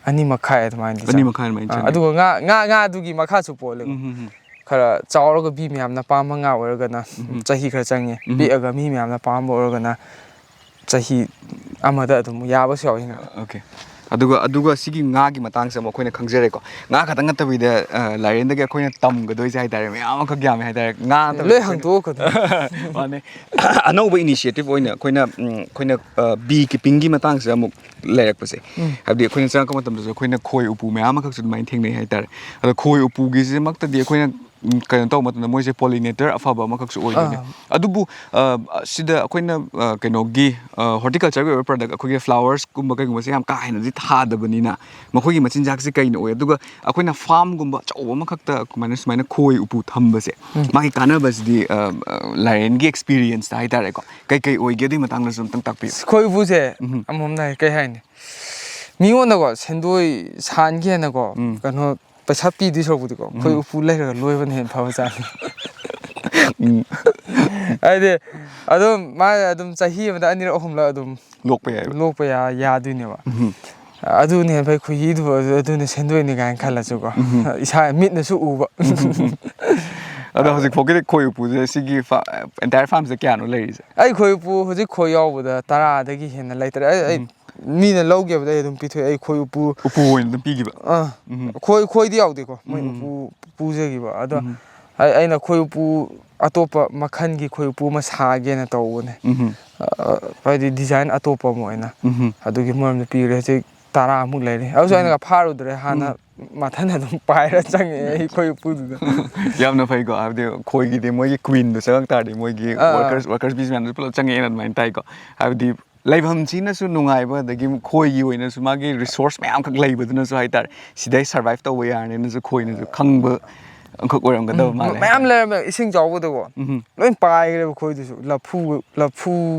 ꯑꯅꯤ ꯃꯈꯥꯏ ꯑꯗꯨꯃꯥꯏꯅꯗꯤ ꯑꯅꯤ ꯆꯪꯉꯦ꯫ ꯃꯈꯥꯏ ꯑꯗꯨꯃꯥꯏꯅ ꯑꯥ, ꯆꯪꯉꯦ꯫ ꯑꯗꯨꯒ ꯉꯥ, ꯉꯥ, ꯉꯥꯗꯨꯒꯤ ꯃꯈꯥꯁꯨ ꯄꯣꯜꯂꯦꯀꯣ꯫ ꯎꯝ, ꯎꯝ, ꯎꯝ꯫ ꯈꯔ ꯆꯥꯎꯔꯒ ꯃꯤ ꯃꯌꯥꯝꯅ ꯄꯥꯝꯕ ꯉꯥ ꯑꯣꯏꯔꯒꯅ ꯎꯝ꯫ ꯆꯍꯤ ꯈꯔ ꯆꯪꯉꯦ, ꯎꯝ꯫ ꯄꯤꯛꯑꯒ ꯃꯤ ꯃꯌꯥꯝꯅ ꯄꯥꯝꯕ ꯑꯣꯏꯔꯒꯅ ꯆꯍꯤ ꯑꯃꯗ ꯑꯗꯨꯝ ꯌꯥꯕꯁꯨ ꯌꯥꯎꯏ ꯉꯥ꯫ ꯑꯣꯀꯦ꯫ ꯑꯗꯨꯒ, ꯑꯗꯨꯒ ꯁꯤꯒꯤ ꯉꯥꯒꯤ ꯃꯇꯥꯡꯁꯦ ꯑꯃꯨꯛ ꯑꯩꯈꯣꯏꯅ ꯈꯪꯖꯔꯦꯀꯣ꯫ ꯉꯥ ꯈꯛꯇꯪ ꯅꯠꯇꯕꯤꯗ, ꯑ, ꯂꯥꯏꯔꯦꯟꯗꯒꯤ ꯑꯩꯈꯣꯏꯅ ꯇꯝꯒꯗꯣꯏꯁꯦ ꯍꯥꯏꯇꯥꯔꯦ, ꯃꯌꯥꯝ ꯑꯃꯈꯛ ꯌꯥꯝꯃꯦ ꯍꯥꯏꯇꯥꯔꯦ꯫ ꯉꯥ ꯅꯠꯇꯕ ꯂꯣꯏ ꯑꯩꯈꯣꯏꯅ ꯍꯪꯗꯣꯛꯑꯣ ꯀꯩꯅꯣ꯫ ꯃꯥꯅꯦ꯫ ꯑꯅꯧꯕ initiative ꯑꯣꯏꯅ ꯑꯩꯈꯣꯏꯅ, ꯎꯝ, ꯑꯩꯈꯣꯏꯅ, ꯑ, bee keepingꯒꯤ ꯃꯇꯥꯡꯁꯤꯗ ꯑꯃꯨꯛ ꯂꯩꯔꯛꯄꯁꯦ꯫ ꯎꯝ꯫ ꯍꯥꯏꯕꯗꯤ ꯑꯩꯈꯣꯏꯅ ꯆꯪꯉꯛꯄ ꯃꯇꯝꯗꯁꯨ ꯑꯩꯈꯣꯏꯅ ꯈꯣꯏ ꯎꯄꯨ ꯃꯌꯥꯝ ꯑꯃꯈꯛꯁꯨ ꯑꯗꯨꯃꯥꯏꯅ ꯊꯦꯡꯅꯩ ꯍꯥꯏꯇꯥꯔꯦ꯫ ꯑꯗꯣ ꯈꯣꯏ ꯎꯄꯨꯒꯤꯁꯤꯃꯛꯇꯗꯤ ꯑꯩꯈꯣꯏꯅ, ꯎꯝ, ꯀꯩꯅꯣ ꯇꯧꯕ ꯃꯇꯝꯗ ꯃꯣꯏꯁꯦ pollinator ꯑꯐꯕ ꯑꯃꯈꯛꯁꯨ ꯑꯣꯏꯗꯣꯏꯅꯦ꯫ ꯑꯥ꯫ ꯑꯗꯨꯕꯨ, ꯑ, ꯁꯤꯗ ꯑꯩꯈꯣꯏꯅ, ꯑ, ꯀꯩꯅꯣꯒꯤ, ꯑ, horticultureꯒꯤ ꯑꯣꯏꯕ product ꯑꯩꯈꯣꯏꯒꯤ flowersꯀꯨꯝꯕ ꯀꯩꯒꯨꯝꯕꯁꯦ ꯌꯥꯝ ꯀꯥ ꯍꯦꯟꯅꯗꯤ ꯊꯥꯗꯕꯅꯤꯅ ꯃꯈꯣꯏꯒꯤ ꯃꯆꯤꯟꯖꯥꯛꯁꯦ ꯀꯩꯅ ꯑꯣꯏ? ꯑꯗꯨꯒ ꯑꯩꯈꯣꯏꯅ farmꯒꯨꯝꯕ ꯑꯆꯧꯕ ꯑꯃꯈꯛꯇ ꯀꯃꯥꯏꯅ ꯁꯨꯃꯥꯏꯅ ꯈꯣꯏ ꯎꯄꯨ ꯊꯝꯕꯁꯦ, ꯎꯝ꯫ ꯃꯥꯒꯤ ꯀꯥꯟꯅꯕꯁꯤꯗꯤ, ꯑ, ꯑ, ꯂꯥꯏꯔꯦꯟꯒꯤ experienceꯇ ꯍꯥꯏꯇꯥꯔꯦꯀꯣ, ꯀꯩ ꯀꯩ ꯑꯣꯏꯒꯦ? ꯑꯗꯨꯒꯤ ꯃꯇꯥꯡꯗꯁꯨ ꯑꯝꯇꯪ ꯇꯥꯛꯄꯤꯌꯨ꯫ ꯈꯣꯏ ꯎꯄꯨꯁꯦ ꯎꯝ꯫ ꯑꯃꯔꯣꯝꯗ ꯍꯥꯏ-, ꯀꯩ ꯍꯥꯏꯅꯤ? ꯃꯤꯉꯣꯟꯗꯀꯣ ꯁꯦꯟꯗꯣꯏ ꯁꯥꯟꯒꯦꯅꯀꯣ ꯎꯝ꯫ ꯀꯩꯅꯣ ꯄꯩꯁꯥ ꯄꯤꯗꯣꯏ ꯁꯔꯨꯛꯄꯨꯗꯤꯀꯣ, ꯑꯩꯈꯣꯏ ꯎꯝ꯫ ꯎꯄꯨ ꯂꯩꯔꯒ ꯂꯣꯏꯕꯅ ꯍꯦꯟꯅ ꯐꯕꯖꯥꯠꯅꯤ꯫ ꯎꯝ꯫ ꯍꯥꯏꯗꯤ ꯑꯗꯨꯝ ꯃꯥ ꯑꯗꯨꯝ ꯆꯍꯤ ꯑꯃꯗ ꯑꯅꯤꯔꯛ ꯑꯍꯨꯝꯂꯛ ꯑꯗꯨꯝ ꯂꯣꯛꯄ ꯌꯥꯏꯕ꯫ ꯂꯣꯛꯄ ꯌꯥ-, ꯌꯥꯗꯣꯏꯅꯦꯕ꯫ ꯎꯝ꯫ ꯑꯗꯨꯅ ꯍꯦꯟꯅ ꯐꯩ, ꯈꯣꯏꯍꯤꯗꯨꯕꯨ ꯑꯗꯨ-, ꯑꯗꯨꯅ ꯁꯦꯟꯗꯣꯏꯅꯤ ꯀꯥꯏꯅ ꯈꯜꯂꯁꯨꯀꯣ꯫ ꯎꯝ꯫ ꯏꯁꯥ ꯃꯤꯠꯅꯁꯨ ꯎꯕ꯫ ꯎꯝ꯫ ꯑꯗꯣ ꯍꯧꯖꯤꯛ ꯐꯥꯎꯒꯤꯗꯤ ꯈꯣꯏ ꯎꯄꯨꯁꯦ ꯁꯤꯒꯤ ꯐꯥ-, entire farmꯁꯤꯗ ꯀꯌꯥꯅꯣ ꯂꯩꯔꯤꯁꯦ? ꯑꯩ ꯈꯣꯏ ꯎꯄꯨ ꯍꯧꯖꯤꯛ ꯈꯣꯏ ꯌꯥꯎꯕꯗ ꯇꯔꯥꯗꯒꯤ ꯍꯦꯟꯅ ꯂꯩꯇ꯭ꯔꯦ꯫ ꯑꯩ, ꯑꯩ ꯎꯝ꯫ ꯃꯤꯅ ꯂꯧꯒꯦꯕꯗ ꯑꯩ ꯑꯗꯨꯝ ꯄꯤꯊꯣꯛꯑꯦ꯫ ꯑꯩ ꯈꯣꯏ ꯎꯄꯨ ꯎꯄꯨ ꯑꯣꯏꯅ ꯑꯗꯨꯝ ꯄꯤꯈꯤꯕ? ꯑꯥ꯫ ꯎꯝ꯫ ꯈꯣꯏ, ꯈꯣꯏꯗꯤ ꯌꯥꯎꯗꯦꯀꯣ꯫ ꯃꯣꯏ ꯎꯝ꯫ ꯎꯄꯨ ꯄꯨꯖꯈꯤꯕ꯫ ꯑꯗꯣ ꯎꯝ꯫ ꯑꯩ, ꯑꯩꯅ ꯈꯣꯏ ꯎꯄꯨ ꯑꯇꯣꯞꯄ ꯃꯈꯜꯒꯤ ꯈꯣꯏ ꯎꯄꯨ ꯑꯃ ꯁꯥꯒꯦꯅ ꯇꯧꯕꯅꯦ꯫ ꯎꯝ꯫ ꯑ, ꯍꯥꯏꯗꯤ design ꯑꯇꯣꯞꯄ ꯑꯃ ꯑꯣꯏꯅ꯫ ꯎꯝ꯫ ꯑꯗꯨꯒꯤ ꯃꯔꯝꯗ ꯄꯤꯈ꯭ꯔꯦ꯫ ꯍꯧꯖꯤꯛ ꯇꯔꯥꯃꯨꯛ ꯂꯩꯔꯦ꯫ ꯑꯗꯨꯁꯨ ꯎꯝ꯫ ꯑꯩꯅꯒ ꯐꯥꯔꯨꯗ꯭ꯔꯦ꯫ ꯍꯥꯟꯅ ꯎꯝ꯫ ꯃꯊꯟ ꯑꯗꯨꯝ ꯄꯥꯏꯔ ꯆꯪꯉꯛꯑꯦ ꯑꯩ ꯈꯣꯏ ꯎꯄꯨꯗꯨꯗ꯫ ꯌꯥꯝꯅ ꯐꯩꯀꯣ꯫ ꯍꯥꯏꯕꯗꯤ ꯈꯣꯏꯒꯤꯗꯤ ꯃꯣꯏꯒꯤ queenꯗꯣ ꯆꯪꯉꯛ ꯇꯥꯔꯗꯤ ꯃꯣꯏꯒꯤ ꯑꯥ, ꯑꯥ꯫ Workers, workers bees ꯃꯌꯥꯝꯗꯨꯁꯨ ꯄꯨꯂꯞ ꯆꯪꯉꯛꯑꯦꯅ ꯑꯗꯨꯃꯥꯏꯅ ꯇꯥꯏꯀꯣ꯫ ꯍꯥꯏꯕꯗꯤ ꯂꯩꯐꯝ ꯊꯤꯅꯁꯨ ꯅꯨꯡꯉꯥꯏꯕ, ꯑꯗꯒꯤ ꯈꯣꯏꯒꯤ ꯑꯣꯏꯅꯁꯨ ꯃꯥꯒꯤ resource ꯃꯌꯥꯝꯈꯛ ꯂꯩꯕꯗꯨꯅꯁꯨ ꯍꯥꯏꯇꯥꯔꯦ, ꯁꯤꯗꯩ survive ꯇꯧꯕ ꯌꯥꯔꯅꯤꯅꯁꯨ ꯈꯣꯏꯅꯁꯨ ꯈꯪꯕ ꯑꯃꯈꯛ ꯑꯣꯏꯔꯝꯒꯗꯕ ꯎꯝ, ꯃꯥꯜꯂꯦ ꯃꯌꯥꯝ ꯍꯥꯏꯇꯥꯔꯦ꯫ ꯂꯩꯔꯝꯃꯦ, ꯏꯁꯤꯡ ꯆꯥꯎꯕꯗꯀꯣ꯫ ꯎꯝ꯫ ꯂꯣꯏ ꯄꯥꯏꯈ꯭ꯔꯦꯕ ꯈꯣꯏꯗꯨꯁꯨ, ꯂꯐꯨ, ꯂꯐꯨ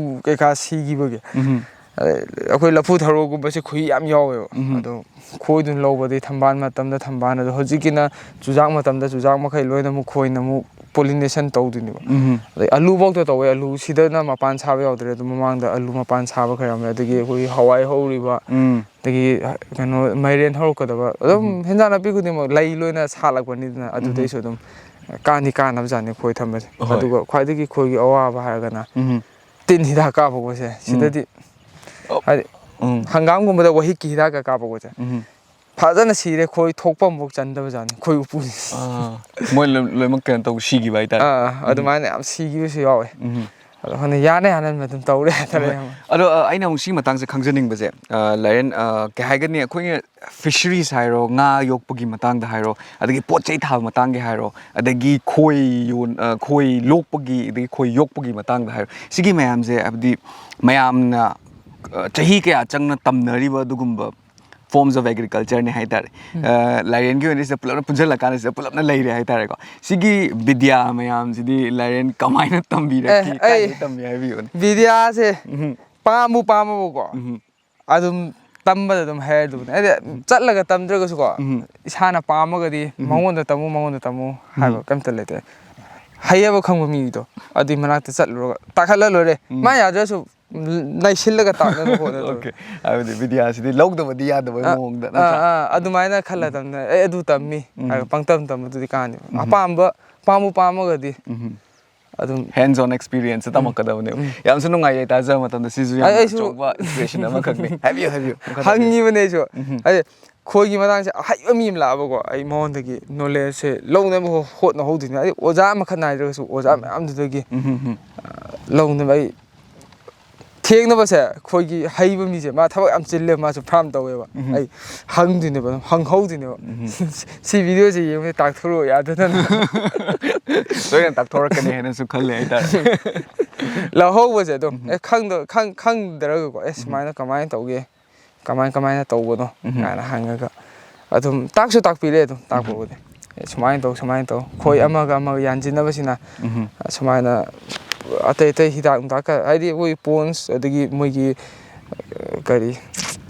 ꯀꯩꯀꯥ ꯁꯤꯈꯤꯕꯒꯤ꯫ ꯎꯝ꯫ ꯑꯗꯩ ꯑꯩꯈꯣꯏ ꯂꯐꯨ ꯊꯔꯣꯒꯨꯝꯕꯁꯦ ꯈꯣꯏꯍꯤ ꯌꯥꯝ ꯌꯥꯎꯋꯦꯕ꯫ ꯎꯝ꯫ ꯑꯗꯣ ꯈꯣꯏꯗꯨꯅ ꯂꯧꯕꯗꯤ ꯊꯝꯕꯥꯜ ꯃꯇꯝꯗ ꯊꯝꯕꯥꯜ, ꯑꯗꯣ ꯍꯧꯖꯤꯛꯀꯤꯅ ꯆꯨꯖꯥꯛ ꯃꯇꯝꯗ ꯆꯨꯖꯥꯛ ꯃꯈꯩ ꯂꯣꯏꯅ ꯑꯃꯨꯛ ꯈꯣꯏꯅ ꯑꯃꯨꯛ pollination ꯇꯧꯗꯣꯏꯅꯦꯕ꯫ ꯎꯝ꯫ ꯑꯗꯩ ꯑꯂꯨꯐꯧꯗ ꯇꯧꯋꯦ, ꯑꯂꯨ ꯁꯤꯗꯅ ꯃꯄꯥꯟ ꯁꯥꯕ ꯌꯥꯎꯗ꯭ꯔꯦ, ꯑꯗꯨ ꯃꯃꯥꯡꯗ ꯑꯂꯨ ꯃꯄꯥꯟ ꯁꯥꯕ ꯈꯔ ꯌꯥꯎꯔꯝꯃꯦ, ꯑꯗꯒꯤ ꯑꯩꯈꯣꯏꯒꯤ ꯍꯋꯥꯏ ꯍꯧꯔꯤꯕ, ꯎꯝ꯫ ꯑꯗꯒꯤ ꯀꯩꯅꯣ ꯃꯥꯏꯔꯦꯟ ꯍꯧꯔꯛꯀꯗꯕ, ꯑꯗꯨꯝ ꯎꯝ꯫ ꯍꯦꯟꯖꯥꯡ ꯅꯥꯄꯤ ꯈꯨꯗꯤꯡꯃꯛ ꯂꯩ ꯂꯣꯏꯅ ꯁꯥꯠꯂꯛꯄꯅꯤꯗꯅ, ꯎꯝ꯫ ꯑꯗꯨꯗꯩꯁꯨ ꯑꯗꯨꯝ ꯀꯥꯟꯗꯤ ꯀꯥꯟꯅꯕꯖꯥꯠꯅꯤ ꯈꯣꯏ ꯊꯝꯕꯁꯦ꯫ ꯍꯣꯏ꯫ ꯑꯗꯨꯒ ꯈ꯭ꯋꯥꯏꯗꯒꯤ ꯈꯣꯏꯒꯤ ꯑꯋꯥꯕ ꯍꯥꯏꯔꯒꯅ ꯎꯝ꯫ ꯇꯤꯟ ꯍꯤꯗꯥꯛ ꯀꯥꯞꯄ ꯄꯣꯠꯁꯦ꯫ ꯎꯝ꯫ ꯁꯤꯗꯗꯤ ꯑꯣ꯫ ꯍꯥꯏꯗꯤ ꯎꯝ꯫ ꯍꯪꯒꯥꯝꯒꯨꯝꯕꯗ ꯋꯥꯍꯤꯛꯀꯤ ꯍꯤꯗꯥꯛꯀ ꯀꯥꯞꯄ ꯄꯣꯠꯁꯦ꯫ ꯎꯝ꯫ ꯐꯖꯅ ꯁꯤꯔꯦ, ꯈꯣꯏ ꯊꯣꯛꯄ ꯑꯃꯐꯥꯎ ꯆꯟꯗꯕ ꯖꯥꯠꯅꯤ, ꯈꯣꯏ ꯎꯄꯨꯁꯦ꯫ ꯑꯥ, ꯃꯣꯏ ꯂꯣꯏ-, ꯂꯣꯏꯅꯃꯛ ꯀꯩꯅꯣ ꯇꯧ ꯁꯤꯈꯤꯕ ꯍꯥꯏꯇꯥꯔꯦ꯫ ꯑꯥ, ꯎꯝ꯫ ꯑꯗꯨꯃꯥꯏꯅ ꯌꯥꯝ ꯁꯤꯈꯤꯕꯁꯨ ꯌꯥꯎꯋꯦ꯫ ꯎꯝ꯫ ꯑꯗꯣ ꯈꯪꯗꯦ, ꯌꯥꯅ ꯌꯥꯅꯕ ꯑꯗꯨꯝ ꯇꯧꯔꯦ ꯍꯥꯏꯇꯥꯔꯦ꯫ ꯍꯣꯏ꯫ ꯑꯗꯣ, ꯑ, ꯑꯩꯅ ꯑꯃꯨꯛ ꯁꯤ ꯃꯇꯥꯡꯁꯦ ꯈꯪꯖꯅꯤꯡꯕꯁꯦ, ꯑ, ꯂꯥꯏꯔꯦꯟ, ꯑ, ꯀꯩ ꯍꯥꯏꯒꯅꯤ, ꯑꯩꯈꯣꯏꯅ fisheries ꯍꯥꯏꯔꯣ, ꯉꯥ ꯌꯣꯛꯄꯒꯤ ꯃꯇꯥꯡꯗ ꯍꯥꯏꯔꯣ, ꯑꯗꯒꯤ ꯄꯣꯠ ꯆꯩ ꯊꯥꯕ ꯃꯇꯥꯡꯒꯤ ꯍꯥꯏꯔꯣ, ꯑꯗꯒꯤ ꯈꯣꯏ ꯌꯣꯟ-, ꯑ, ꯈꯣꯏ ꯂꯣꯛꯄꯒꯤ, ꯑꯗꯒꯤ ꯈꯣꯏ ꯌꯣꯛꯄꯒꯤ ꯃꯇꯥꯡꯗ ꯍꯥꯏꯔꯣ, ꯁꯤꯒꯤ ꯃꯌꯥꯝꯁꯦ ꯍꯥꯏꯕꯗꯤ ꯃꯌꯥꯝꯅ, ꯑ, ꯆꯍꯤ ꯀꯌꯥ ꯆꯪꯅ ꯇꯝꯅꯔꯤꯕ ꯑꯗꯨꯒꯨꯝꯕ forms of agriculture ꯅꯦ ꯍꯥꯏꯇꯥꯔꯦ꯫ ꯎꯝ꯫ ꯑ, ꯂꯥꯏꯔꯦꯟꯒꯤ ꯑꯣꯏꯅ ꯁꯤꯗ ꯄꯨꯂꯞꯅ ꯄꯨꯟꯁꯤꯜꯂꯀꯥꯟꯗ ꯁꯤꯗ ꯄꯨꯂꯞꯅ ꯂꯩꯔꯦ ꯍꯥꯏꯇꯥꯔꯦꯀꯣ꯫ ꯁꯤꯒꯤ ꯕꯤꯗ꯭ꯌꯥ ꯃꯌꯥꯝꯁꯤꯗꯤ ꯂꯥꯏꯔꯦꯟ ꯀꯃꯥꯏꯅ ꯇꯝꯕꯤꯔꯛꯈꯤ? ꯑꯦ, ꯑꯩ ꯀꯥꯏꯗꯒꯤ ꯇꯝꯃꯤ ꯍꯥꯏꯕꯤꯌꯨꯅꯦ? ꯕꯤꯗ꯭ꯌꯥꯁꯦ ꯎꯝ꯫ ꯄꯥꯝꯕꯨ ꯄꯥꯝꯃꯕꯀꯣ, ꯎꯝ꯫ ꯑꯗꯨꯝ ꯇꯝꯕꯗ ꯑꯗꯨꯝ ꯍꯩꯔꯗꯨꯕꯅꯦ꯫ ꯍꯥꯏꯗꯤ ꯎꯝ꯫ ꯆꯠꯂꯒ ꯇꯝꯗ꯭ꯔꯒꯁꯨꯀꯣ, ꯎꯝ꯫ ꯏꯁꯥꯅ ꯄꯥꯝꯃꯒꯗꯤ ꯎꯝ꯫ ꯃꯉꯣꯟꯗ ꯇꯝꯃꯨ, ꯃꯉꯣꯟꯗ ꯇꯝꯃꯨ ꯍꯥꯏꯕ ꯎꯝ꯫ ꯀꯩꯝꯇ ꯂꯩꯇꯦ꯫ ꯍꯩꯌꯦꯕ ꯈꯪꯕ ꯃꯤꯗꯣ ꯑꯗꯨꯏ ꯃꯅꯥꯛꯇ ꯆꯠꯂꯨꯔꯒ ꯇꯥꯛꯍꯜꯂ ꯂꯣꯏꯔꯦ꯫ ꯎꯝ꯫ ꯃꯥ ꯌꯥꯗ꯭ꯔꯁꯨ ꯅꯩꯁꯤꯜꯂꯒ ꯇꯥꯛꯅꯕ ꯍꯣꯠꯅꯗꯣꯏꯕ꯫ Okay꯫ ꯍꯥꯏꯕꯗꯤ ꯕꯤꯗ꯭ꯌꯥꯁꯤꯗꯤ ꯂꯧꯗꯕꯗꯤ ꯌꯥꯗꯕꯒꯤ ꯑꯥ, ꯃꯑꯣꯡꯗ, ꯑꯥ, ꯅꯠꯇ꯭ꯔꯥ? ꯑꯥ, ꯑꯗꯨꯃꯥꯏꯅ ꯈꯜꯂ ꯎꯝ꯫ ꯇꯝꯅ, "ꯑꯦ, ꯑꯗꯨ ꯇꯝꯃꯤ" ꯎꯝ꯫ ꯍꯥꯏꯔꯒ ꯄꯪꯇꯝ ꯇꯝꯕꯗꯨꯗꯤ ꯀꯥꯟꯅꯦꯕ꯫ ꯎꯝ꯫ ꯑꯄꯥꯝꯕ, ꯄꯥꯝꯕꯨ ꯄꯥꯝꯃꯒꯗꯤ ꯎꯝ꯫ ꯑꯗꯨꯝ hands on experience ꯎꯝ꯫ ꯇꯝꯃꯛꯀꯗꯕꯅꯦꯕ꯫ ꯎꯝ꯫ ꯌꯥꯝꯁꯨ ꯅꯨꯡꯉꯥꯏꯌꯦ ꯇꯥꯖꯕ ꯃꯇꯝꯗ, ꯁꯤꯁꯨ ꯑꯩ, ꯌꯥꯝꯅ ꯑꯩꯁꯨ ꯑꯆꯧꯕ inspiration ꯑꯃꯈꯛꯅꯤ꯫ ꯍꯥꯏꯕꯤꯌꯨ, ꯍꯥꯏꯕꯤꯌꯨ꯫ ꯃꯈꯥ ꯇꯥꯕꯤꯌꯨ꯫ ꯍꯪꯉꯤꯕꯅꯦ ꯑꯩꯁꯨ꯫ ꯎꯝ꯫ ꯍꯥꯏꯗꯤ ꯈꯣꯏꯒꯤ ꯃꯇꯥꯡꯁꯦ ꯑꯍꯩꯕ ꯃꯤ ꯑꯃ ꯂꯥꯛꯑꯕꯀꯣ, ꯑꯩ ꯃꯉꯣꯟꯗꯒꯤ knowledge ꯁꯦ ꯂꯧꯅꯕ ꯍꯣ-, ꯍꯣꯠꯅꯍꯧꯗꯣꯏꯅꯦ꯫ ꯍꯥꯏꯗꯤ ꯑꯣꯖꯥ ꯃꯈꯜ ꯅꯥꯏꯗ꯭ꯔꯒꯁꯨ ꯑꯣꯖꯥ ꯃꯌꯥꯝꯗꯨꯗꯒꯤ, ꯎꯝ, ꯎꯝ, ꯎꯝ꯫ ꯑ, ꯂꯧꯅꯕ ꯑꯩ ꯊꯦꯡꯅꯕꯁꯦ ꯑꯩꯈꯣꯏꯒꯤ ꯍꯩꯕ ꯃꯤꯁꯦ ꯃꯥ ꯊꯕꯛ ꯌꯥꯝ ꯆꯤꯜꯂꯦ, ꯃꯥꯁꯨ farm ꯇꯧꯋꯦꯕ꯫ ꯎꯝ꯫ ꯑꯩ ꯍꯪꯗꯣꯏꯅꯦꯕ, ꯑꯗꯨꯝ ꯍꯪꯍꯧꯗꯣꯏꯅꯦꯕ꯫ ꯎꯝ꯫ ꯁꯤ video ꯁꯦ ꯌꯦꯡꯕꯗ ꯇꯥꯛꯊꯣꯔꯛꯑꯣ ꯌꯥꯗꯅ꯫ ꯁꯣꯏꯗꯅ ꯇꯥꯛꯊꯣꯔꯛꯀꯅꯤ ꯍꯥꯏꯅꯁꯨ ꯈꯜꯂꯦ ꯍꯥꯏꯇꯥꯔꯦ꯫ ꯂꯧꯍꯧꯕꯁꯦ ꯑꯗꯨꯝ, ꯎꯝ꯫ ꯑꯦ, ꯈꯪꯗ-, ꯈꯪ-, ꯈꯪꯗ꯭ꯔꯒꯀꯣ, "ꯑꯦ, ꯎꯝ꯫ ꯁꯨꯃꯥꯏꯅ ꯀꯃꯥꯏꯅ ꯇꯧꯒꯦ? ꯀꯃꯥꯏ, ꯀꯃꯥꯏꯅ ꯇꯧꯕꯅꯣ?" ꯎꯝ꯫ ꯀꯥꯏꯅ ꯍꯪꯉꯒ ꯑꯗꯨꯝ ꯇꯥꯛꯁꯨ ꯇꯥꯛꯄꯤꯔꯦ ꯑꯗꯨꯝ, ꯎꯝ꯫ ꯇꯥꯛꯄꯕꯨꯗꯤ꯫ "ꯑꯦ, ꯁꯨꯃꯥꯏꯅ ꯇꯧ, ꯁꯨꯃꯥꯏꯅ ꯇꯧ꯫ ꯈꯣꯏ ꯎꯝ꯫ ꯑꯃꯒ ꯑꯃꯒ ꯌꯥꯟꯁꯤꯟꯅꯕꯁꯤꯅ ꯎꯝ꯫ ꯁꯨꯃꯥꯏꯅ ꯑꯇꯩ ꯑꯇꯩ ꯍꯤꯗꯥꯛ ꯅꯨꯡꯗꯥꯛꯀ", ꯍꯥꯏꯗꯤ ꯑꯩꯈꯣꯏ ponds, ꯑꯗꯒꯤ ꯃꯣꯏꯒꯤ ꯀꯔꯤ,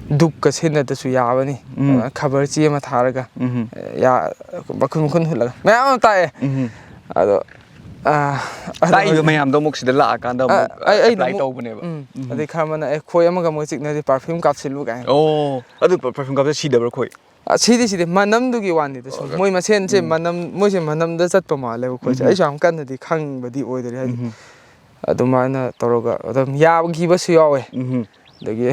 ꯗꯨꯛꯀ ꯁꯤꯖꯤꯟꯅꯗꯁꯨ ꯌꯥꯕꯅꯤ꯫ ꯎꯝ꯫ ꯑꯗꯨꯃꯥꯏꯅ ꯈꯕꯔ ꯆꯦ ꯑꯃ ꯊꯥꯔꯒ, ꯎꯝ꯫ ꯌꯥ-, ꯃꯈꯨꯟ ꯃꯈꯨꯟ ꯍꯨꯠꯂꯒ ꯃꯌꯥꯝ ꯑꯃ ꯇꯥꯛꯑꯦ꯫ ꯎꯝ꯫ ꯑꯗꯣ, ꯑ, ꯑꯗꯣ ꯇꯥꯛꯏꯕ ꯍꯧꯖꯤꯛ ꯃꯌꯥꯝꯗꯣ ꯑꯃꯨꯛ ꯁꯤꯗ ꯂꯥꯛꯑꯀꯥꯟꯗ ꯑ, ꯑꯃꯨꯛ, ꯑ, ꯑꯩ, ꯑꯩꯅ apply ꯑꯃꯨꯛ, ꯇꯧꯕꯅꯦꯕ꯫ ꯎꯝ꯫ ꯎꯝ꯫ ꯑꯗꯩ ꯈꯔ ꯑꯃꯅ, "ꯑꯦ, ꯈꯣꯏ ꯑꯃꯒ ꯑꯃꯒ ꯆꯤꯛꯅꯔꯗꯤ perfume ꯀꯥꯞꯁꯤꯜꯂꯨ" ꯀꯥꯏꯅ꯫ ꯑꯣ, ꯑꯗꯨ per-, perfume ꯀꯥꯞꯁꯤꯜ ꯁꯤꯗꯕ꯭ꯔꯥ ꯈꯣꯏ? ꯑ, ꯁꯤꯗꯤ ꯁꯤꯗꯤ ꯃꯅꯝꯗꯨꯒꯤ ꯋꯥꯅꯤꯗ ꯁꯨꯝ꯫ ꯑꯣ, ꯃꯣꯏ ꯃꯁꯦꯟꯁꯦ ꯎꯝ꯫ ꯃꯅꯝ, ꯃꯣꯏꯁꯦ ꯃꯅꯝꯗ ꯆꯠꯄ ꯃꯥꯜꯂꯦꯕ ꯈꯣꯏꯁꯦ꯫ ꯎꯝ꯫ ꯑꯩꯁꯨ ꯌꯥꯝ ꯀꯟꯅꯗꯤ ꯈꯪꯕꯗꯤ ꯑꯣꯏꯗꯔꯤ ꯍꯥꯏꯗꯤ꯫ ꯎꯝ꯫ ꯑꯗꯨꯃꯥꯏꯅ ꯇꯧꯔꯒ ꯑꯗꯨꯝ ꯌꯥꯈꯤꯕꯁꯨ ꯌꯥꯎꯋꯦ꯫ ꯎꯝ꯫ ꯑꯗꯒꯤ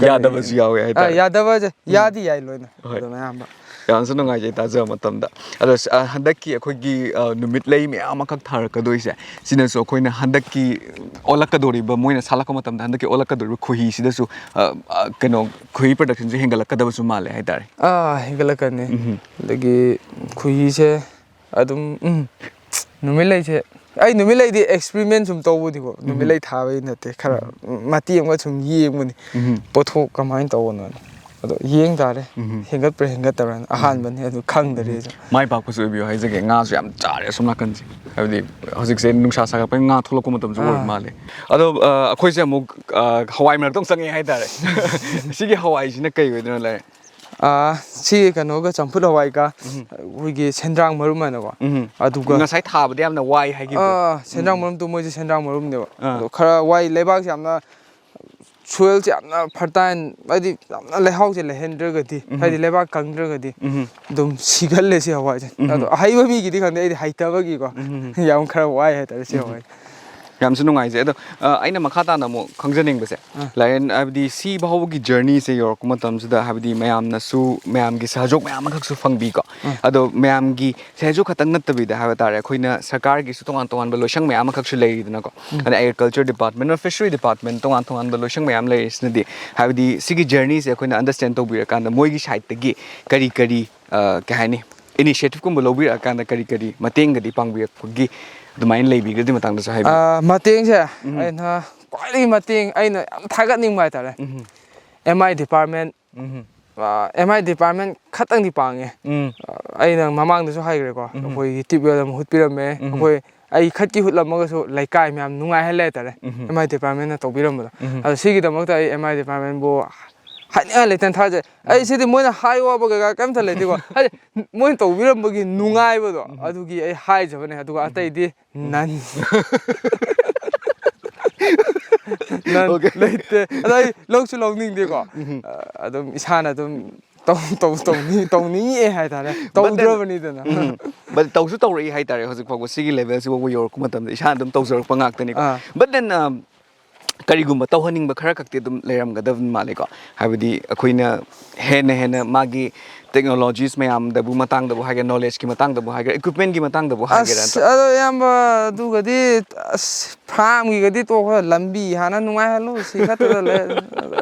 ꯌꯥꯗꯕꯁꯨ ꯌꯥꯎꯋꯦ ꯑ, ꯍꯥꯏꯇꯥꯔꯦ꯫ ꯌꯥꯗꯕꯁꯦ ꯎꯝ꯫ ꯌꯥꯗꯤ ꯌꯥꯏ ꯂꯣꯏꯅ꯫ ꯍꯣꯏ꯫ ꯑꯗꯨꯝ ꯑꯌꯥꯝꯕ꯫ ꯌꯥꯝꯅꯁꯨ ꯅꯨꯡꯉꯥꯏꯖꯩ ꯇꯥꯖꯕ ꯃꯇꯝꯗ꯫ ꯑꯗꯣ ꯁ-, ꯑ, ꯍꯟꯗꯛꯀꯤ ꯑꯩꯈꯣꯏꯒꯤ, ꯑ, ꯅꯨꯃꯤꯠ ꯂꯩ ꯃꯌꯥꯝ ꯑꯃꯈꯛ ꯊꯥꯔꯛꯀꯗꯣꯏꯁꯦ, ꯁꯤꯅꯁꯨ ꯑꯩꯈꯣꯏꯅ ꯍꯟꯗꯛꯀꯤ ꯑꯣꯜꯂꯛꯀꯗꯧꯔꯤꯕ, ꯃꯣꯏꯅ ꯁꯥꯠꯂꯛꯄ ꯃꯇꯝꯗ ꯍꯟꯗꯛꯀꯤ ꯑꯣꯜꯂꯛꯀꯗꯧꯔꯤꯕ ꯈꯣꯏꯍꯤꯁꯤꯗꯁꯨ, ꯑ, ꯑ, ꯀꯩꯅꯣ, ꯈꯣꯏꯍꯤ productionꯁꯨ ꯍꯦꯟꯒꯠꯂꯛꯀꯗꯕꯁꯨ ꯃꯥꯜꯂꯦ ꯍꯥꯏꯇꯥꯔꯦ꯫ ꯑꯥ, ꯍꯦꯟꯒꯠꯂꯛꯀꯅꯤ꯫ ꯎꯝ꯫ ꯑꯗꯒꯤ ꯈꯣꯏꯍꯤꯁꯦ ꯑꯗꯨꯝ, ꯎꯝ, ꯅꯨꯃꯤꯠ ꯂꯩꯁꯦ, ꯑꯩ ꯅꯨꯃꯤꯠ ꯂꯩꯗꯤ experiment ꯁꯨꯝ ꯇꯧꯕꯅꯤꯀꯣ, ꯅꯨꯃꯤꯠ ꯎꯝ꯫ ꯂꯩ ꯊꯥꯕꯩ ꯅꯠꯇꯦ, ꯈꯔ ꯎꯝ꯫ ꯃꯇꯦꯛ ꯑꯃ ꯁꯨꯝ ꯌꯦꯡꯕꯅꯤ, ꯎꯝ꯫ ꯄꯣꯠꯊꯣꯛ ꯀꯃꯥꯏꯅ ꯇꯧꯕꯅꯣꯅ꯫ ꯑꯗꯣ ꯌꯦꯡ ꯇꯥꯔꯦ, ꯎꯝ꯫ ꯍꯦꯟꯒꯠꯄ꯭ꯔꯥ ꯍꯦꯟꯒꯠꯇꯕ꯭ꯔꯥꯅ, ꯎꯝ꯫ ꯑꯍꯥꯟꯕꯅꯤ ꯑꯗꯨ ꯈꯪꯗꯔꯤ ꯎꯝ꯫ ꯑꯩꯁꯨ꯫ ꯃꯥꯏ ꯄꯥꯛꯄꯁꯨ ꯑꯣꯏꯕꯤꯌꯨ ꯍꯥꯏꯖꯒꯦ꯫ ꯉꯥꯁꯨ ꯌꯥꯝ ꯆꯥꯔꯦ ꯑꯁꯣꯝ ꯅꯥꯀꯟꯁꯦ, ꯍꯥꯏꯕꯗꯤ ꯍꯧꯖꯤꯛꯁꯦ ꯅꯨꯡꯁꯥ ꯁꯥꯒꯠꯄꯒꯤ ꯉꯥ ꯊꯣꯛꯂꯛꯄ ꯃꯇꯝꯁꯨ ꯑꯣꯏꯕ ꯑꯥ꯫ ꯃꯥꯜꯂꯦ꯫ ꯑꯗꯣ, ꯑ, ꯑꯩꯈꯣꯏꯁꯦ ꯑꯃꯨꯛ, ꯑ, ꯍꯋꯥꯏ ꯃꯔꯛꯇ ꯑꯃꯨꯛ ꯆꯪꯉꯛꯑꯦ ꯍꯥꯏꯇꯥꯔꯦ꯫ ꯁꯤꯒꯤ ꯍꯋꯥꯏꯁꯤꯅ ꯀꯩ ꯑꯣꯏꯗꯣꯏꯅꯣ, ꯂꯩ? ꯑꯥ, ꯁꯤ ꯀꯩꯅꯣꯒ, ꯆꯝꯐꯨꯠ ꯍꯋꯥꯏꯒ, ꯎꯝ꯫ ꯑꯩꯈꯣꯏꯒꯤ ꯁꯦꯟꯗ꯭ꯔꯥꯡ ꯃꯔꯨꯝ ꯍꯥꯏꯅꯀꯣ, ꯎꯝ꯫ ꯑꯗꯨꯒ ꯉꯁꯥꯏ ꯊꯥꯕꯗ ꯌꯥꯝꯅ ꯋꯥꯏ ꯍꯥꯏꯈꯤꯕꯗꯣ꯫ ꯑꯥ, ꯁꯦꯟꯗ꯭ꯔꯥꯡ ꯎꯝ꯫ ꯃꯔꯨꯝꯗꯣ ꯃꯣꯏꯁꯦ ꯁꯦꯟꯗ꯭ꯔꯥꯡ ꯃꯔꯨꯝꯅꯦꯕ꯫ ꯑꯥ꯫ ꯑꯗꯣ ꯈꯔ ꯋꯥꯏ, ꯂꯩꯕꯥꯛꯁꯦ ꯌꯥꯝꯅ soilꯁꯦ ꯌꯥꯝꯅ fertile, ꯍꯥꯏꯗꯤ ꯌꯥꯝꯅ ꯂꯩꯍꯥꯎꯁꯦ ꯂꯩꯍꯟꯗ꯭ꯔꯒꯗꯤ, ꯎꯝ꯫ ꯍꯥꯏꯗꯤ ꯂꯩꯕꯥꯛ ꯀꯪꯗ꯭ꯔꯒꯗꯤ ꯎꯝ꯫ ꯑꯗꯨꯝ ꯁꯤꯒꯜꯂꯦ ꯁꯤ ꯍꯋꯥꯏꯁꯦ꯫ ꯎꯝ꯫ ꯑꯗꯣ ꯑꯍꯩꯕ ꯃꯤꯒꯤꯗꯤ ꯈꯪꯗꯦ, ꯑꯩꯗꯤ ꯍꯩꯇꯕꯒꯤꯀꯣ ꯎꯝ꯫ ꯌꯥꯝ ꯈꯔ ꯋꯥꯏ ꯍꯥꯏꯇꯥꯔꯦ ꯁꯤ ꯎꯝ꯫ ꯍꯋꯥꯏꯁꯦ꯫ ꯌꯥꯝꯁꯨ ꯅꯨꯡꯉꯥꯏꯖꯩ꯫ ꯑꯗꯣ, ꯑ, ꯑꯩꯅ ꯃꯈꯥ ꯇꯥꯅ ꯑꯃꯨꯛ ꯈꯪꯖꯅꯤꯡꯕꯁꯦ, ꯑꯥ꯫ ꯂꯥꯏꯔꯦꯟ, ꯍꯥꯏꯕꯗꯤ ꯁꯤ ꯐꯥꯎꯕꯒꯤ journeyꯁꯦ ꯌꯧꯔꯛꯄ ꯃꯇꯝꯁꯤꯗ, ꯍꯥꯏꯕꯗꯤ ꯃꯌꯥꯝꯅꯁꯨ, ꯃꯌꯥꯝꯒꯤ ꯁꯍꯖꯣꯛ ꯃꯌꯥꯝ ꯑꯃꯈꯛꯁꯨ ꯐꯪꯕꯤꯀꯣ꯫ ꯑꯥ꯫ ꯑꯗꯣ ꯃꯌꯥꯝꯒꯤ ꯁꯍꯖꯣꯛ ꯈꯛꯇꯪ ꯅꯠꯇꯕꯤꯗ ꯍꯥꯏꯕ ꯇꯥꯔꯦ, ꯑꯩꯈꯣꯏꯅ ꯁꯔꯀꯥꯔꯒꯤꯁꯨ ꯇꯣꯉꯥꯟ ꯇꯣꯉꯥꯟꯕ ꯂꯣꯏꯁꯪ ꯃꯌꯥꯝ ꯑꯃꯈꯛꯁꯨ ꯂꯩꯔꯤꯗꯅꯀꯣ꯫ ꯎꯝ꯫ ꯑꯗꯩ agriculture department ꯑꯃ, fishery department, ꯇꯣꯉꯥꯟ ꯇꯣꯉꯥꯟꯕ ꯂꯣꯏꯁꯪ ꯃꯌꯥꯝ ꯂꯩꯔꯤꯁꯤꯅꯗꯤ, ꯍꯥꯏꯕꯗꯤ ꯁꯤꯒꯤ journeyꯁꯦ ꯑꯩꯈꯣꯏꯅ understand ꯇꯧꯕꯤꯔꯀꯥꯟꯗ ꯃꯣꯏꯒꯤ sideꯇꯒꯤ ꯀꯔꯤ ꯀꯔꯤ, ꯑ, ꯀꯩ ꯍꯥꯏꯅꯤ, initiativeꯀꯨꯝꯕ ꯂꯧꯕꯤꯔꯛꯑꯀꯥꯟꯗ ꯀꯔꯤ ꯀꯔꯤ ꯃꯇꯦꯡꯒꯗꯤ ꯄꯥꯡꯕꯤꯔꯛꯄꯒꯤ ꯑꯗꯨꯃꯥꯏꯅ ꯂꯩꯕꯤꯒꯦ? ꯑꯗꯨꯒꯤ ꯃꯇꯥꯡꯗꯁꯨ ꯍꯥꯏꯕꯤꯌꯨ꯫ ꯑ, ꯃꯇꯦꯡꯁꯦ ꯎꯝ꯫ ꯑꯩꯅ ꯈ꯭ꯋꯥꯏꯗꯒꯤ ꯃꯇꯦꯡ ꯑꯩꯅ ꯌꯥꯝ ꯊꯥꯒꯠꯅꯤꯡꯕ ꯍꯥꯏꯇꯥꯔꯦ꯫ ꯎꯝ꯫ M I department ꯎꯝ꯫ ꯑꯦꯝ ꯑꯥꯏ ꯗꯤꯄꯥꯔꯠꯃꯦꯟ ꯈꯛꯇꯪꯗꯤ ꯄꯥꯡꯉꯦ꯫ ꯎꯝ ꯑꯩꯅ ꯃꯃꯥꯡꯗꯁꯨ ꯍꯥꯏꯈ꯭ꯔꯦꯀꯣ, ꯎꯝ꯫ ꯑꯩꯈꯣꯏꯒꯤ ꯇ꯭ꯌꯨꯕꯋꯦꯜ ꯑꯃ ꯍꯨꯠꯄꯤꯔꯝꯃꯦ꯫ ꯎꯝ꯫ ꯑꯩꯈꯣꯏ ꯑꯩ ꯈꯠꯀꯤ ꯍꯨꯠꯂꯝꯃꯒꯁꯨ ꯂꯩꯀꯥꯏ ꯃꯌꯥꯝ ꯅꯨꯡꯉꯥꯏꯍꯜꯂꯦ ꯍꯥꯏꯇꯥꯔꯦ꯫ ꯎꯝ꯫ ꯑꯦꯝ ꯑꯥꯏ ꯗꯤꯄꯥꯔꯠꯃꯦꯟꯅ ꯇꯧꯕꯤꯔꯝꯕꯗꯣ꯫ ꯎꯝ꯫ ꯑꯗꯣ ꯁꯤꯒꯤꯗꯃꯛꯇ ꯑꯩ ꯑꯦꯝ ꯑꯥꯏ ꯗꯤꯄꯥꯔꯠꯃꯦꯟꯕꯨ ꯍꯥꯏꯅꯤꯡꯉꯥꯏ ꯂꯩꯇꯅ ꯊꯥꯖꯩ꯫ ꯑꯩ ꯁꯤꯗꯤ ꯃꯣꯏꯅ ꯍꯥꯏꯌꯣ ꯍꯥꯏꯕ ꯀꯩꯀꯥ ꯀꯩꯝꯇ ꯂꯩꯇꯦꯀꯣ꯫ ꯍꯥꯏꯗꯤ ꯃꯣꯏꯅ ꯇꯧꯕꯤꯔꯝꯕꯒꯤ ꯅꯨꯡꯉꯥꯏꯕꯗꯣ ꯑꯗꯨꯒꯤ ꯑꯩ ꯍꯥꯏꯖꯕꯅꯦ꯫ ꯑꯗꯨꯒ ꯑꯇꯩꯗꯤ ꯅꯟ ꯅꯟ Okay. ꯂꯩꯇꯦ꯫ ꯑꯗꯣ ꯑꯩ ꯂꯧꯁꯨ ꯂꯧꯅꯤꯡꯗꯦꯀꯣ꯫ ꯑꯗꯨꯝ ꯏꯁꯥꯅ ꯑꯗꯨꯝ ꯇꯧ ꯇꯧ ꯇꯧꯅꯤꯡ ꯇꯧꯅꯤꯡꯉꯛꯑꯦ ꯍꯥꯏꯇꯥꯔꯦ꯫ But then- ꯇꯧꯗ꯭ꯔꯕꯅꯤꯗꯅ꯫ ꯎꯝ꯫ But ꯇꯧꯁꯨ ꯇꯧꯔꯛꯏ ꯍꯥꯏꯇꯥꯔꯦ꯫ ꯍꯧꯖꯤꯛ ꯐꯥꯎꯕ ꯁꯤꯒꯤ ꯂꯦꯚꯦꯜꯁꯤ ꯐꯥꯎꯕ ꯌꯧꯔꯛꯄ ꯃꯇꯝꯗ ꯏꯁꯥꯅ ꯑꯗꯨꯝ ꯇꯧꯖꯔꯛꯄ ꯉꯥꯛꯇꯅꯤꯀꯣ꯫ ꯑꯥ꯫ But then, um, ꯀꯔꯤꯒꯨꯝꯕ ꯇꯧꯍꯟꯅꯤꯡꯕ ꯈꯔ ꯈꯛꯇꯤ ꯑꯗꯨꯝ ꯂꯩꯔꯝꯒꯗꯕ ꯃꯥꯜꯂꯦꯀꯣ꯫ ꯍꯥꯏꯕꯗꯤ ꯑꯩꯈꯣꯏꯅ ꯍꯦꯟꯅ ꯍꯦꯟꯅ ꯃꯥꯒꯤ ꯇꯦꯛꯅꯣꯂꯣꯖꯤꯁ ꯃꯌꯥꯝꯗꯕꯨ ꯃꯇꯥꯡꯗꯕꯨ ꯍꯥꯏꯒꯦꯔꯥ, ꯅꯣꯂꯦꯖꯀꯤ ꯃꯇꯥꯡꯗꯕꯨ ꯍꯥꯏꯒꯦꯔꯥ, ꯏꯀ꯭ꯋꯤꯞꯃꯦꯟꯒꯤ ꯃꯇꯥꯡꯗꯕꯨ ꯍꯥꯏꯒꯦꯔꯥ, ꯑꯁ ꯑꯗꯣ ꯏꯌꯥꯝꯕ, ꯑꯗꯨꯒꯗꯤ ꯑꯁ ꯐꯥꯝꯒꯤꯒꯗꯤ ꯇꯣꯛꯈ꯭ꯔꯣ, ꯂꯝꯕꯤ ꯍꯥꯟꯅ ꯅꯨꯡꯉꯥꯏꯍꯜꯂꯨ, ꯁꯤ ꯈꯛꯇꯗ ꯂꯩ꯫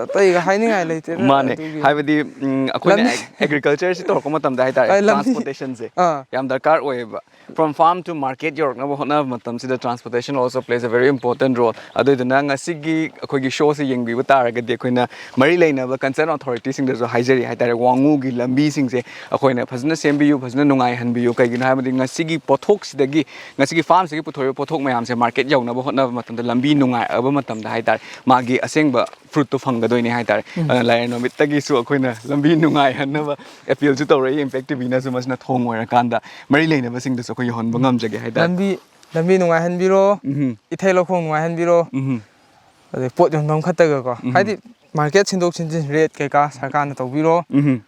ꯑꯇꯩꯒ ꯍꯥꯏꯅꯤꯡꯉꯥꯏ ꯂꯩꯇꯦꯗ꯫ ꯃꯥꯅꯦ꯫ ꯑꯗꯨꯒꯤ ꯍꯥꯏꯕꯗꯤ ꯎꯝ, ꯑꯩꯈꯣꯏꯅ ꯂꯝꯕꯤ ꯑꯦꯒ꯭ꯔꯤꯀꯜꯆꯔꯁꯤ ꯇꯧꯔꯛꯄ ꯃꯇꯝꯗ ꯍꯥꯏꯇꯥꯔꯦ, ꯑꯩ ꯂꯝꯕꯤ ꯇ꯭ꯔꯥꯟꯁꯄꯣꯔꯇꯦꯁꯟꯁꯦ ꯑꯥ꯫ ꯌꯥꯝ ꯗꯔꯀꯥꯔ ꯑꯣꯏꯌꯦꯕ꯫ From farm to market ꯌꯧꯔꯛꯅꯕ ꯍꯣꯠꯅꯕ ꯃꯇꯝꯁꯤꯗ transportation also plays a very important role꯫ ꯑꯗꯨꯗꯨꯅ ꯉꯁꯤꯒꯤ ꯑꯩꯈꯣꯏꯒꯤ ꯁꯣꯁꯦ ꯌꯦꯡꯕꯤꯕ ꯇꯥꯔꯒꯗꯤ ꯑꯩꯈꯣꯏꯅ ꯃꯔꯤ ꯂꯩꯅꯕ ꯀꯟꯁꯔꯟ ꯑꯣꯊꯣꯔꯤꯇꯤꯁꯤꯡꯗꯁꯨ ꯍꯥꯏꯖꯔꯤ ꯍꯥꯏꯇꯥꯔꯦ, ꯋꯥꯉꯨꯒꯤ ꯂꯝꯕꯤꯁꯤꯡꯁꯦ ꯑꯩꯈꯣꯏꯅ ꯐꯖꯅ ꯁꯦꯝꯕꯤꯌꯨ, ꯐꯖꯅ ꯅꯨꯡꯉꯥꯏꯍꯟꯕꯤꯌꯨ꯫ ꯀꯩꯒꯤꯅꯣ ꯍꯥꯏꯕꯗꯤ ꯉꯁꯤꯒꯤ ꯄꯣꯠꯊꯣꯛꯁꯤꯗꯒꯤ, ꯉꯁꯤꯒꯤ ꯐꯥꯔꯝꯁꯤꯗꯒꯤ ꯄꯨꯊꯣꯔꯛꯏꯕ ꯄꯣꯠꯊꯣꯛ ꯃꯌꯥꯝꯁꯦ ꯃꯥꯔꯀꯦꯠ ꯌꯧꯅꯕ ꯍꯣꯠꯅꯕ ꯃꯇꯝꯗ ꯂꯝꯕꯤ ꯅꯨꯡꯉꯥꯏꯔꯛꯑꯕ ꯃꯇꯝꯗ ꯍꯥꯏꯇꯥꯔꯦ, ꯃꯥꯒꯤ ꯑꯁꯦꯡꯕ ꯐ꯭ꯔꯨꯠꯇꯣ ꯐꯪꯒꯗꯣꯏꯅꯦ ꯍꯥꯏꯇꯥꯔꯦ꯫ ꯑꯗꯨꯅ ꯂꯥꯏꯔꯦꯟ ꯃꯃꯤꯠꯇꯒꯤꯁꯨ ꯑꯩꯈꯣꯏꯅ ꯂꯝꯕꯤ ꯅꯨꯡꯉꯥꯏꯍꯟꯅꯕ ꯑꯦꯄꯤꯜꯁꯨ ꯇꯧꯔꯛꯏ꯫ ꯏꯝꯄꯦꯛ ꯇꯤꯚꯤꯅꯁꯨ ꯃꯁꯤꯅ ꯊꯣꯡ ꯑꯣꯏꯔꯀꯥꯟꯗ ꯃꯔꯤ ꯂꯩꯅꯕꯁꯤꯡꯗꯁꯨ ꯑꯩꯈꯣꯏ ꯌꯧꯍꯟꯕ ꯉꯝꯖꯒꯦ ꯍꯥꯏꯇꯥꯔꯦ꯫ ꯂꯝꯕꯤ ꯂꯝꯕꯤ ꯅꯨꯡꯉꯥꯏꯍꯟꯕꯤꯔꯣ, ꯎꯝ꯫ ꯏꯊꯩ ꯂꯧꯈꯣꯡ ꯅꯨꯡꯉꯥꯏꯍꯟꯕꯤꯔꯣ, ꯎꯝ꯫ ꯑꯗꯩ ꯄꯣꯠ ꯌꯣꯟꯐꯝ ꯈꯛꯇꯒꯀꯣ, ꯎꯝ꯫ ꯍꯥꯏꯗꯤ ꯃꯥꯔꯀꯦꯠ ꯁꯤꯟꯗꯣꯛ ꯁꯤꯟꯖꯤꯟ, ꯔꯦꯠ ꯀꯩꯀꯥ ꯁꯔꯀꯥꯔꯅ ꯇꯧꯕꯤꯔꯣ꯫ ꯎꯝ꯫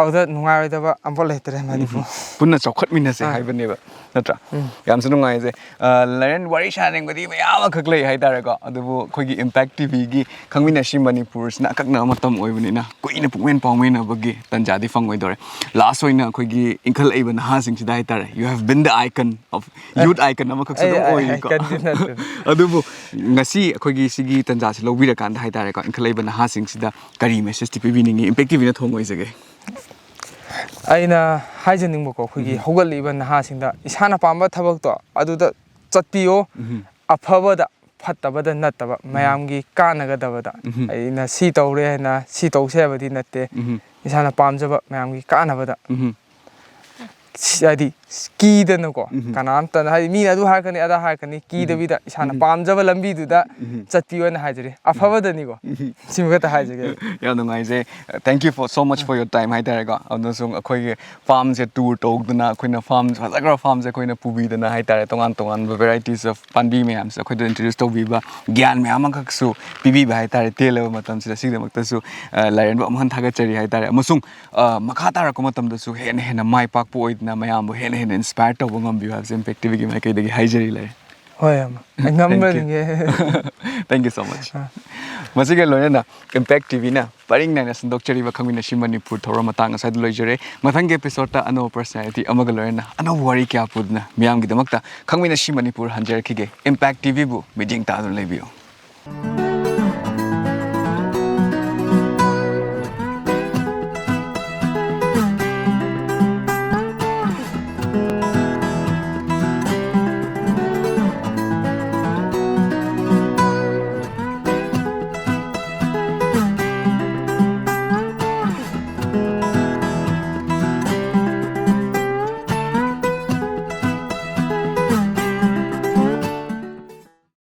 ꯑꯗꯨꯗ ꯅꯨꯡꯉꯥꯏꯔꯣꯏꯗꯕ ꯑꯝꯐꯥꯎ ꯂꯩꯇ꯭ꯔꯦ ꯃꯅꯤꯄꯨꯔ꯫ ꯄꯨꯟꯅ ꯆꯥꯎꯈꯠꯃꯤꯟꯅꯁꯦ ꯑꯥ꯫ ꯍꯥꯏꯕꯅꯦꯕ, ꯅꯠꯇ꯭ꯔꯥ? ꯎꯝ꯫ ꯌꯥꯝꯁꯨ ꯅꯨꯡꯉꯥꯏꯖꯩ꯫ ꯑ, ꯂꯥꯏꯔꯦꯟ, ꯋꯥꯔꯤ ꯁꯥꯅꯤꯡꯕꯗꯤ ꯃꯌꯥꯝ ꯑꯃꯈꯛ ꯂꯩ ꯍꯥꯏꯇꯥꯔꯦꯀꯣ, ꯑꯗꯨꯕꯨ ꯑꯩꯈꯣꯏꯒꯤ ꯏꯝꯄꯦꯛ ꯇꯤꯚꯤꯒꯤ ꯈꯪꯃꯤꯟꯅꯁꯤ ꯃꯅꯤꯄꯨꯔꯁꯤꯅ ꯑꯀꯛꯅꯕ ꯃꯇꯝ ꯑꯣꯏꯕꯅꯤꯅ ꯀꯨꯏꯅ ꯄꯨꯛꯃꯦꯟ ꯄꯥꯎꯃꯦꯟꯅꯕꯒꯤ ꯇꯟꯖꯥꯗꯤ ꯐꯪꯉꯣꯏꯗꯧꯔꯦ꯫ ꯂꯥꯁ ꯑꯣꯏꯅ ꯑꯩꯈꯣꯏꯒꯤ ꯏꯟꯈꯠꯂꯛꯏꯕ ꯅꯍꯥꯁꯤꯡꯁꯤꯗ ꯍꯥꯏꯇꯥꯔꯦ, you have been the icon of youth, icon ꯑꯃꯈꯛꯁꯨ ꯑꯩ- ꯑꯗꯨꯝ ꯑꯩ- ꯑꯣꯏꯔꯤꯀꯣ꯫ Icon ꯗꯤ ꯅꯠꯇꯦ꯫ ꯑꯗꯨꯕꯨ ꯉꯁꯤ ꯑꯩꯈꯣꯏꯒꯤ ꯁꯤꯒꯤ ꯇꯟꯖꯥꯁꯤ ꯂꯧꯕꯤꯔꯀꯥꯟꯗ ꯍꯥꯏꯇꯥꯔꯦꯀꯣ, ꯏꯟꯈꯠꯂꯛꯏꯕ ꯅꯍꯥꯁꯤꯡꯁꯤꯗ ꯀꯔꯤ ꯃꯦꯁꯦꯖꯇꯤ ꯄꯤꯕꯤꯅꯤꯡꯉꯤ? ꯏꯝꯄꯦꯛ ꯇꯤꯚꯤꯅ ꯊꯣꯡ ꯑꯣꯏꯖꯒꯦ꯫ ꯑꯩꯅ ꯍꯥꯏꯖꯅꯤꯡꯕꯀꯣ, ꯑꯩꯈꯣꯏꯒꯤ ꯍꯧꯒꯠꯂꯛꯏꯕ ꯅꯍꯥꯁꯤꯡꯗ ꯏꯁꯥꯅ ꯄꯥꯝꯕ ꯊꯕꯛꯇꯣ ꯑꯗꯨꯗ ꯆꯠꯄꯤꯌꯣ꯫ ꯎꯝ꯫ ꯑꯐꯕꯗ, ꯐꯠꯇꯕꯗ ꯅꯠꯇꯕ, ꯃꯌꯥꯝꯒꯤ ꯀꯥꯟꯅꯒꯗꯕꯗ꯫ ꯎꯝ꯫ ꯑꯩꯅ ꯁꯤ ꯇꯧꯔꯦ ꯍꯥꯏꯅ ꯁꯤ ꯇꯧꯁꯦ ꯍꯥꯏꯕꯗꯤ ꯅꯠꯇꯦ꯫ ꯎꯝ꯫ ꯏꯁꯥꯅ ꯄꯥꯝꯖꯕ ꯃꯌꯥꯝꯒꯤ ꯀꯥꯟꯅꯕꯗ, ꯎꯝ꯫ ꯍꯥꯏꯗꯤ, ꯀꯤꯗꯅꯀꯣ, ꯎꯝ꯫ ꯀꯅꯥꯝꯇꯅ, ꯍꯥꯏꯗꯤ, ꯃꯤꯅ ꯑꯗꯨ ꯍꯥꯏꯔꯛꯀꯅꯤ, ꯑꯗꯥ ꯍꯥꯏꯔꯛꯀꯅꯤ, ꯀꯤꯗꯕꯤꯗ ꯏꯁꯥꯅ ꯎꯝ꯫ ꯄꯥꯝꯖꯕ ꯂꯝꯕꯤꯗꯨꯗ ꯎꯝ꯫ ꯆꯠꯄꯤꯌꯣꯅ ꯍꯥꯏꯖꯔꯤ, ꯑꯐꯕꯗꯅꯤꯀꯣ꯫ ꯎꯝ꯫ ꯁꯤꯃ ꯈꯛꯇ ꯍꯥꯏꯖꯒꯦ꯫ ꯌꯥꯝ ꯅꯨꯡꯉꯥꯏꯖꯩ꯫ Thank you for so much for your time ꯍꯥꯏꯇꯥꯔꯦꯀꯣ꯫ ꯑꯗꯨꯅꯁꯨ ꯑꯩꯈꯣꯏꯒꯤ farmꯁꯦ tour ꯇꯧꯗꯅ, ꯑꯩꯈꯣꯏꯅ farm, ꯐꯖꯈ꯭ꯔꯕ farmꯁꯦ ꯑꯩꯈꯣꯏꯅ ꯄꯨꯕꯤꯗꯅ ꯍꯥꯏꯇꯥꯔꯦ, ꯇꯣꯉꯥꯟ ꯇꯣꯉꯥꯟꯕ varieties of ꯄꯥꯝꯕꯤ ꯃꯌꯥꯝꯁꯦ ꯑꯩꯈꯣꯏꯗ introduce ꯇꯧꯕꯤꯕ, ꯒ꯭ꯌꯥꯟ ꯃꯌꯥꯝ ꯑꯃꯈꯛꯁꯨ ꯄꯤꯕꯤꯕ ꯍꯥꯏꯇꯥꯔꯦ, ꯇꯦꯜꯂꯕ ꯃꯇꯝꯁꯤꯗ꯫ ꯁꯤꯒꯤꯗꯃꯛꯇꯁꯨ, ꯑ, ꯂꯥꯏꯔꯦꯟꯕꯨ ꯑꯃꯨꯛ ꯍꯟꯅ ꯊꯥꯒꯠꯆꯔꯤ ꯍꯥꯏꯇꯥꯔꯦ꯫ ꯑꯃꯁꯨꯡ, ꯑ, ꯃꯈꯥ ꯇꯥꯔꯛꯄ ꯃꯇꯝꯗꯁꯨ ꯍꯦꯟꯅ ꯍꯦꯟꯅ ꯃꯥꯏ ꯄꯥꯛꯄ ꯑꯣꯏꯗꯅ, ꯃꯌꯥꯝꯕꯨ ꯍꯦꯟꯅ ꯍꯦꯟꯅ inspire ꯇꯧꯕ ꯉꯝꯕꯤꯌꯨ ꯍꯥꯏꯕꯁꯦ Impact TVꯒꯤ ꯃꯥꯏꯀꯩꯗꯒꯤ ꯍꯥꯏꯖꯔꯤ, ꯂꯩꯔꯦ꯫ ꯍꯣꯏ, ꯏꯌꯥꯝꯕ꯫ Thank you. ꯉꯝꯕꯅꯤꯒꯦ꯫ Thank you so much. ꯑ꯫ ꯃꯁꯤꯒ ꯂꯣꯏꯅꯅ Impact TVꯅ ꯄꯔꯤꯡ ꯅꯥꯏꯅ ꯁꯟꯗꯣꯛꯆꯔꯤꯕ ꯈꯪꯃꯤꯟꯅꯁꯤ ꯃꯅꯤꯄꯨꯔ ꯊꯧꯔꯝ ꯃꯇꯥꯡ ꯑꯁ꯭ꯋꯥꯏꯗ ꯂꯣꯏꯖꯔꯦ꯫ ꯃꯊꯪꯒꯤ episodeꯇ ꯑꯅꯧꯕ personality ꯑꯃꯒ ꯂꯣꯏꯅꯅ ꯑꯅꯧꯕ ꯋꯥꯔꯤ ꯀꯌꯥ ꯄꯨꯗꯨꯅ ꯃꯤꯌꯥꯝꯒꯤꯗꯃꯛꯇ ꯈꯪꯃꯤꯟꯅꯁꯤ ꯃꯅꯤꯄꯨꯔ ꯍꯟꯖꯔꯛꯈꯤꯒꯦ꯫ Impact TVꯕꯨ ꯃꯤꯠꯌꯦꯡ ꯇꯥꯗꯨꯅ ꯂꯩꯕꯤꯌꯨ꯫